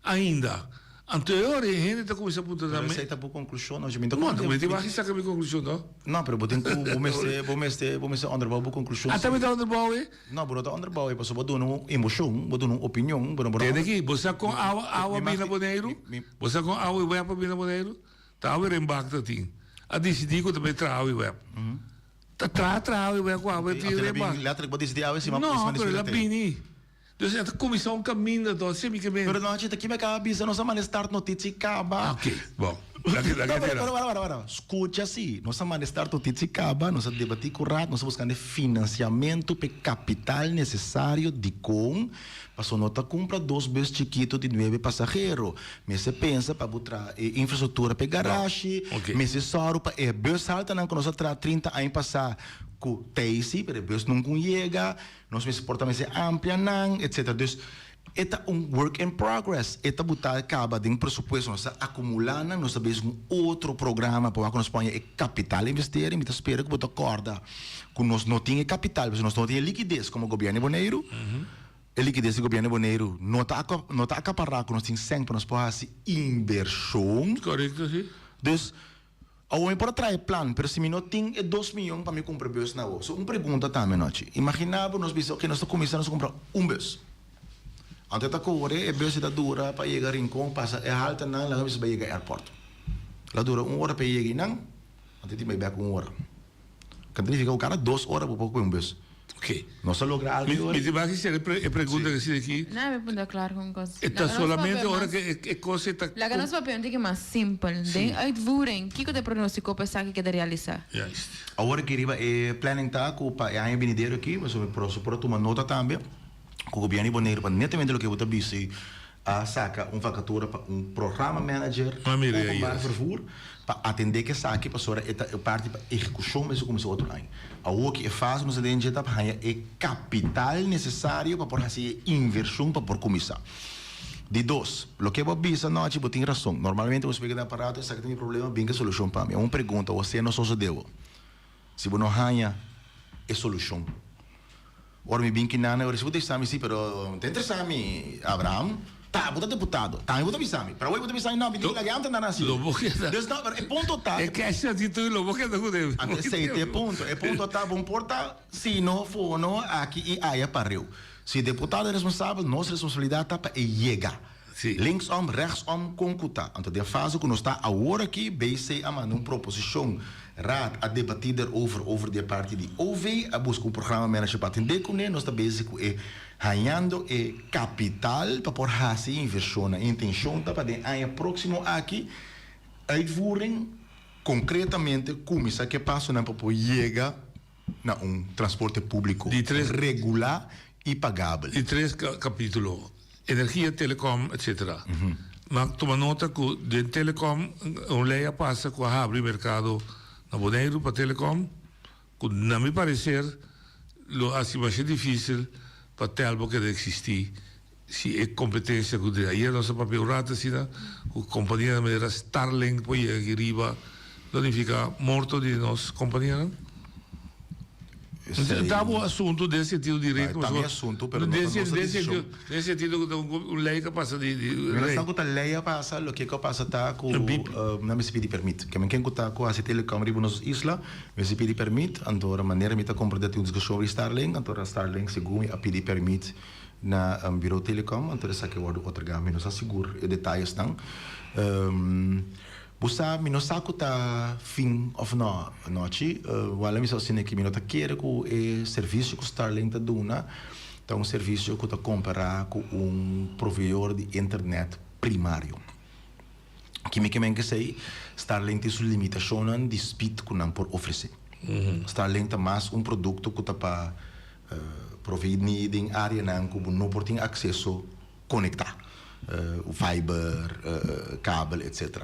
Speaker 12: Ainda. Anto e ora e hende ta kuminsá puntra
Speaker 14: Pero
Speaker 12: nan
Speaker 14: esei ta bo konklushon, no? Mi ta
Speaker 12: No, mi tin wak saka mi konklushon, no?
Speaker 14: No, pero bo tin ku, bo mester, bo mester, bo mester onderbouw bo konklushon.
Speaker 12: Ata mi ta onderbouw e?
Speaker 14: No, bo no ta onderbouw e, pasobra bo duna un emoshon, bo duna un opinion, bo no, bo no.
Speaker 12: Tende aki, bo sa kon awa, awa bini na Boneiru? Bo sa kon awa i web a bini na Boneiru? Ta awa renbak ta tin. A disidí ku ta bai traha awa i web. Ta traha, traha awa i web ku awa tin renbak.
Speaker 14: Letterlijk bo disidí awa i sima,
Speaker 12: No, pero el a bini. Dus e ta kuminsá un kaminda to, así mi ke men.
Speaker 14: Pero nochi ta ki mi a kaba bisa nos a manda start notitie kaba.
Speaker 12: Ok, bon. Laga
Speaker 14: No, pero, pero, wara, wara, wara. Skucha si. Nos a manda start notitie kaba, nos a debatí ku Raad, nos a buskando e finansiamentu p'e kapital nesesario dikon paso no ta kumpra dos bus chikitu di nuebe pasahero. Mester pensa pa bo traha e infrastruktura p'e garashi, mester sòru pa e bushaltenan ku nos a traha 30 aña pasá ku Teysi, pero e bus nunka un yega. Nos mester por ta mester amplia nan, etcetera. Dus e ta un work in progress. E ta buta caba den presupuesto. Nos ta acumula nan, nos ta bezig un otro programa pa wak cu nos por haña e capital investering. Mi ta spera cu bo ta corda cu nos no tin e capital, pasobra nos no tin e liquides como gobierno di Boneiru. E liquides di gobierno di Boneiru no ta no ta acapara cu nos tin cen pa nos por haci inversion.
Speaker 12: Correcto, si.
Speaker 14: Dus Awor mi por a traha e plan, pero si mi no tin e dos miyon pa mi kumpra bus na awor. So un pregunta tambe nochi. Imagina bo nos bisa, oke, nos ta kuminsa nos kumpra un bus. Anto e ta kore, e bus e ta dura pa yega Rincon, pasa e haltenan, laga bisa pa yega airport. La dura un ora pa e yega einan, anto e tin bai bek un ora. Kanta nifica ku kada dos ora bo por kohe un bus.
Speaker 12: Ok.
Speaker 14: Nos a logra algo
Speaker 12: Mi, mi tin baki sera e pregunta que sira aki.
Speaker 13: No, mi punta klaar con cos.
Speaker 12: E ta solamente ora ke e e cos e ta.
Speaker 13: Laga nos papia un tiki mas simpel. Den uitvoering, kiko ta e pronostico pa esaki keda realisa?
Speaker 12: Juist.
Speaker 14: Awor aki riba e planning ta ku pa e aña binidero aki, pasobra mi por a tuma nota tambe ku gobierno di Boneiru pa netamente loke bo ta bisa a saka un vakatura pa un programa manager openbaar vervoer pa atendé ku esaki pasobra e ta e parti pa ehekushon mester kuminsá otro aña. Awor ki e fase ku nos ta den dje ta pa haña e kapital nesesario pa por hasi e invershon pa por kuminsá. Di dos, loke bo a bisa anochi bo tin rason. Normalmente bo splika den aparato esaki ta mi problema bin ku e solushon pa mi. Un pregunta, wosé no sosodé bo si bo no haña e solushon? Ora mi bin kinan, ora si bo ta bisa mi si, pero no ta interesa mi, Abraham. Ta, bo ta deputado. Tambe bo ta bisa mi. Pero awor bo ta bisa mi, no, mi tin ki laga antenan hasi.
Speaker 12: Lo bo keda.
Speaker 14: Dus no, pero e punto ta.
Speaker 12: E cash na tin tur, lo bo keda ku den.
Speaker 14: Anto esei ta e punto. E punto ta, bo por ta sino, fono, aki i aya pareu. Si deputado e responsabel, nos responsabilidat ta pa e yega. Linksom, rechtsom, kon ku ta. Anto den fase ku nos ta awor aki, BC a manda un proposishon, Raad a debatí derover over di e parti di OV, a buska un programa manager pa atendé kuné, nos ta bezig ku e hañando e kapital pa por hasi e invershonnan. E intenshon ta pa den aña próksimo aki uitvoering konkretamente kuminsá ku e pasonan pa por yega na un transporte públiko regulá i pagabel.
Speaker 12: Di tres kapítulo, energia, telecom, etc. Ma tuma nota ku den telecom un lei a pasa ku a habri merkado na Boneiru pa telecom, ku na mi pareser lo hasi masha difísil pa Telbo keda eksistí si e kompetensia ku den. Ayer nos a papia un rato asina ku kompanianan manera Starlink por yega aki riba, lo nifiká morto di nos kompanianan? Ta bo asuntu den sentido directo.
Speaker 14: Ta mi asuntu, pero no ta nos decision.
Speaker 12: Den sentido cu ta un ley cu a pasa di
Speaker 14: di rey. Mi no sa cu ta ley a pasa, loke cu a pasa ta cu nan mester pidi permit. Ke men ken cu ta cu haci telecom riba nos isla mester pidi permit, anto ora manera mi ta comprende tin un discusion over di Starlink, anto ora Starlink segun mi a pidi permit na Bureau Telecom, anto esaki a wordo otorga. Mi no sa sigur e detayesnan. Bo sa, mi no sa ku ta fin òf nò, Nochi. Wèl, mi sa asina ki mi no ta kere ku e servisio ku Starlink ta duna ta un servisio ku ta kompará ku un proveedor di internet primario. Ki mi ke men kesei, Starlink tin su limitashonnan di speed ku nan por ofresé. Starlink ta mas un produkto ku ta pa proveé den áreanan ku bo no por tin akseso konektá, fiber, kabel etc.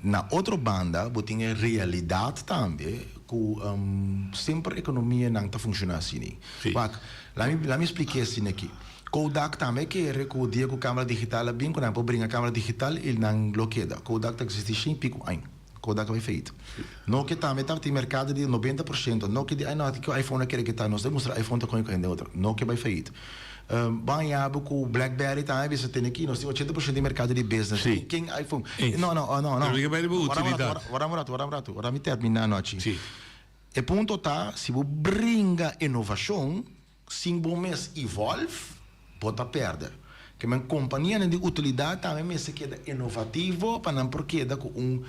Speaker 14: Na otro banda bo tin e realidat tambe ku semper ekonomianan ta funshoná asina. Wak, laat mi splike asina aki. Kodak tambe kere ku dia ku kamera digital a bin ku nan por bringa kamera digital i nan lo keda. Kodak ta eksistí shen piku aña. Kodak a bai feit. Nokia tambe tabatin merkado di 90%. Nokia di, ay no, kiko iPhone a kere kita nos? Ta mustra iPhone ta koño ku hende otro. Nokia bai feit. Bo haña bo ku Blackberry tambe bisa tene aki nos tin 80% di merkado di business.
Speaker 12: Sí.
Speaker 14: Ken iPhone?
Speaker 12: Eens.
Speaker 14: No, no, no, no.
Speaker 12: Pero mi ke bai riba
Speaker 14: Wara un
Speaker 12: utilidat.
Speaker 14: ratu, wara un ratu, wara un ratu, ora mi terminá anochi.
Speaker 12: Sí.
Speaker 14: E punto ta, si bo bringa inovashon sin bo mes evolve, bo ta pèrdè. Ke men kompanianan di utilidat tambe mester keda inovativo pa nan por keda ku un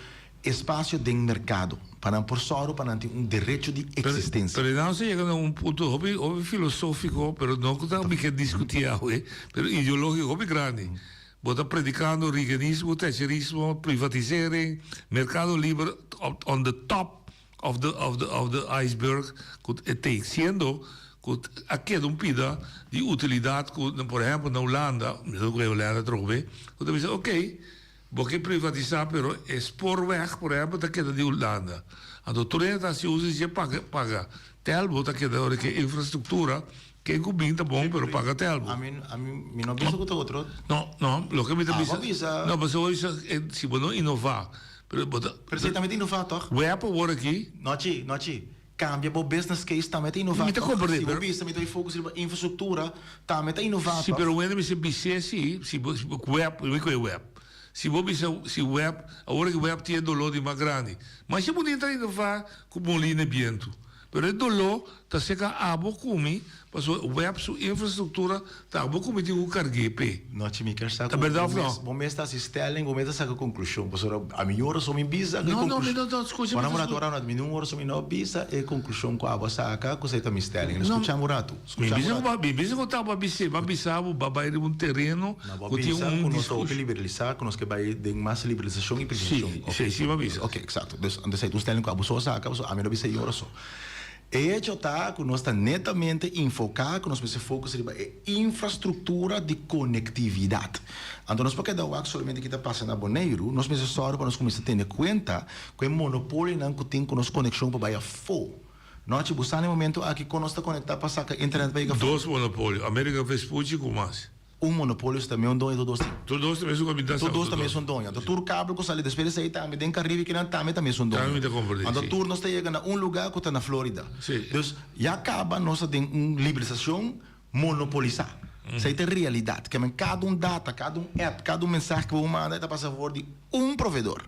Speaker 14: espasio den merkado, pa nan por sòru pa nan tin un derecho di eksistensia.
Speaker 12: Pero nan sa yega na un punto hopi hopi filosófiko, pero no ku ta mi ke diskutí awe, pero ideológiko hopi grandi. Bo ta predikando reaganismo, thatcherismo, privatisering, merkado liber on the top of the of the of the iceberg ku e te siendo ku a keda un pida di utilidat ku por ehempel na Hulanda, mi no ku Hulanda atrobe, ku ta bisa ok bo ke privatisa pero e spoorweg por ehempel ta keda di Hulanda anto tur hende ta hasi uso di dje paga paga telbo ta keda ora ke infrastruktura ken ku bin ta bon pero paga telbo.
Speaker 14: Ami ami mi no bisa ku ta otro.
Speaker 12: No no loke mi ta
Speaker 14: Ah,
Speaker 12: bisa
Speaker 14: bo bisa.
Speaker 12: no pasobra bo bisa si bo no inova Pero bo ta.
Speaker 14: Pero esei tambe ta inová tòg?
Speaker 12: Web awor aki.
Speaker 14: Nochi, nochi. Kambia bo business case tambe ta inová
Speaker 12: Mi ta
Speaker 14: tòg?
Speaker 12: komprendé,
Speaker 14: Si bo
Speaker 12: pero.
Speaker 14: bisa mi ta bai focus riba infrastruktura tambe ta inová
Speaker 12: Si,
Speaker 14: tòg?
Speaker 12: pero wende mi bis'é si, si bo, si bo web, mi kohe web. Si bo bisa si web, awor aki web tin e doló di mas grandi. Masha bunita ta inová ku molina e bientu. Pero e doló ta seka abo ku mi, pasobra web su infrastruktura ta abo ku mi tin ku karg'é p'e.
Speaker 14: Nochi mi kier sa
Speaker 12: Ta
Speaker 14: ku
Speaker 12: berdad
Speaker 14: bo
Speaker 12: of no?
Speaker 14: mes, bo mes ta hasi stelling, bo mes ta saka konklushon. Pasobra ami un ora so mi bisa ku e
Speaker 12: No, no, mi
Speaker 14: konklushon.
Speaker 12: no ta skucha, mi
Speaker 14: Wara
Speaker 12: ta
Speaker 14: un ratu,
Speaker 12: sku.
Speaker 14: wara un ratu. Mi nun ora so mi no bisa e konklushon ku abo a saka ku esei ta mi stelling.
Speaker 12: No,
Speaker 14: Skucha mi un ratu,
Speaker 12: mi
Speaker 14: skucha mi
Speaker 12: bisa
Speaker 14: un
Speaker 12: ku
Speaker 14: ratu.
Speaker 12: ba, mi bisa ku ta ba bis'é, ba bisa bo ba bai riba un tereno
Speaker 14: Na bo
Speaker 12: ku tin
Speaker 14: bisa
Speaker 12: un
Speaker 14: ku nos ta hopi
Speaker 12: diskus.
Speaker 14: liberalisá, ku nos ke bai den mas liberalisashon i
Speaker 12: Sí,
Speaker 14: privatisashon.
Speaker 12: sí,
Speaker 14: Oké.
Speaker 12: sí, bo a bisa.
Speaker 14: Oké, eksakto. Dus, anto esei ta un stelling ku abo so a saka, pasobra ami no bisa e ora so. E hecho ta ku nos ta netamente enfoká ku nos mester focus riba e infrastruktura di konektividat. Anto nos por keda wak solamente ki ta pasa na Boneiru, nos mester sòru pa nos kuminsá tene kuenta ku e monopolionan ku tin ku nos konekshon pa bai afó. Nochi, bo sa na e momento aki kon nos ta konektá pa saka internet pa yega afó?
Speaker 12: Dos monopolio, America Vespucci ku mas.
Speaker 14: Un monopolio si ta meun doño tur dos tin.
Speaker 12: Tur dos ta mesun kapital
Speaker 14: Tur dos ta mesun doño. Anto tur kabel ku sali despues di esei tambe den Karibe kinan tambe ta mesun doño.
Speaker 12: Tambe mi ta komprendé,
Speaker 14: Anto
Speaker 12: si.
Speaker 14: tur nos ta yega na un lugá ku ta na Florida.
Speaker 12: Si.
Speaker 14: Dus ya kaba nos ta den un liberalisashon monopolisá. Esei ta e realidat. Ke men kada un data, kada un app, kada un mensahe ku bo manda e ta pasa for di un proveedor.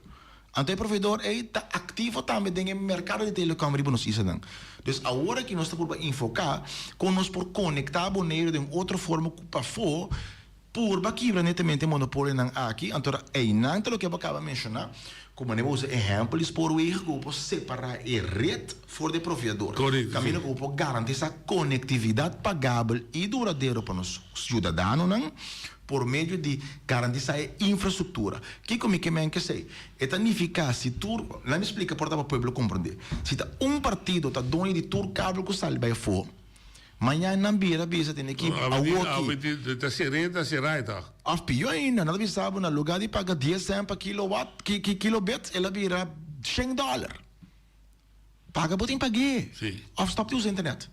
Speaker 14: Anto e proveedor ei ta aktivo tambe den e merkado di telecom riba nos islanan. Dus awor aki nos ta purba enfoká kon nos por konektá Boneiru den otro forma ku pafó purba kibra netamente e monopolionan aki. Anto einan ta loke bo a kaba menshoná, ku manera bo usa ehèmpel di spoorwegen ku bo por separá e ret for di e proveedor. Kaminda ku bo por garantisá konektividat pagabel i duradero pa nos siudadanonan. Por medio di garantisá e infrastruktura. Kiko mi ke men kesei? E ta nifiká si tur, laat mi splika por ta pa pueblo komprondé. Si ta un partido ta doño di tur kabel ku sali bai afó, mañan nan bira bisa tene ki awoki.
Speaker 12: Ta ser'é ta será e ta.
Speaker 14: Òf pió ainda, nan ta bisa bo na lugá di paga dies sènt pa kilowat, kilobit, el a bira shen dòler. Paga bo tin pag'é.
Speaker 12: Sí.
Speaker 14: Of stop di usa internet.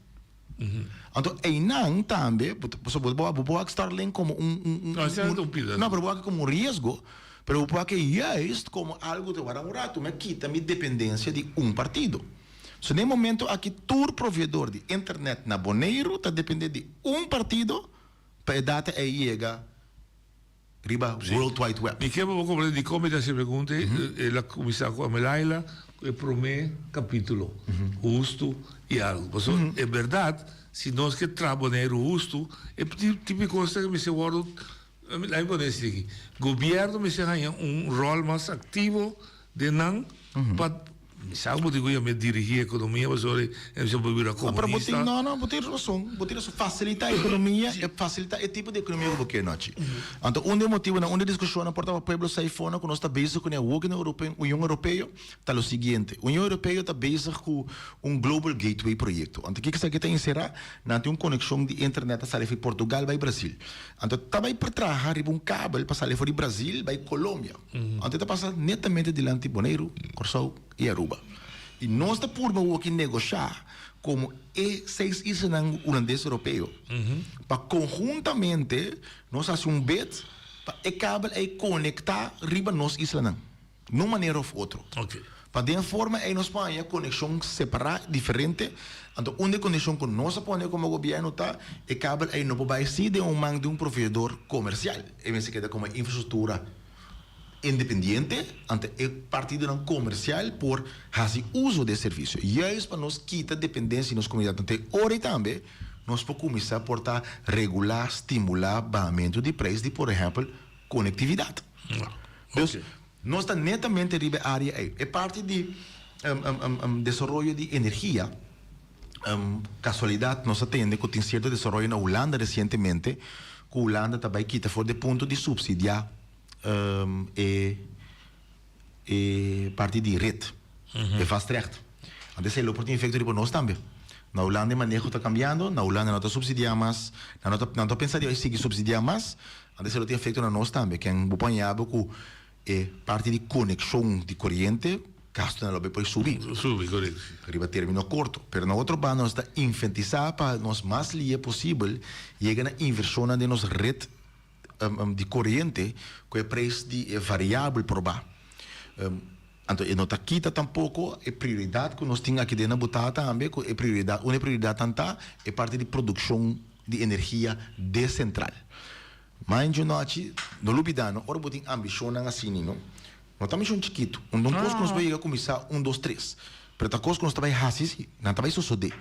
Speaker 14: Anto einan tambe, pasobra bo bo por wak Starlink como un un un
Speaker 12: No, esei ta un pida.
Speaker 14: No, pero bo wak como un riesgo, pero bo por wak juist como algo te wara un rato mi a kita mi dependencia di un partido. So den e momento aki tur proveedor di internet na Boneiru ta depende di un partido pa e data ei yega riba World Wide Web.
Speaker 12: Mi ke pa bo komprende dikon mi ta hasi e pregunta ei. El a kuminsá ku Amelaila ku e promé kapítulo, Hustu i algu. Pasobra e bèrdat, si nos ke traha Boneiru hustu, e tipo di kos ta ku mester wòrdu, laat mi pone esei aki, gobièrnu mester haña un ròl mas aktivo den nan pa Mi sa ku bo tin ku yam'é dirigí ekonomia pasobra e mester por bira
Speaker 14: No, pero bo tin,
Speaker 12: komunista.
Speaker 14: no, no, bo tin rason. Bo tin rason. Fasilitá ekonomia, e fasilitá e tipo di ekonomia ku bo ke nochi. Anto un di e motibunan, un di e diskushonnan por ta pa pueblo sa eifonan ku nos ta bezig kuné awor ku na Europe, Union Europeo, ta lo siguiente. Union Europeo ta bezig ku un Global Gateway proyekto. Anto kiko esaki ta enserá? Nan tin un konekshon di internet ta sali for di Portugal bai Brasil. Anto ta bai por traha riba un kabel pa sali for di Brasil bai Colombia. Anto e ta pasa netamente dilanti Boneiru, Kòrsou i Aruba. I nos ta purba woki negoshá komo e seis islanan hulandes europeo pa konhuntamente nos hasi un bid pa e kabel ei konektá riba nos islanan, n'un manera òf otro. Pa den forma ei nos por haña konekshon separá, diferente. Anto un di e kondishon ku nos a pone komo gobièrnu ta e kabel ei no por bai si den un man di un proveedor komersial. E mester keda komo infrastruktura independiente, anto e partidonan komersial por hasi uso di e servisio. Juist pa nos kita dependensia di nos komunidat. Anto e ora ei tambe nos por kuminsá por ta regulá, stimulá bahamentu di preis di por ehèmpel konektividat. Dus nos ta netamente riba e área ei. E parti di desaroyo di energia, kasualidat nos a tende ku tin sierto desaroyo na Hulanda resientemente, ku Hulanda ta bai kita for di e punto di supsidiá e e parti di ret, e vastrecht. Anto esei lo por tin efekto riba nos tambe. Na Hulanda e maneho ta kambiando, na Hulanda no ta supsidiá mas, nan no ta nan ta pensa di bai sigui supsidiá mas, anto esei lo tin efekto na nos tambe. Ken bo por haña bo ku e parti di konekshon di koriente, gastunan lo bai por subi.
Speaker 12: Subi, korekto.
Speaker 14: Riba término korto. Pero na otro banda nos ta inventisá pa nos mas lihe posibel yega na invershonnan den nos ret di koriente ku e preis di e variabel por ba. Anto e no ta kita tampoko e prioridat ku nos tin aki den na botá tambe ku e prioridat un e prioridatnan ta e parti di produkshon di energia desentral. Mind you nochi no lubida no ora bo tin ambishonnan asini no no ta ambishon chikitu un don kos ku nos por yega kuminsá un dos tres pero ta kos ku nos ta bai hasi si nan ta bai sosodé.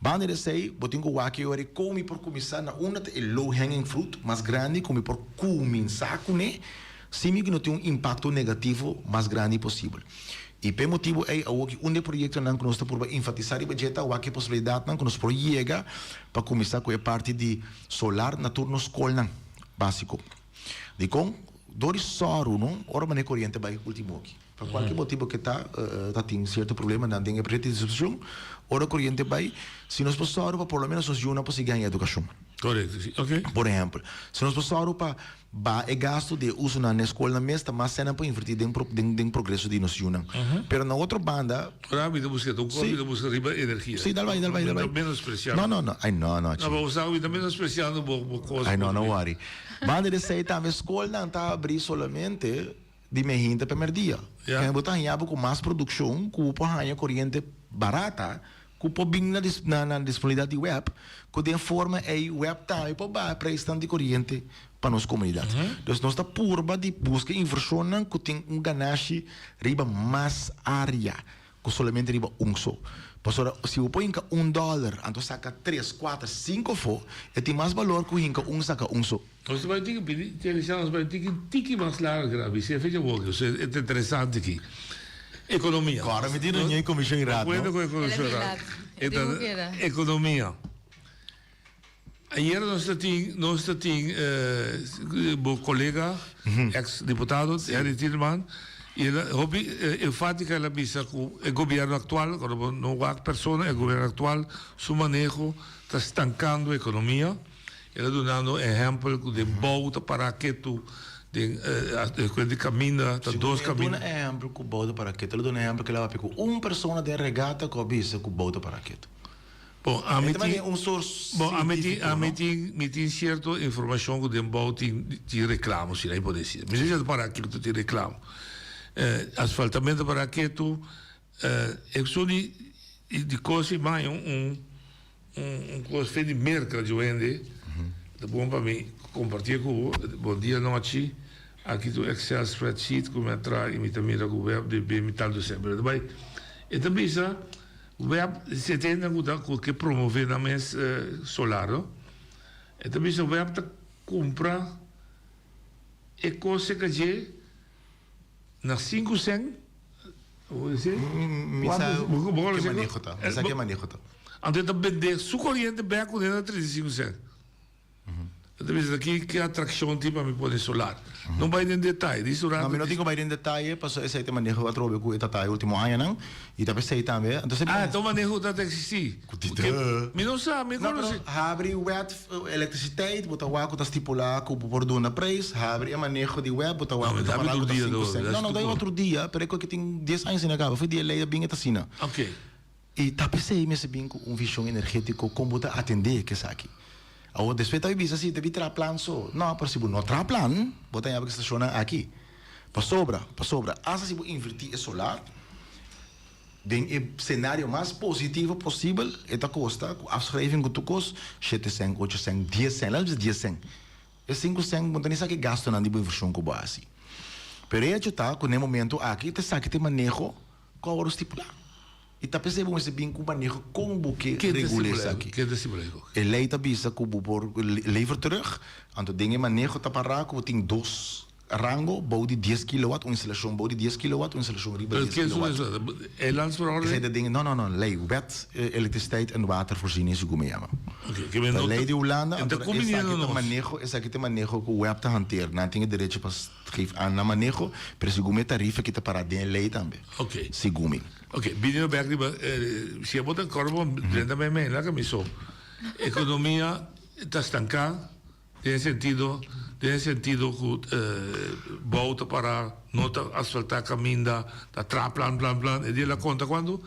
Speaker 14: Banda di esei, bo tin ku wak e ora kon mi por kuminsá na unda ta e low hanging fruit mas grandi ku mi por kuminsá kuné sin mi ku no tin un impakto negativo mas grandi posibel. I p'e motibu ei awor ki un di e proyektonan ku nos ta purba enfatisá riba dje ta wak e posibilidatnan ku nos por yega pa kuminsá ku e parti di solar na tur nos skolnan básiko. Dikon? Dor di sòru no ora manera e koriente bai ultimo aki. Pa kualke motibu ke ta, ta tin sierto problemanan den e ret di distribushon, ora koriente bai, si nos por sòru pa por lo menos nos yunan por sigui haña edukashon.
Speaker 12: Korekto, si. Oke.
Speaker 14: Por ehèmpel, si nos por sòru pa baha e gastu di e usonan na e skolnan mes, ta mas sènan por invertí den den progreso di nos yunan. Pero na otro banda.
Speaker 12: Ora mi ta buska ta un kos, mi ta buska riba energia.
Speaker 14: Si, dal bai, dal bai, dal bai.
Speaker 12: Mi ta menospresiando.
Speaker 14: No, no, no. Ai, no, no,
Speaker 12: chi. No, bo sa ku mi ta menospresiando bo bo kos.
Speaker 14: Ai, no, no wòri. Banda di esei tambe skolnan ta abrí solamente. Di mehinta pa merdia. Kende bo ta haña bo ku mas produkshon ku bo por haña koriente barata ku por bin na na disponibilidat di web ku den forma ei web tambe por baha preisnan di koriente pa nos komunidat. Dus nos ta purba di buska invershonnan ku tin un ganashi riba mas área ku solamente riba un so. Pasobra si bo por hinka un dòler anto saka tres, kuater, sinku afó e tin mas balor ku hinka un saka un so.
Speaker 12: Nos ta bai tiki pidi Teresa nos bai tiki tiki mas largo ke Rabi Sefe dje wou ke e ta interesante aki. Ekonomia.
Speaker 14: Kòrda mi tin reunion di komishon raad no.
Speaker 12: Akuerdo ku e komishon raad. E ta ekonomia. Ayera nos ta tin nos ta tin bo kolega eks diputado Henry Tielman i el a hopi enfatika el a bisa ku e gobierno aktual ora bo no wak persona e gobierno aktual su maneho ta stankando ekonomia. El a dunando ehèmpel ku den bou ta pará ketu, den despues di kaminda ta dos kaminda.
Speaker 14: Si bo no duna ehèmpel ku bou ta pará ketu, el a duna ehèmpel ku el a papia ku un persona den regata ku a bisa ku bou ta pará ketu.
Speaker 12: Bon, ami tin, bon, ami tin, ami tin, mi tin sierto informashon ku den bou tin, tin reklamo, si nan por desi. Mi no sa si ta pará ketu tin reklamo. Asfaltamento ta pará ketu, e di, di kos i baño un. Un kos fe di Merka djo hende ta bon pa mi kompartié ku bo. Bon dia nochi. Aki ta un Excel spreadsheet ku mi a traha i mi ta mira ku web debe mi tal dosé. Pero ta bai e ta bisa web si e ta hende ku ta ku ke promové nan mes solar no. E ta bisa web ta kumpra e kos serka dje na sinku sèn.
Speaker 14: Mi sa ke maneho ta. Mi sa ke maneho ta.
Speaker 12: Anto e ta bende su koriente bek ku na 35 sènt. E ta bisa ki ki atrakshon tin pa mi pone solar. No bai den detaye. Di su rato.
Speaker 14: No, mi no tin ku bai den detaye pasobra esei ta e maneho atrobe ku e ta ta e ultimo añanan i ta p'esei tambe. Anto esei.
Speaker 12: Ah, ta un maneho ku ta ta eksistí.
Speaker 14: Ku ti ta.
Speaker 12: Mi no sa, mi konosé.
Speaker 14: No, pero habri wet elektrisitet bo ta wak ku ta stipulá ku bo por duna preis, habri e maneho di web bo ta wak ku ta pará ku ta sinku sènt. No, no, ta e otro dia, pero e ku tin dies aña asina kaba, for di e lei a bin e ta asina. I ta p'esei mester bin ku un vishon energétiko kon bo ta atendé ku esaki. Awor despues ta bin bisa si ta bin traha plan so. No, pero si bo no traha plan, bo ta yaba ku e stashonnan aki. Pasobra, pasobra, asta si bo invertí e solar, den e senario mas positivo posibel, e ta kosta, ku afschrijving ku tur kos, shete sèn, ocho sèn, dies sèn, laat nos bisa dies sèn. E sinku sèn bo no ta ni sa ki gastunan di bo invershon ku bo a hasi. Pero e hecho ta ku na e momento aki ta esaki ta e maneho ku a wòrdu stipulá. I ta p'esei bo mester bin ku maneho kon bo ke regula esaki. E lei ta bisa ku bo por lever terug, anto den e maneho ta pará ku bo tin dos rango bou di dies kilowatt, un instalashon bou di dies kilowatt, un instalashon riba dies kilowatt. Esei ta den, no no no, lei, Wet Elektriciteit en Watervoorziening segun mi yama. Ta lei di Hulanda, anto esaki ta maneho, esaki ta maneho ku web ta hanteer. Nan tin e derecho pa geef aan nan maneho, pero segun mi e tarifa ki ta pará den e lei tambe. Segun mi.
Speaker 12: Ok, bini no bek riba, si abo ta acorda bo drenta mei mei, laga mi so. Economia ta stanká den e sentido, den e sentido ku bou ta para, no ta asfaltá kaminda, ta traha plan, plan, plan. E dia el a konta kuantu?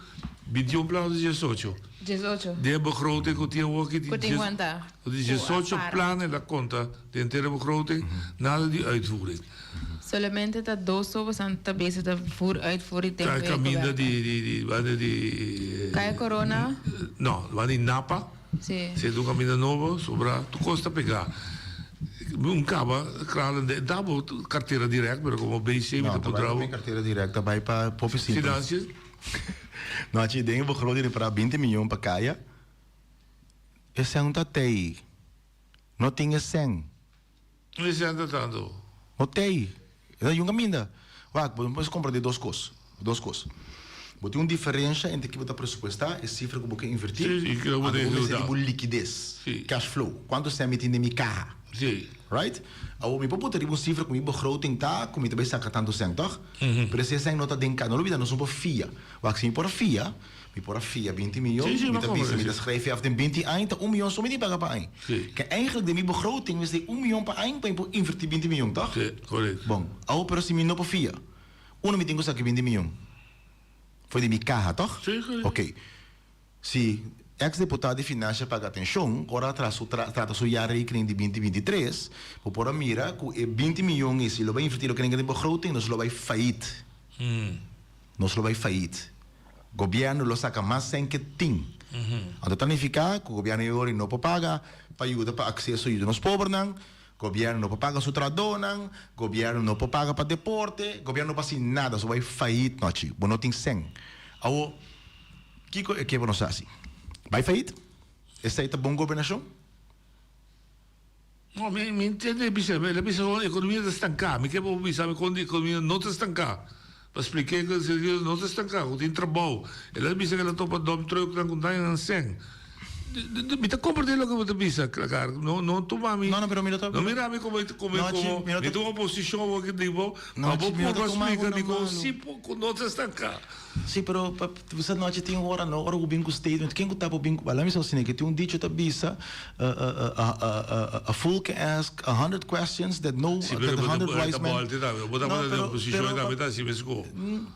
Speaker 12: Bintiun plan òf diesocho?
Speaker 13: Diesocho.
Speaker 12: Den e begroting ku tin awor aki,
Speaker 13: Ku tin wanta.
Speaker 12: Ku tin diesocho plan el a konta den henter e begroting, nada di uitvoering.
Speaker 13: Solamente ta dos so bosan ta bezig ta voer uitvoer di tempo
Speaker 12: e caminda di di di banda di
Speaker 13: Kaya Corona?
Speaker 12: No, banda di Napa.
Speaker 13: Si.
Speaker 12: Si ta un caminda nobo, sobra tur cos ta pega. Un caba Kralendijk, da bo cartera direct, pero como BC mi ta puntra bo.
Speaker 14: No, ta bai pa mi cartera direct, ta bai pa hopi simpel.
Speaker 12: Financiën?
Speaker 14: No, achi den e begroting di para binti miyon pa kaya, e sèn ta tei. No tin e sèn.
Speaker 12: Mi senta tantu.
Speaker 14: No tei. E ta yunga minda. Wak, bo mester komprendé dos kos. Dos kos. Bo tin un diferensha entre ke bo ta presupuestá, e sifra ku bo ke invertí,
Speaker 12: Sí, i ke bo
Speaker 14: anto
Speaker 12: ta
Speaker 14: bo mester
Speaker 12: eheutá.
Speaker 14: di bo likides,
Speaker 12: Sí.
Speaker 14: cash flow. Kuantu sèn mi tin den mi kaha.
Speaker 12: Sí.
Speaker 14: Right? Awor, mi por pone riba un sifra ku mi begroting ta ku mi ta bai saka tantu sèn, tòg? Pero si e sèn no ta den kaha, no lubida, nos no por fia. Wak, si mi por a fia, Mi por a fia binti miyon,
Speaker 12: Sí, sí,
Speaker 14: mi
Speaker 12: ma
Speaker 14: ta
Speaker 12: como
Speaker 14: bisa, mi ta
Speaker 12: sí.
Speaker 14: schrijf af den binti aña ta un miyon so mi tin paga pa aña.
Speaker 12: Sí.
Speaker 14: Ke eigenlijk den mi begroting mester un miyon pa aña pa mi por inverti binti miyon, toch?
Speaker 12: Sí, correcto.
Speaker 14: Bon, awo pero si mi no por fia, unda mi tin ku saki binti miyon? For di mi kaha, toch?
Speaker 12: Sí, correcto.
Speaker 14: Oké. Si ex deputado di financia paga atencion, ora a traha su trata su jaarrekening di binti 23, bo por a mira ku e binti miyon ei si lo bai inverti loke nan den begroting nos lo bai failliet. Nos lo bai failliet. Gobièrnu lo saka mas sèn ke tin. Anto ta nifiká ku gobièrnu yori no por paga pa yuda pa akseso yuda nos pobernan, gobièrnu no por paga su trahadónan, gobièrnu no por paga pa deporte, gobièrnu no por hasi nada, so bai fayit nochi, bo no tin sèn. Awor, kiko e ke pa nos hasi? Bai fayit? Esei ta bon gobernashon?
Speaker 12: No, mi mi ntende bisa, el a bisa kon ekonomia ta stanká. Mi ke pa bo bisa mi kon di ekonomia no ta stanká. Pa splik'é ku e no ta stanká, ku tin trabou. El a bisa ku el a topa dòm trùknan ku daña nan sèn. Mi ta komprendé loke bo ta bisa, Klakar. No, no tuma mi.
Speaker 14: No, no, pero mi no ta.
Speaker 12: No mira mi komo, komo,
Speaker 14: No,
Speaker 12: komo,
Speaker 14: mi no
Speaker 12: mi
Speaker 14: ta.
Speaker 12: ta un oposishon awor ki di bo,
Speaker 14: No,
Speaker 12: pa bo
Speaker 14: mi no ta
Speaker 12: purba
Speaker 14: tuma bo
Speaker 12: splika
Speaker 14: na
Speaker 12: di kon
Speaker 14: malu.
Speaker 12: si por ku no ta stanká.
Speaker 14: Sí, pero pa bisa nochi tin ora no, ora ku bin ku statement, ken ku ta por bin ku, laat mi sa asina, ke tin un dicho ta bisa, a fool can ask a hundred questions that no,
Speaker 12: Sí,
Speaker 14: that
Speaker 12: pero
Speaker 14: a
Speaker 12: bo ta
Speaker 14: hundred wise
Speaker 12: ta
Speaker 14: men.
Speaker 12: bolti tambe, bo ta
Speaker 14: No,
Speaker 12: bota den
Speaker 14: pero,
Speaker 12: oposishon
Speaker 14: pero,
Speaker 12: i tambe ta hasi mesco.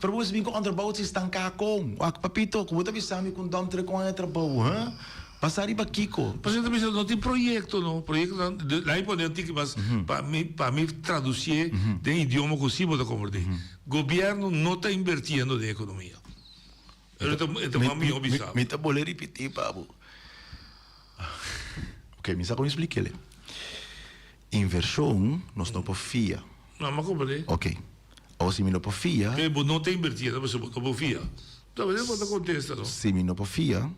Speaker 14: Pero bo mester bin ku onderbouw si stanká kon. Wak, papito, ku bo ta bisa mi ku un dòm trek un aña trabou, huh? Basa riba kiko?
Speaker 12: Pasobra ta bisa no tin proyekto no, proyektonan, laat mi pone un tiki mas pa mi, pa mi tradusié den idioma ku si bo ta komprendé. Gobierno no ta invertiendo den economia. E ta e ta mas miho bisa.
Speaker 14: Mi ta bole ripiti pa bo. Ok, mi sa con expliquele. Inversion nos no por fia.
Speaker 12: No, mi a comprende.
Speaker 14: Ok. Awor si mi no por fia.
Speaker 12: Pero bo no ta invertiendo pasobra bo no por fia. Ta bo ta contesta no.
Speaker 14: Si mi no por fia,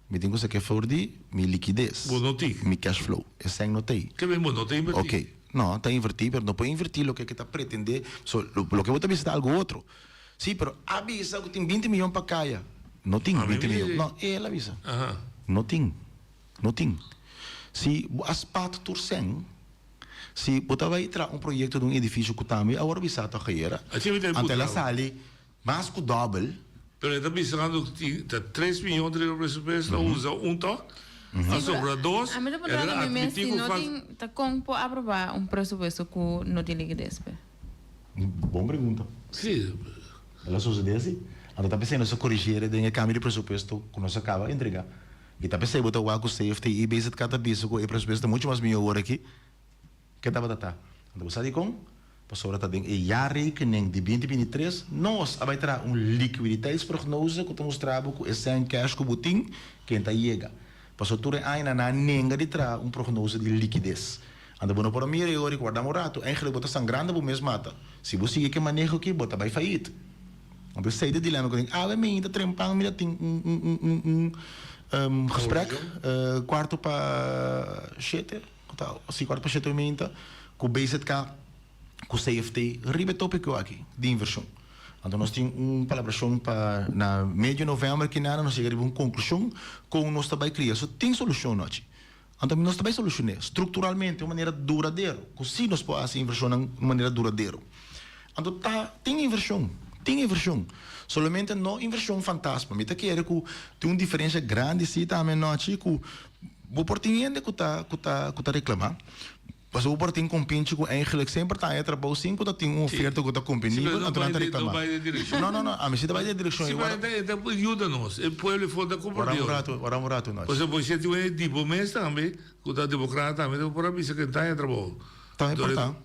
Speaker 14: mi tin cu saca for di mi liquidez.
Speaker 12: Bo no tin.
Speaker 14: Mi cash flow. Esey no ta ey.
Speaker 12: Ke men bo no ta inverti?
Speaker 14: Ok. No, ta inverti, pero no por inverti loke ke ta pretende. So, loke bo ta bisa ta algo otro. Si, pero a bisa ku tin binti miyon pa kaya. No tin binti miyon. No, el a bisa. No tin. No tin. Si bo a spat tur sèn, si bo ta bai traha un proyekto di un edifisio ku tambe awor a bisa tòg ayera, anto el a sali mas ku dòbel.
Speaker 12: Pero e ta bisando ku tin ta tres miyon ta riba presupuesto, a usa un tòg, a sobra dos,
Speaker 13: A mi ta
Speaker 12: el
Speaker 13: puntra
Speaker 12: a
Speaker 13: mi mes
Speaker 12: admití
Speaker 13: si
Speaker 12: ku
Speaker 13: no
Speaker 12: fal.
Speaker 13: tin ta kon por aprobá un presupuesto ku no tin likides pe.
Speaker 14: Bon pregunta.
Speaker 12: Sí.
Speaker 14: El a sosodé así. Anto ta p'esei nos a korigí den e kambio di presupuesto ku nos a kaba entregá. I ta p'esei bo ta wak ku CFT i BZK ta bisa ku e presupuesto ta muchu mas mihó awor aki ke tabata ta. Anto bo sa dikon? Pasobra ta den e jaarrekening di 2023 nos a bai traha un liquiditeitsprognose ku ta mustra bo ku e sèn kèsh ku bo tin ken ta yega. Pasobra tur e añanan nan a nenga di traha un prognose di likides. Anto bo no por a mira e ora ku warda un ratu, eigenlijk bo ta sangrando bo mes mata. Si bo sigui ku e maneho aki bo ta bai fayit. Anto esei ta e dilema ku tin. Awe mi ta trempan mi ta tin un un un un un gesprek kuarto pa shete. Ku ta si kuarto pa shete ominta ku BZK ku CFT riba e topiko aki di invershon. Anto nos tin un palabrashon pa na medio novèmber kinana nos yega riba un konklushon kon nos ta bai kria. So tin solushon nochi. Anto nos ta bai solushoné strukturalmente un manera duradero ku si nos por hasi invershonnan un manera duradero. Anto ta tin invershon, tin invershon. Solamente no invershon fantasma. Mi ta kere ku tin un diferensha grandi si tambe nochi ku Bo por tin hende ku ta ku ta ku ta reklamá, pasobra bo por tin kompinchi ku eigenlijk semper ta haña trabou sin ku ta tin un oferta ku ta kompenibel, anto nan ta reklamá. No, no, no, ami si ta bai den direkshon ei.
Speaker 12: Wara un yuda nos, e pueblo for ta
Speaker 14: Wara un ratu, wara un ratu nochi.
Speaker 12: Pasobra bo siente un hende di bo mes tambe ku ta demokrata tambe ta por a bisa ku e ta haña trabou.
Speaker 14: Tambe por ta.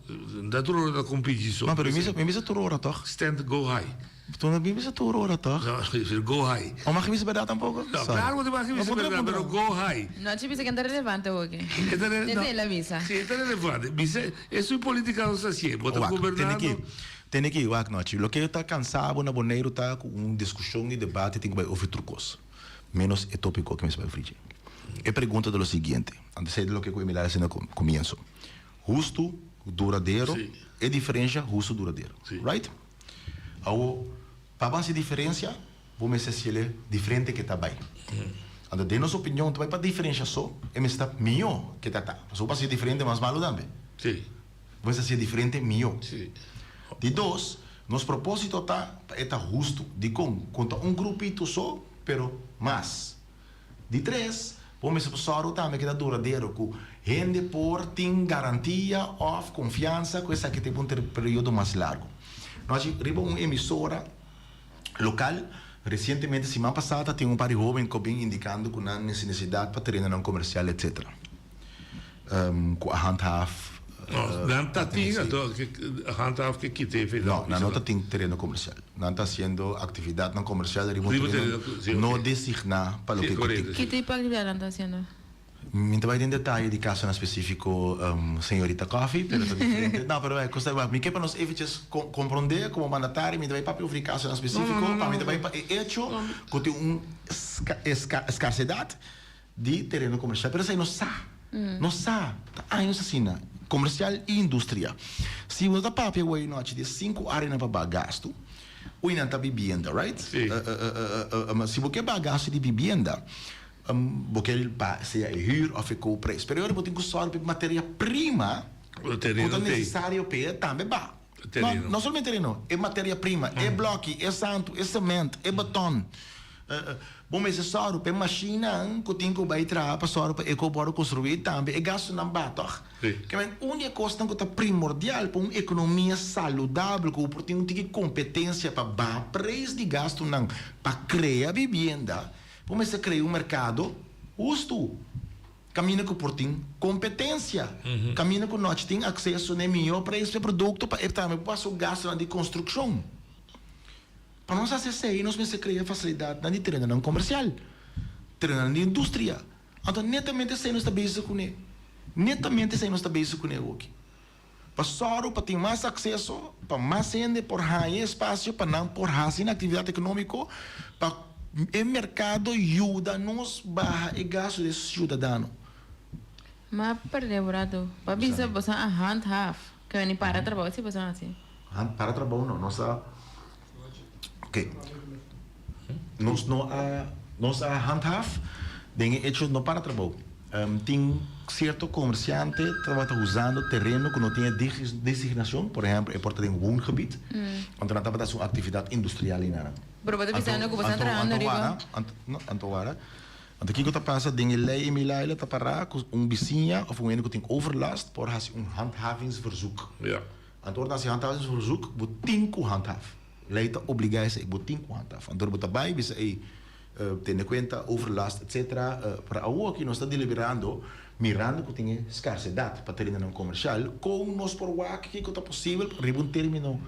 Speaker 12: Ta tur ora ta kompinchi so.
Speaker 14: No, pero mi bisa tur ora tòg.
Speaker 12: Stand go high.
Speaker 14: Tu no bisa tur ora toch?
Speaker 12: No, go high.
Speaker 14: O mag bisa berdad tampoco?
Speaker 12: No, claro cu mag bisa berdad, pero go high.
Speaker 13: No, ci bisa cu ta relevante hoki. Desde el a bisa.
Speaker 12: Si, ta relevante. Bisa, eso e politica nos ta haciendo. Bo ta gobernando.
Speaker 14: Tene ki, wak nochi. Loke ta cansa bo na Boneiru ta cu un discusion y debate tin cu bay over tur cos. Menos e topico cu mi sa bay ofrece. E pregunta ta lo siguiente. Antes di loke cu Emilia a haci na comienzo. Hustu, duradero, e diferencia hustu, duradero. Right? Awo, pa bo hasi diferencia, bo mester hasiele diferente ke ta bai. Anto, den nos opinion, ta bai pa diferencia so, e mester ta mihó ke ta ta. Pasobra bo hasié diferente mas malu tambe. Bo mester hasié diferente mihó. Di dos, nos propósito ta pa e ta hustu. Dikon? Konta un grupito so, pero mas. Di tres, bo mester por sòru tambe ku ta duradero, ku hende por tin garantia òf konfiansa ku esaki ta un periodo mas largu. Nos a riba un emisora lokal resientemente siman pasá ta tin un par di hóben ku a bin indikando ku nan nesesidat pa terenonan komersial etsetera. Ku a handhaaf.
Speaker 12: No, nan ta tin anto handhaaf ke kita e feita.
Speaker 14: No, nan no ta tin tereno komersial. Nan ta hasiendo aktividatnan komersial riba un tereno no designá pa loke ku tin.
Speaker 13: Ki tipo aktividat nan ta hasiendo?
Speaker 14: Mi ta bai den detaye di kasonan spesífiko, señorita Coffie, pero ta diferente. No, pero kos ta mi ke pa nos eventjes komprondé komo mandatario, mi ta bai papia over di kasonan spesífiko, pa mi ta bai pa e echo ku tin un skarsedat Di tereno comercial, pero esei no sa, no sa, ta años asina, comercial y industria. Si bo ta papia awor nochi di sinku areanan pa baha gastu, ui nan ta bibienda, right? Si bo ke baha gastu di bibienda, bo ke baha sea e huur of e koopprijs, pero e ora bo tin ku sòru pa e materia prima ku ta necesario p'e tambe baha. No, no solamente tereno, e materia prima, e bloki, e santu, e cement, e beton. Bo mester sòru pa e mashinnan ku tin ku bai traha pa sòru pa e ku wòrdu konstruí tambe e gastunan ba tòg. Ke men un di e kosnan ku ta primordial pa un ekonomia saludabel ku bo por tin un tiki kompetensia pa baha preis di gastunan pa krea bibienda, bo mester krea un merkado hustu. Kaminda ku por tin kompetensia. Kaminda ku nòchi tin akseso na e mihó preis pa e produkto pa e tambe por pasa su gastunan di konstrukshon. Pa nos hasi esei nos mester krea fasilidatnan di terenonan komersial, terenonan di industria. Anto netamente esei nos ta bezig kuné. Netamente esei nos ta bezig kuné awoki. Pa sòru pa tin mas akseso, pa mas hende por haña espasio pa nan por hasi nan aktividat ekonómiko, pa e merkado yuda nos baha e gastu di e siudadano.
Speaker 13: Ma perdé un ratu. Pa bisa boso a handhaaf. Ke weni para trabou si boso a hasi.
Speaker 14: Hand para trabou no. Nos a ok. Nos no a nos a handhaaf den e hecho no para trabou. Tin cierto comerciante tabata usando tereno cu no tin e designacion, por ehempel e por ta den woongebied, anto nan tabata haci un actividad industrial eynan.
Speaker 13: Pero bo ta bisando cu bo sta trahando riba.
Speaker 14: Anto wara. Anto kiko ta pasa den e lei Emi Laila ta pará ku un bisiña òf un hende ku tin overlast por hasi un handhavingsverzoek. Anto ora ta hasi handhavingsverzoek bo tin ku handhaaf. Lei ta obligá esei, bo tin ku handhaaf. Anto ora bo ta bai bisa ei. Tene kuenta overlast etc. Pero awor aki nos ta deliberando mirando ku tin e skarsedat pa terenonan komershal kon nos por wak kiko ta posibel pa riba un termino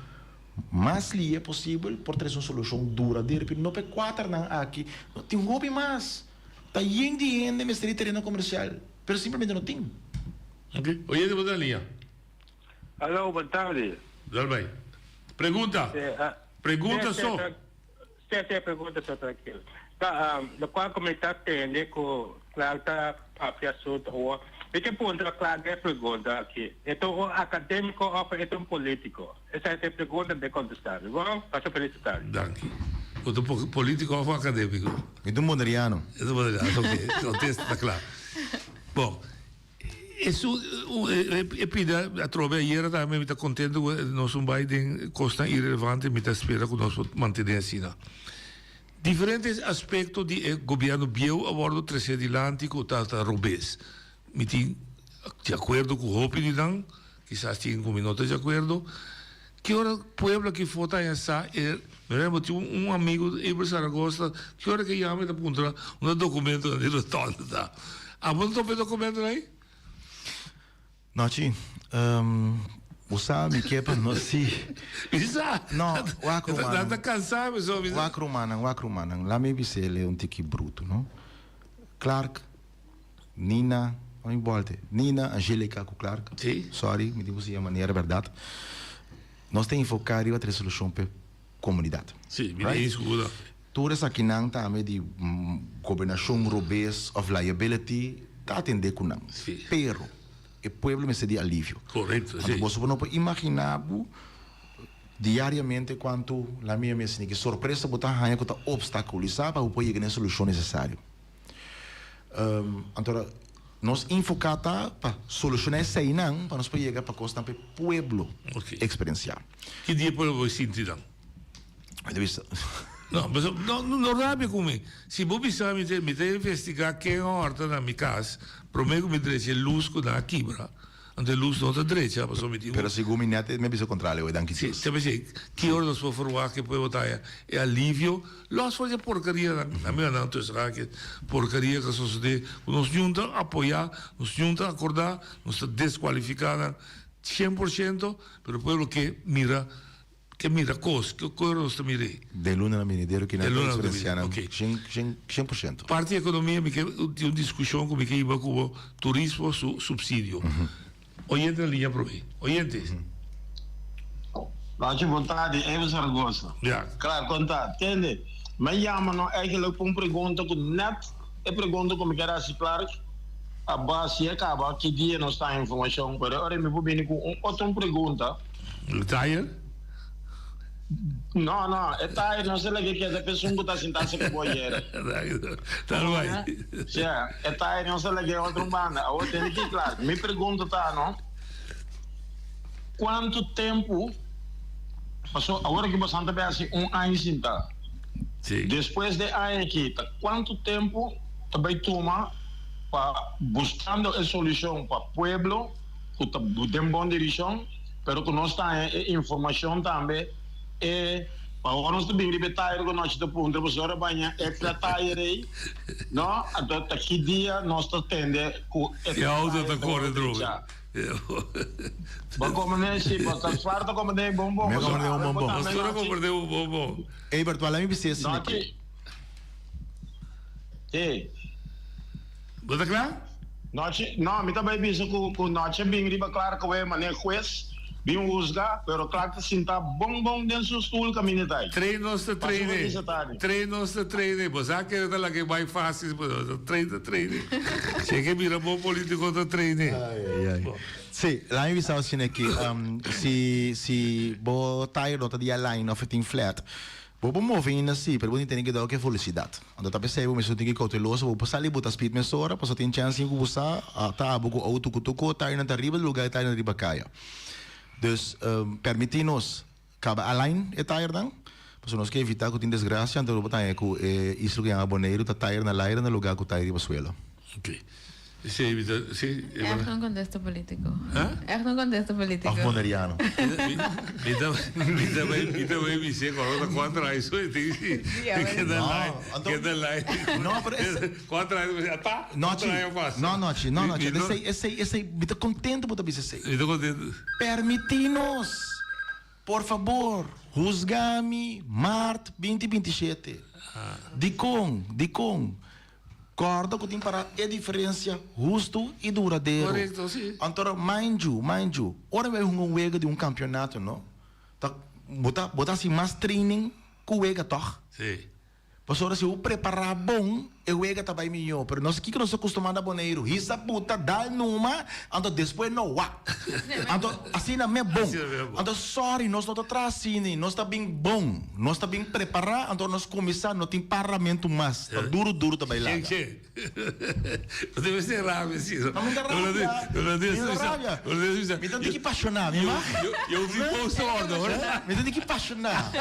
Speaker 14: mas lie posibel por trese un solushon duradero pero no pa e kuaternan aki no tin hopi mas ta yen di hende mester di tereno komershal pero simplemente no tin.
Speaker 12: Ok, oyente bo ta na liña.
Speaker 15: Alo, bon tardi.
Speaker 12: Dal bai. Pregunta. Pregunta so.
Speaker 15: Si, si, pregunta so trankil. Ta, lokual ku mi ta tende ku Clark ta papia asuntu awor, mi ke puntra Clark e pregunta aki, e ta un akademiko òf e ta un politiko? Esei ta e pregunta mi ke kontestá mi. Bon, pasa felis tardi.
Speaker 12: Danki. Bo ta politiko òf akademiko?
Speaker 14: Mi ta un boneriano.
Speaker 12: E ta un boneriano, oke. Kontesta ta kla. Bon. Esun e pida atrobe ayera tambe mi ta contento cu nos un bay den cosnan irelevante mi ta spera cu nos por mantene asina. Diferente aspecto di e gobierno bieu a wordo trece dilanti cu ta ta robes. Mi tin di acuerdo cu hopi di nan, kisas tin cu mi no ta di acuerdo. Ki ora pueblo aki for ta haña sa e mi rei bo tin un amigo Abel Zaragoza ki ora ke yama e ta puntra unda documentonan di rotonda ta. Abo no topa e documentonan ei?
Speaker 14: Nochi, bo sa mi ke pa nos si.
Speaker 12: Mi sa.
Speaker 14: No, wak rumannan.
Speaker 12: Nan ta kansa mi so.
Speaker 14: Wak rumannan, wak rumannan. Lami bis'el un tiki bruto, no. Clark. Nina, no importa, Nina, Angelica cu Clark.
Speaker 12: Sí.
Speaker 14: Sorry, mi tin cu siña manera berdad. Nos ta enfoca riba tres solucion p'e comunidad.
Speaker 12: Sí, mi ta eens cu bo.
Speaker 14: Tur esakinan tambe di gobernacion robes of liability ta atende cu nan.
Speaker 12: Sí.
Speaker 14: Pero e pueblo mester di alivio.
Speaker 12: Correcto, sí.
Speaker 14: Anto boso no por imagina bo diariamente cuanto, la mi a mester ni ki sorpresa bo ta haña cu ta obstaculisa pa bo por yega na e solucion necesario. Anto nos enfoká ta pa solushoná eseinan pa nos por yega pa kosnan pa e pueblo eksperensiá.
Speaker 12: Ki dia e pueblo por sinti nan? No, no, no rabia ku mi. Si bo bisa mi mi ta investigá ken a hòrta na mi kas promé ku mi drecha e lus ku nan a kibra. Anto e lus no ta drecha pasobra mi tin un.
Speaker 14: Pero segun mi net mi a bisa kontrali hoy, danki
Speaker 12: Si,
Speaker 14: Dios.
Speaker 12: ta bisa ki ora nos por ferwagt ke pueblo ta haya e alivio los for di e porkerianan, na mi nan tussen haakjes, porkeria ku a sosode ku nos ñun ta apoya, nos ñun ta akorda, nos ta deskualifika nan 100%, pero pueblo ke mira Ke mira kos, ke ora nos ta mira ei?
Speaker 14: Den luna na binidero ki nan ta eksperensiá nan 100%.
Speaker 12: Parti ekonomia mi ke tin un diskushon ku mi ke hiba ku bo, turismo su supsidio. Oyente na liña promé. Oyente.
Speaker 16: Nochi bon tardi, Evo Zaragoza.
Speaker 12: Ja.
Speaker 16: Klaar, kon ta? Tende, mi a yama no eigenlijk pa un pregunta ku nèt e pregunta ku mi ker hasi Clark a base a kaba ki dia nos ta informashon, pero ora mi por bini ku un otro pregunta.
Speaker 12: E tayer?
Speaker 16: No, no, e tayer no se lege keda pa esun ku ta sinta se ku bo ayera.
Speaker 12: Tal bai.
Speaker 16: Sja, e tayer no se lege otro banda. Awor tene ki klar. Mi pregunta ta, no, kuantu tempu, paso awor aki bosan ta bai hasi un aña sinta.
Speaker 12: Si.
Speaker 16: Despues di e aña aki, ta kuantu tempu ta bai tuma pa buskando e solushon pa pueblo ku ta den bon dirishon, pero ku nos ta haña e informashon tambe e pa ora nos ta bin riba e tayer ku nochi ta puntra pasobra baña extra tayer ei no anto ta ki dia nos ta tende ku
Speaker 12: e auto ta kore droga.
Speaker 16: Bo komprende si bo ta swar ta komprende bon bon.
Speaker 14: Mi a komprende un bon bon.
Speaker 12: Nos tur a komprende un bon bon.
Speaker 14: Ebert wala mi bis'é asina aki.
Speaker 16: Si.
Speaker 12: Bo ta kla?
Speaker 16: Nochi, no, mi ta bai bisa ku ku nochi a bin riba Clark awe manera hues bin husga, pero Clark ta sinta bon bon den su stul kaminda ta ai.
Speaker 12: Train nos ta
Speaker 16: Paso bo
Speaker 12: traine.
Speaker 16: bisa tardi.
Speaker 12: Train nos ta traine. Bo sa kere ta laga e bai fácil, pero ta train ta traine. Si e ke bira bon politico ta traine.
Speaker 14: Ai, ai, ai. Sí, laat mi bisa asina aki. Si, si bo tire no ta di align of e tin flat, Bo por move ainda si, pero bo tin tene cuidado cu e velocidad. Anto ta pesey bo mester tin ki cauteloso, bo por sali bo ta speed mesora, pasobra tin chance sin cu bo sa, ta abo cu auto cu tocó, tire nan ta riba di lugar y tire nan riba caya. Dus, permiti nos caba align e tirenan, pasobra nos ke evita cu tin desgracia, anto bo ta haña cu e isla cu yama Boneiru ta tire na laira na lugar cu tire riba suelo.
Speaker 12: Ok. Sí, mi ta, sí.
Speaker 13: Echt un contexto politico. Echt un contexto politico.
Speaker 14: Of boneriano.
Speaker 12: Mi ta, mi ta bay, mi ta bay bis'é cuando ta cuatro aña so e tin si. Keda lai, keda lai.
Speaker 14: No, pero es.
Speaker 12: Cuatro aña, mi ata.
Speaker 14: No, chi. No, no, chi. No, no, chi. Esey, esey, esey, mi ta contento bo ta bisa esey.
Speaker 12: Mi ta contento.
Speaker 14: Permiti nos, por fabor, huzga mi maart binti 27. Dicon? Dicon? Kòrda ku tin para e diferensia hustu i duradero.
Speaker 12: Korekto, si.
Speaker 14: Anto, mind you, mind you, ora mi bai hunga un wega di un kampionato, no, ta bo ta bo ta hasi mas training ku wega, tòg?
Speaker 12: Si.
Speaker 14: Pasobra si bo prepará bon, e wega ta bai mihó. Pero nos kiko nos ta kustumá na Boneiru? Hisa puta, dal numa, anto despues no wak. Anto asina me bon. Anto sorry, nos no ta traha asina, nos ta bin bon. Nos ta bin prepará, anto nos kuminsá, no tin paramentu mas. Ta duru duru ta bai laga.
Speaker 12: Che, bo debe ser rabia si.
Speaker 14: No, mi ta rabia. Mi ta rabia. Mi ta tiki pashoná, mi mag?
Speaker 12: Yo tin post order, hoor.
Speaker 14: Mi ta tiki pashoná.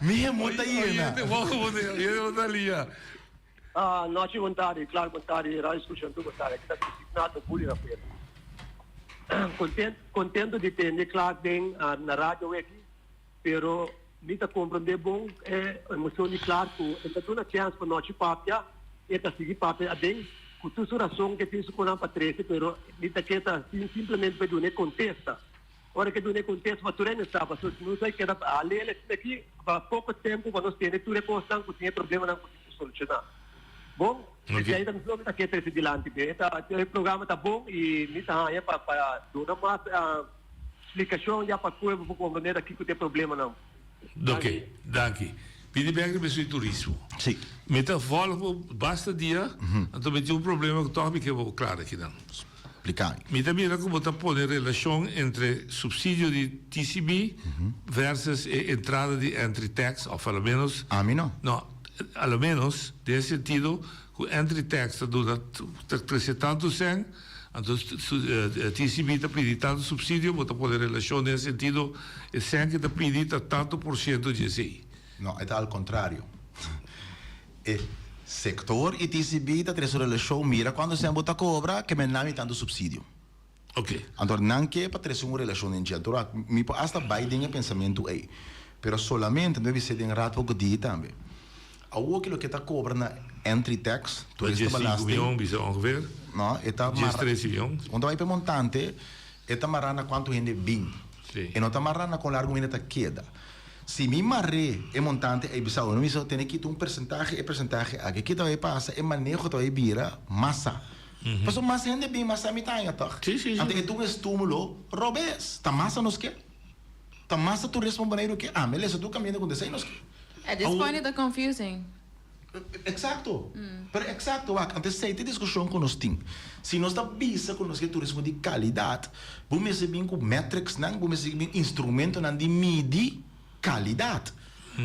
Speaker 14: Mi hemon ta yena.
Speaker 12: Oye, bo ta lia.
Speaker 17: Ah, nochi bon tardi, Clark bon tardi, Radio Escucha tur bon tardi. Aki ta Chris Ignacio Buli Rafael. Content, contento di tende Clark den na radio weki, pero mi ta comprende bon e emocion di Clark cu e ta duna chance pa nochi papia, e ta sigui papia aden cu tur su razon cu e tin su conan pa trece, pero mi ta keda simplemente pa e duna e contesta. Ora ke duna e kontesto pa tur hende sa, pasobra si nos a keda alel esaki aki pa poko tempu pa nos tende tur e kosnan ku tin e problemanan ku tin ku solushoná. Bon, esei ta loke ta ke trese dilanti be. Ta e programa ta bon i mi ta haña pa pa duna mas splikashon ya pa pueblo por komprende ta kiko ta e problemanan.
Speaker 12: Oke, danki. Pidi bek riba esun di turismo.
Speaker 14: Si.
Speaker 12: Mi ta volg bo basta dia, anto mi tin un problema ku tòg mi ke bo klara akinan.
Speaker 14: Spliká mi.
Speaker 12: Mi ta mira ku bo ta pone relashon entre supsidio di TCB versus e entrada di entry tax, òf a lo ménos.
Speaker 14: Ami no.
Speaker 12: No, a lo ménos den e sentido ku entry tax ta duna, ta trese tantu sèn, anto TCB ta pidi tantu supsidio, bo ta pone relashon den e sentido e sèn ke ta pidi ta tantu por siento di esei.
Speaker 14: No, e ta al kontrario. E sector y TCB ta trece un relacion mira cuando esnan bo ta cobra ke men nami tanto subsidio.
Speaker 12: Ok.
Speaker 14: Anto nan ke pa trece un relacion den dje. Anto mi por hasta bay den e pensamento ey. Pero solamente no bisa den raad poco di tambe. Awo ke loke ta cobra na entry tax, toeristen
Speaker 12: belasting. Dies cinco mion bisa ongeveer.
Speaker 14: No, e ta
Speaker 12: Dies trece mion.
Speaker 14: Un ta bay pa e montante, e ta mara na cuanto hende bin.
Speaker 12: Si.
Speaker 14: E no ta mara na con largo hende ta keda. Si mi mar'é e montante ei bisa ora mi bisa tene kita un persentahe e persentahe aki kita bai pasa e maneho ta bai bira masa. Pasobra mas hende bin masa mi ta haña tòg. Anto e ta un estúmulo robes. Ta masa nos ke. Ta masa turismo Boneiru ke. Ami a lesa tur kaminda ku desei nos ke.
Speaker 13: At this point e ta confusing.
Speaker 14: Exacto. Pero exacto wak, anto esei ta e discusion cu nos tin. Si nos ta bisa cu nos ke turismo di calidad, bo mester bin cu metricsnan, bo mester bin instrumentonan di midi calidad.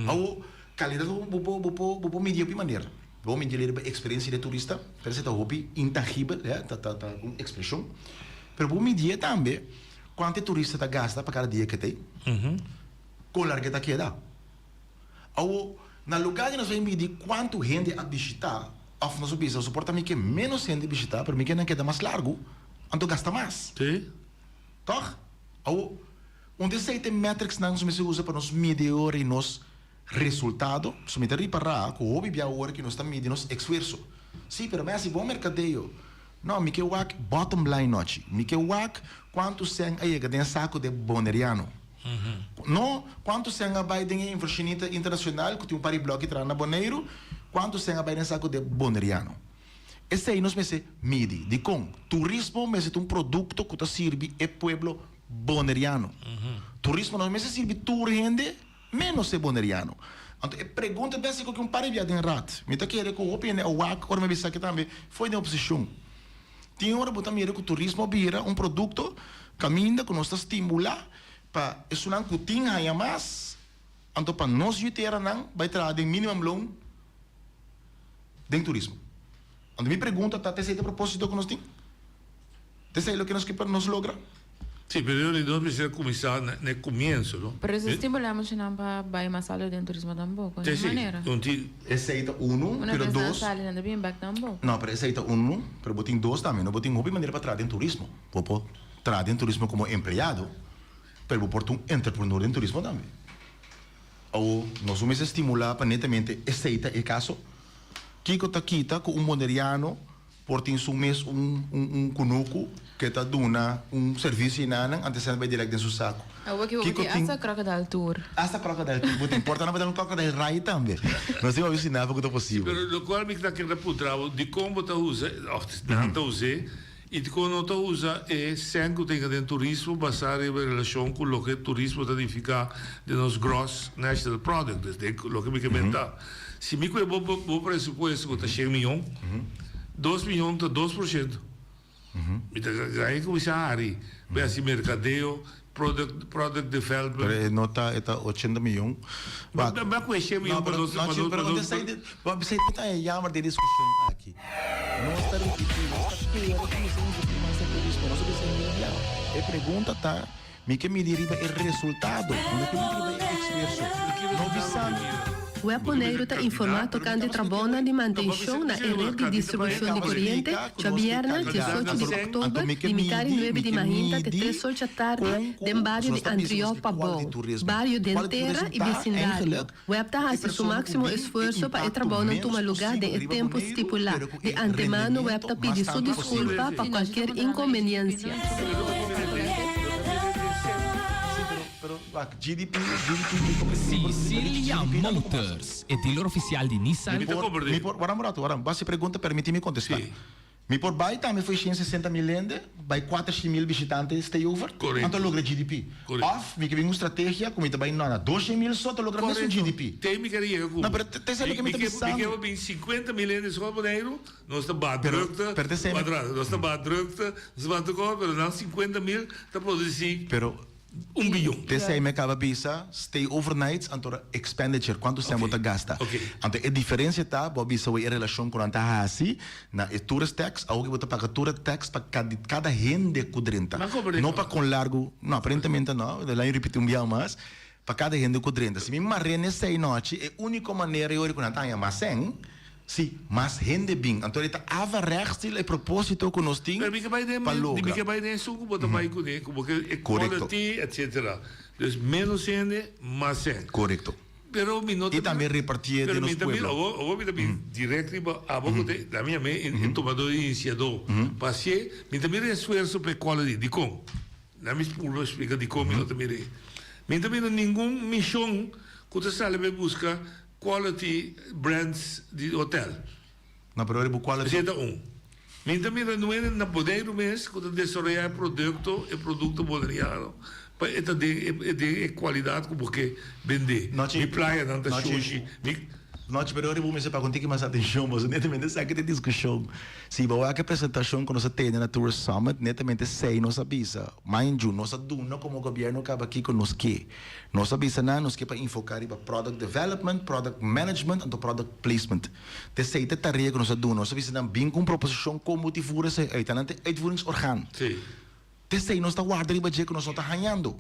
Speaker 14: Awo, calidad bo bo bo bo bo por midi hopi manera. Bo por midi riba experiencia di e turista, pero esei ta hopi intangibel, ya, ta ta ta un expresion. Pero bo por midié tambe cuanto e turista ta gasta pa cada dia ke ta ei, con larga e ta keda. Awo, na lugá di nos bai midi kuantu hende a bishitá, òf nos a bisa, por ta mi ke ménos hende bishitá, pero mi ke nan keda mas largu, anto gasta mas.
Speaker 12: Sí.
Speaker 14: Tòg? Awo, un di esei ta e metricsnan nos mester usa pa nos midi ora i nos resultado. Pasobra mi ta ripará ku hopi bia ora ku nos ta midi nos esfuerso. Sí, pero mi a hasi bon merkadeo. No, mi ke wak bottom line nochi. Mi ke wak kuantu sèn a yega den e saku di e boneriano. No, kuantu sèn a bai den e invershonita internashonal ku tin un par di blòki traha na Boneiru, kuantu sèn a bai den e saku di e boneriano. Esei nos mester midi. Dikon? Turismo mester ta un produkto ku ta sirbi e pueblo boneriano. Turismo no mester sirbi tur hende ménos e boneriano. Anto e pregunta bésiko ku un par di bia den rat. Mi ta kere ku hopi hende a wak ora mi a bisa aki tambe foi den oposishon. Tin ora bo ta mira ku turismo a bira un produkto kaminda ku nos ta stimulá pa esunnan ku tin haña mas, anto pa nos yu teranan bai traha den minimum loon den turismo. Anto mi pregunta ta, ta esei ta e propósito ku nos tin? Ta esei loke nos ke pa nos logra?
Speaker 12: Sí, pero nos mester kuminsá na e komienso, no?
Speaker 13: Pero eso stimulá muchanan pa bai mas aleu den turismo tampoco, di manera.
Speaker 14: Esei ta unu,
Speaker 13: Una
Speaker 14: pero
Speaker 13: bes nan
Speaker 14: dos.
Speaker 13: sali nan ta bin bek tampoco.
Speaker 14: No, pero esei ta unu, pero bo tin dos tambe, no? Bo tin hopi manera pa traha den turismo. Bo por traha den turismo komo empleado, pero bo por ta un entrepreneur den turismo tambe. Awo, nos no mester stimulá pa netamente esei ta e kaso. Kiko ta kita ku un boneriano Por tin su mes un un kunuku ke ta duna un servisio enanan antes sende bai dirèkt den su saku.
Speaker 13: Awor ki bo
Speaker 14: Kiko
Speaker 13: tin
Speaker 14: tin?
Speaker 13: hasta crocodile tour.
Speaker 14: Hasta crocodile tour bo tin. Por ta nan por ta un crocodile ride tambe. Nos tin hopi sina ku ta posibel.
Speaker 12: Pero lokual mi ta kere puntra bo, dikon bo ta usa, òf nan ta us'é, i dikon no ta usa e sèn ku ta yega den turismo basá riba e relashon ku loke turismo ta nifiká den nos gross national product, dus den loke mi ke menta. Si mi kohe bo bo presupuesto ku ta shen miyon, dos miyon ta 2%. Mi ta gaña kuminsá hari, bai hasi merkadeo, product product development.
Speaker 14: Pero e no ta e ta ochenta miyon.
Speaker 12: Ba ba kohe shen miyon pa nos pa nos pa nos.
Speaker 14: Bo bisa mi ta jammer den diskushon aki. Nos ta ripití, nos ta kere kuminsá invertí mas den turismo, nos a bisa media. E pregunta ta. Mi ke midi riba e resultado, mi no ke midi riba e esfuerso. No bisa mi.
Speaker 18: Web Boneiru ta informá tokante trabounan di mantenshon na e ret di distribushon di koriente djabièrnè 18 di òktober di mitar i nuebe di mainta te tres or djatardi den bario di Antriol Pabou, bario Den Tera i bisindario. Web ta hasi su máksimo esfuerso pa e trabounan tuma lugá den e tempu stipulá. Di antemano web ta pidi su diskulpa pa kualkier inkonbeniensia.
Speaker 7: Sicilia Motors, e dealer oficial di Nissan.
Speaker 14: Mi por, mi por, wara un rato, wara, basi pregunta, permiti mi contesta. Mi por bai tambe fo'i 160 mil hende, bai 400 mil bishitante stay over, anto logra GDP. Of mi ke bin un strategia ku mi ta bai no na 200 mil so ta logra mesun GDP.
Speaker 12: Te mi kere yega ku.
Speaker 14: No, pero te esei loke mi ta bisando.
Speaker 12: Mi ke bin 50 mil hende so Boneiru, nos ta baha drukte, nos ta baha drukte, nos ta baha tur kos, pero nan 50 mil ta produsi.
Speaker 14: Pero
Speaker 12: Un biyon.
Speaker 14: P'esei mi a kaba bisa, stay overnights anto expenditure, kuantu sèn bo ta gasta. Anto e diferensia ta, bo a bisa wei e relashon ku nan ta hasi na e tourist tax, awor bo ta paga tourist tax pa kada hende ku drenta. No pa kon largu, no aparentemente no, laat mi ripiti un biaha mas, pa kada hende ku drenta. Si mi mar'é n'esei nochi, e úniko manera e ora ku nan ta haña mas sèn, Si, mas hende bin. Anto e ta averechts e proposito ku nos tin
Speaker 12: Pero mi ke bai den
Speaker 14: pa logra.
Speaker 12: mi ke bai den esun ku bo ta bai kuné, ku bo ke e
Speaker 14: Korekto.
Speaker 12: quality etcetera. Dus ménos hende, mas sèn.
Speaker 14: Korekto.
Speaker 12: Pero mi no ta
Speaker 14: I tambe repartié
Speaker 12: Pero
Speaker 14: den
Speaker 12: mi
Speaker 14: nos
Speaker 12: ta mira,
Speaker 14: pueblo.
Speaker 12: awor awor mi ta bin direct riba abo ku te, laat mi yam'é e tomadó di inisiadó. Pasie, mi ta mira e esfuerso pa e quality. Dikon? Laat mi purba splika dikon mi no ta mir'é. Mi no ta mira ningun mishon ku ta sali bai buska Quality brands di hotel.
Speaker 14: No, pero riba quality.
Speaker 12: Esei ta un. Mi ta mira nuene na Boneiru mes ku ta desaroyá e produkto, e produkto boneriano, pa e ta den e den e kualidat ku bo ke bendé. Mi playanan ta shushi, mi.
Speaker 14: Nochi, pero riba bo mester paga un tiki mas atenshon, pasobra netamente esaki ta e diskushon. Si bo wak e presentashon ku nos a tene na Tourist Summit, netamente esei nos a bisa. Mind you, nos a duna komo gobièrnu kaba kiko nos ke. Nos a bisa nan nos ke pa enfoká riba product development, product management anto product placement. Ta esei ta e tarea ku nos a duna. Nos a bisa nan bin ku un proposishon kon bo tin voer esei uit. Nan ta e uitvoeringsorgaan. Ta esei nos ta warda riba dje ku nos no ta hañando.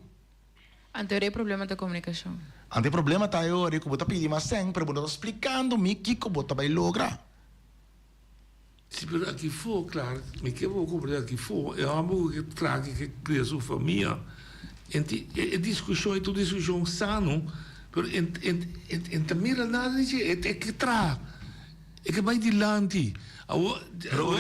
Speaker 13: Anto e problema ta komunikashon.
Speaker 14: Anto e problema ta e ora ku bo ta pidi mas sèn pero bo no ta splikando mi kiko bo ta bai logra.
Speaker 12: Si pero aki fo, klar, mi ke bo komprende aki fo, e hòmber ku ke traha ke ke kria su famia, enti e diskushon e ta un diskushon sano, pero e e ta mira nada di dje, e ke traha, e ke bai dilanti. Awor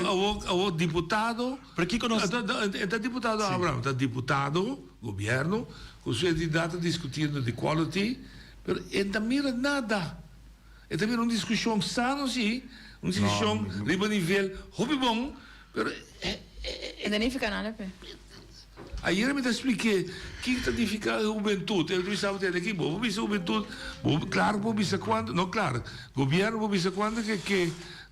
Speaker 12: awor awor diputado, e ta diputado Abraham, ta diputado, gobièrnu, ku su entidat ta diskutiendo di quality, pero e ta mira nada. E ta bira un diskushon sano si, un diskushon riba nivel hopi bon, pero e.
Speaker 13: E ta nifiká nada p'e.
Speaker 12: Ayera mi ta splik'é kiko ta nifiká e hubentut. El bisa bo tende aki, bo por bisa hubentut, bo klaro por bisa kuantu, no klaro, gobièrnu por bisa kuantu ke ke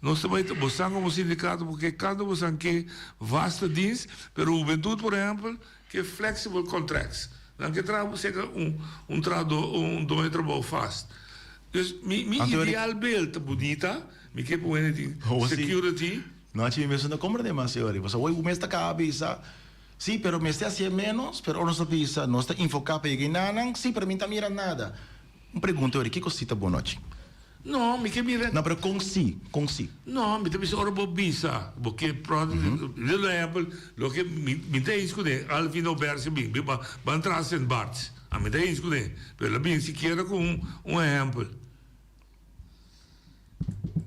Speaker 12: nos ta bai, bo san komo sindikato por ke kantu bo san ke vaste dienst, pero hubentut por ehèmpel ke flexible contracts, nan ke traha serka un un trahadó un doño di trabou vast. Dus mi mi ideal beeld ta bunita, mi ke pa hende tin security.
Speaker 14: No, mi mes no ta komprende mas e ora. Pasobra hoy bo mes ta kaba bisa. Sí, pero mester hasié ménos, pero ora nos ta bisa nos ta enfoká pa yega enanan, sí, pero mi no ta mira nada. Un pregunta ora, kiko sí ta bon nochi?
Speaker 12: No, mi ke mira.
Speaker 14: No, pero kon sí? Kon sí?
Speaker 12: No, mi ta bisa ora bo bisa, bo ke pronto, little ehempel, loke mi mi ta eens kuné, Alvin Obersi bin, bin ban traha Sint Barts, ami ta eens kuné, pero el a bin sikiera ku un un ehempel.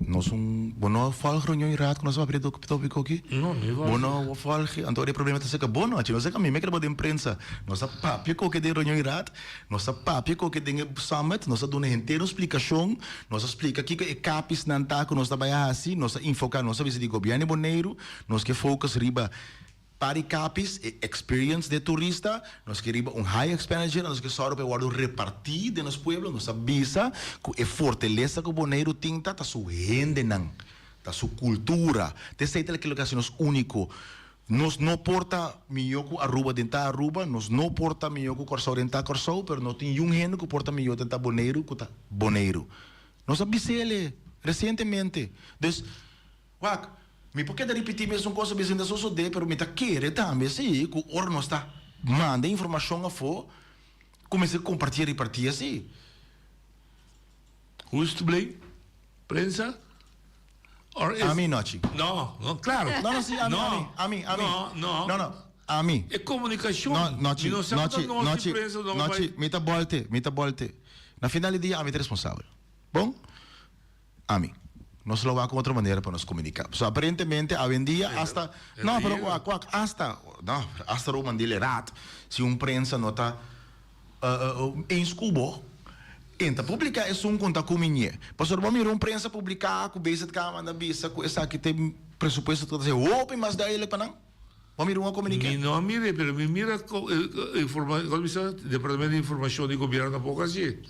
Speaker 14: Nos un bo no volg reunion y raad cu nos a papia di topico aki?
Speaker 12: No, mi volg.
Speaker 14: Bo no volg, anto e problema ta cerca bo no, no cerca mi, mi kere bo den prensa. Nos a papia cu den reunion y raad, nos a papia cu den e summit, nos a duna henter un splicacion, nos a splica kico e capisnan ta cu nos ta bay a haci, nos a enfoca, nos a bisa di gobierno di Boneiru, nos ke focus riba. Pari Capis, e experience di e turista, nos ke riba un high expenditure, nos ke sòru pa e wòrdu repartí den nos pueblo, nos a bisa ku e fortalesa ku Boneiru tin ta ta su hendenan, ta su kultura, ta esei ta loke hasi nos úniko. Nos no por ta mihó ku Aruba den ta Aruba, nos no por ta mihó ku Kòrsou den ta Kòrsou, pero no tin yun hende ku por ta mihó den ta Boneiru ku ta Boneiru. Nos a bis'el resientemente. Dus. Wak, mi por keda ripití mesun kos a bes ta sosodé, pero mi ta kere tambe sí ku ora nos ta manda informashon afó, ku mester kompartí i repartí así.
Speaker 12: Who is to blame? Prensa? Or is.
Speaker 14: Ami nochi.
Speaker 12: No, no, klaro.
Speaker 14: No, no, sí, ami,
Speaker 12: No.
Speaker 14: ami, ami, ami.
Speaker 12: No, no.
Speaker 14: No, no, ami.
Speaker 12: E komunikashon.
Speaker 14: No, nochi,
Speaker 12: Mi no sa ku ta
Speaker 14: nochi,
Speaker 12: nos di
Speaker 14: nochi,
Speaker 12: prensa no
Speaker 14: nochi,
Speaker 12: bai.
Speaker 14: mi ta bolte, mi ta bolte. Na final di dia ami ta responsabel. Bon? Ami. Nos lo wak un otro manera pa nos komuniká. So aparentemente awendia asta, no pero wak wak asta, no, asta Roman di Lerat, si un prensa no ta eens ku bo, en ta publiká esun ku ta kuminie. Pasobra bo mira un prensa publiká ku BZK manda bisa ku esaki ta e presupuesto ku ta ser hopi mas duidelijk pa nan. Bo mira un a komuniká?
Speaker 12: Mi no a mir'é, pero mi mira informa, kos bisa, Departamento di Informashon di Gobièrnu tampoco hasié.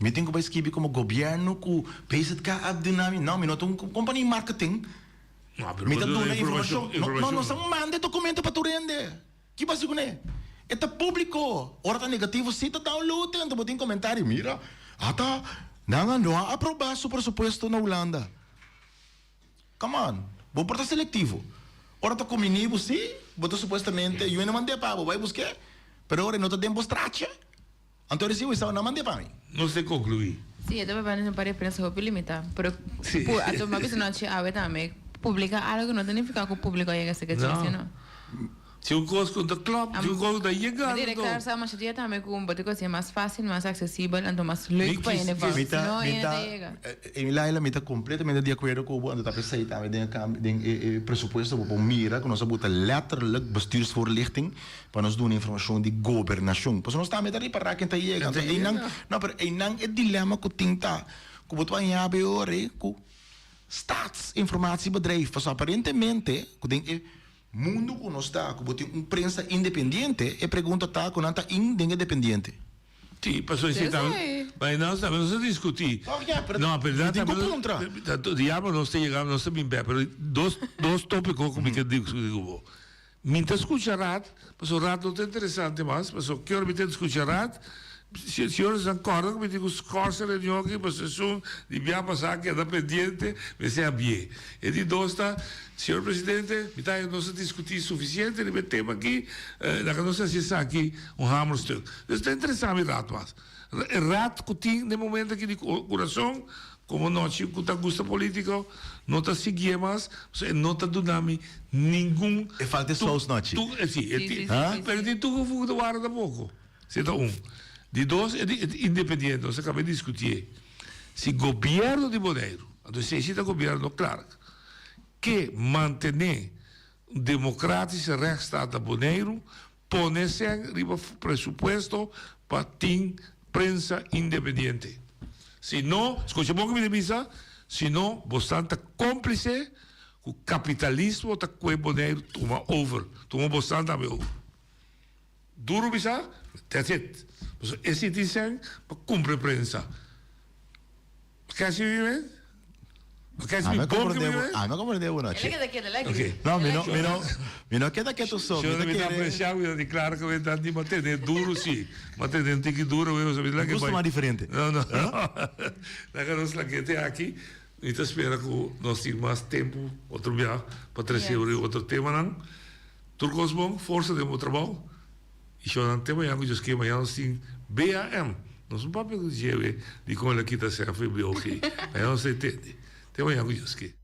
Speaker 14: Mi tin ku bai skibi komo gobièrnu ku BZK a duna mi? No, mi no ta un kompania di marketing.
Speaker 12: No, pero
Speaker 14: Mi
Speaker 12: bo
Speaker 14: ta
Speaker 12: duna
Speaker 14: duna
Speaker 12: informashon,
Speaker 14: informashon. No, no, nos a
Speaker 12: informashon.
Speaker 14: manda e dokumento pa tur hende. Ki basi kuné? E ta públiko. Ora ta negativo sí ta download e, anto bo tin komentario. Mira, ata nan a no a aprobá su presupuesto na Hulanda. Come on, bo por ta selectivo. Ora ta kumini bo sí, bo ta supuestamente yu e no mand'é pa bo, bai busk'é. Pero ora e no ta den bo straatje. Anto e recibo esau na mand'é pa mi.
Speaker 12: Nos te concluí.
Speaker 13: Sí, e ta papia un par di prensa hopi limitá. Pero
Speaker 12: Sí.
Speaker 13: pu a tuma bisa nochi awe tambe publica algo no ta nifica cu publico a yega esaki
Speaker 12: No.
Speaker 13: si no.
Speaker 12: Si un cos cu ta klop, si un cos cu ta yega
Speaker 13: Mi
Speaker 12: anto.
Speaker 13: director sa masha dia tambe cu un bote cos e mas facil, mas accesibel, anto mas leuk pa hende
Speaker 14: Mi
Speaker 13: si
Speaker 14: ta,
Speaker 13: no
Speaker 14: mi
Speaker 13: hende
Speaker 14: ta,
Speaker 13: ta yega.
Speaker 14: eh, Laila, mi ta completamente di acuerdo cu bo, anto ta pesey tambe den e cambio, den e, e presupuesto bo por mira cu nos a buta letterlijk bestuursvoorlichting pa nos duna informacion di gobernacion. Pasobra nos tambe ta ripara ken ta yega. Anto eynan, no, pero eynan e dilema cu tin ta cu bo ta baña be ora cu staatsinformatiebedrijf, pasobra aparentemente cu den e mundo cu nos ta cu bo tin un prensa independiente, e pregunta ta cu nan ta in den e dependiente.
Speaker 12: Sí, pasobra si ta, ma nos tambe nos a discuti. No, pero
Speaker 14: Mi tin cu puntra.
Speaker 12: Diablo nos ta yega, nos ta bin bek, pero dos, dos topico cu mi ke discuti cu bo. Mi ta scucha raad, pasobra raad no ta interesante mas, pasobra ki ora mi ta scucha raad, si si ora esnan corda cu mi tin cu scorsa reunion aki, pasobra esun di bia pasa a keda pendiente, mester habié. E di dos ta, Señor Presidente, mi ta haña nos a discuti suficiente riba e tema aki, laga nos haci esaki un hamerstuk. Dus ta interesa mi raad mas. E raad cu tin den momento aki di curason, como nochi cu ta gusta politico, no ta siguié mas, pasobra e no ta duna mi ningun.
Speaker 14: E falta e saus nochi.
Speaker 12: Si, e tin, pero e tin toegevoegde waarde tampoco. Esei ta un. Di dos, e di independiente, nos a caba di discutié. Si gobierno di Boneiru, anto esei si ta gobierno Clark, ke mantené un democratische rechtsstaat na Boneiru, Pone sèn riba presupuesto pa tin prensa independiente. Si no, scucha bon cu mi ta bisa, si no bosnan ta complice cu capitalismo ta cue Boneiru tuma over, tuma bosnan tambe over. Duro bisa, that's it. Pasobra esey tin sèn pa cumpra e prensa. Kesi mi men? Kesi mi bon ki mi men?
Speaker 14: Ami a comprende bo nochi.
Speaker 13: El a keda keto, el a keda.
Speaker 14: No, mi no, mi no, mi no keda keto so.
Speaker 12: Mi ta aprecia mi ta di claro cu mi ta di mantene duro si. Mantene un tiki duro mi pasobra mi
Speaker 14: Mi gusta mas diferente.
Speaker 12: No, no, no. Laga nos lakete aki. Mi ta spera cu nos tin mas tempo otro bia pa trece otro temanan. Tur kos bon, forsa den bo trabou i shownan te mañan ku Dios ke. Mañan nos tin BAM. Nos no papia ku djewe di kon el a kita sèf e BOG. Mañan nos ta entende. Te mañan ku Dios ke.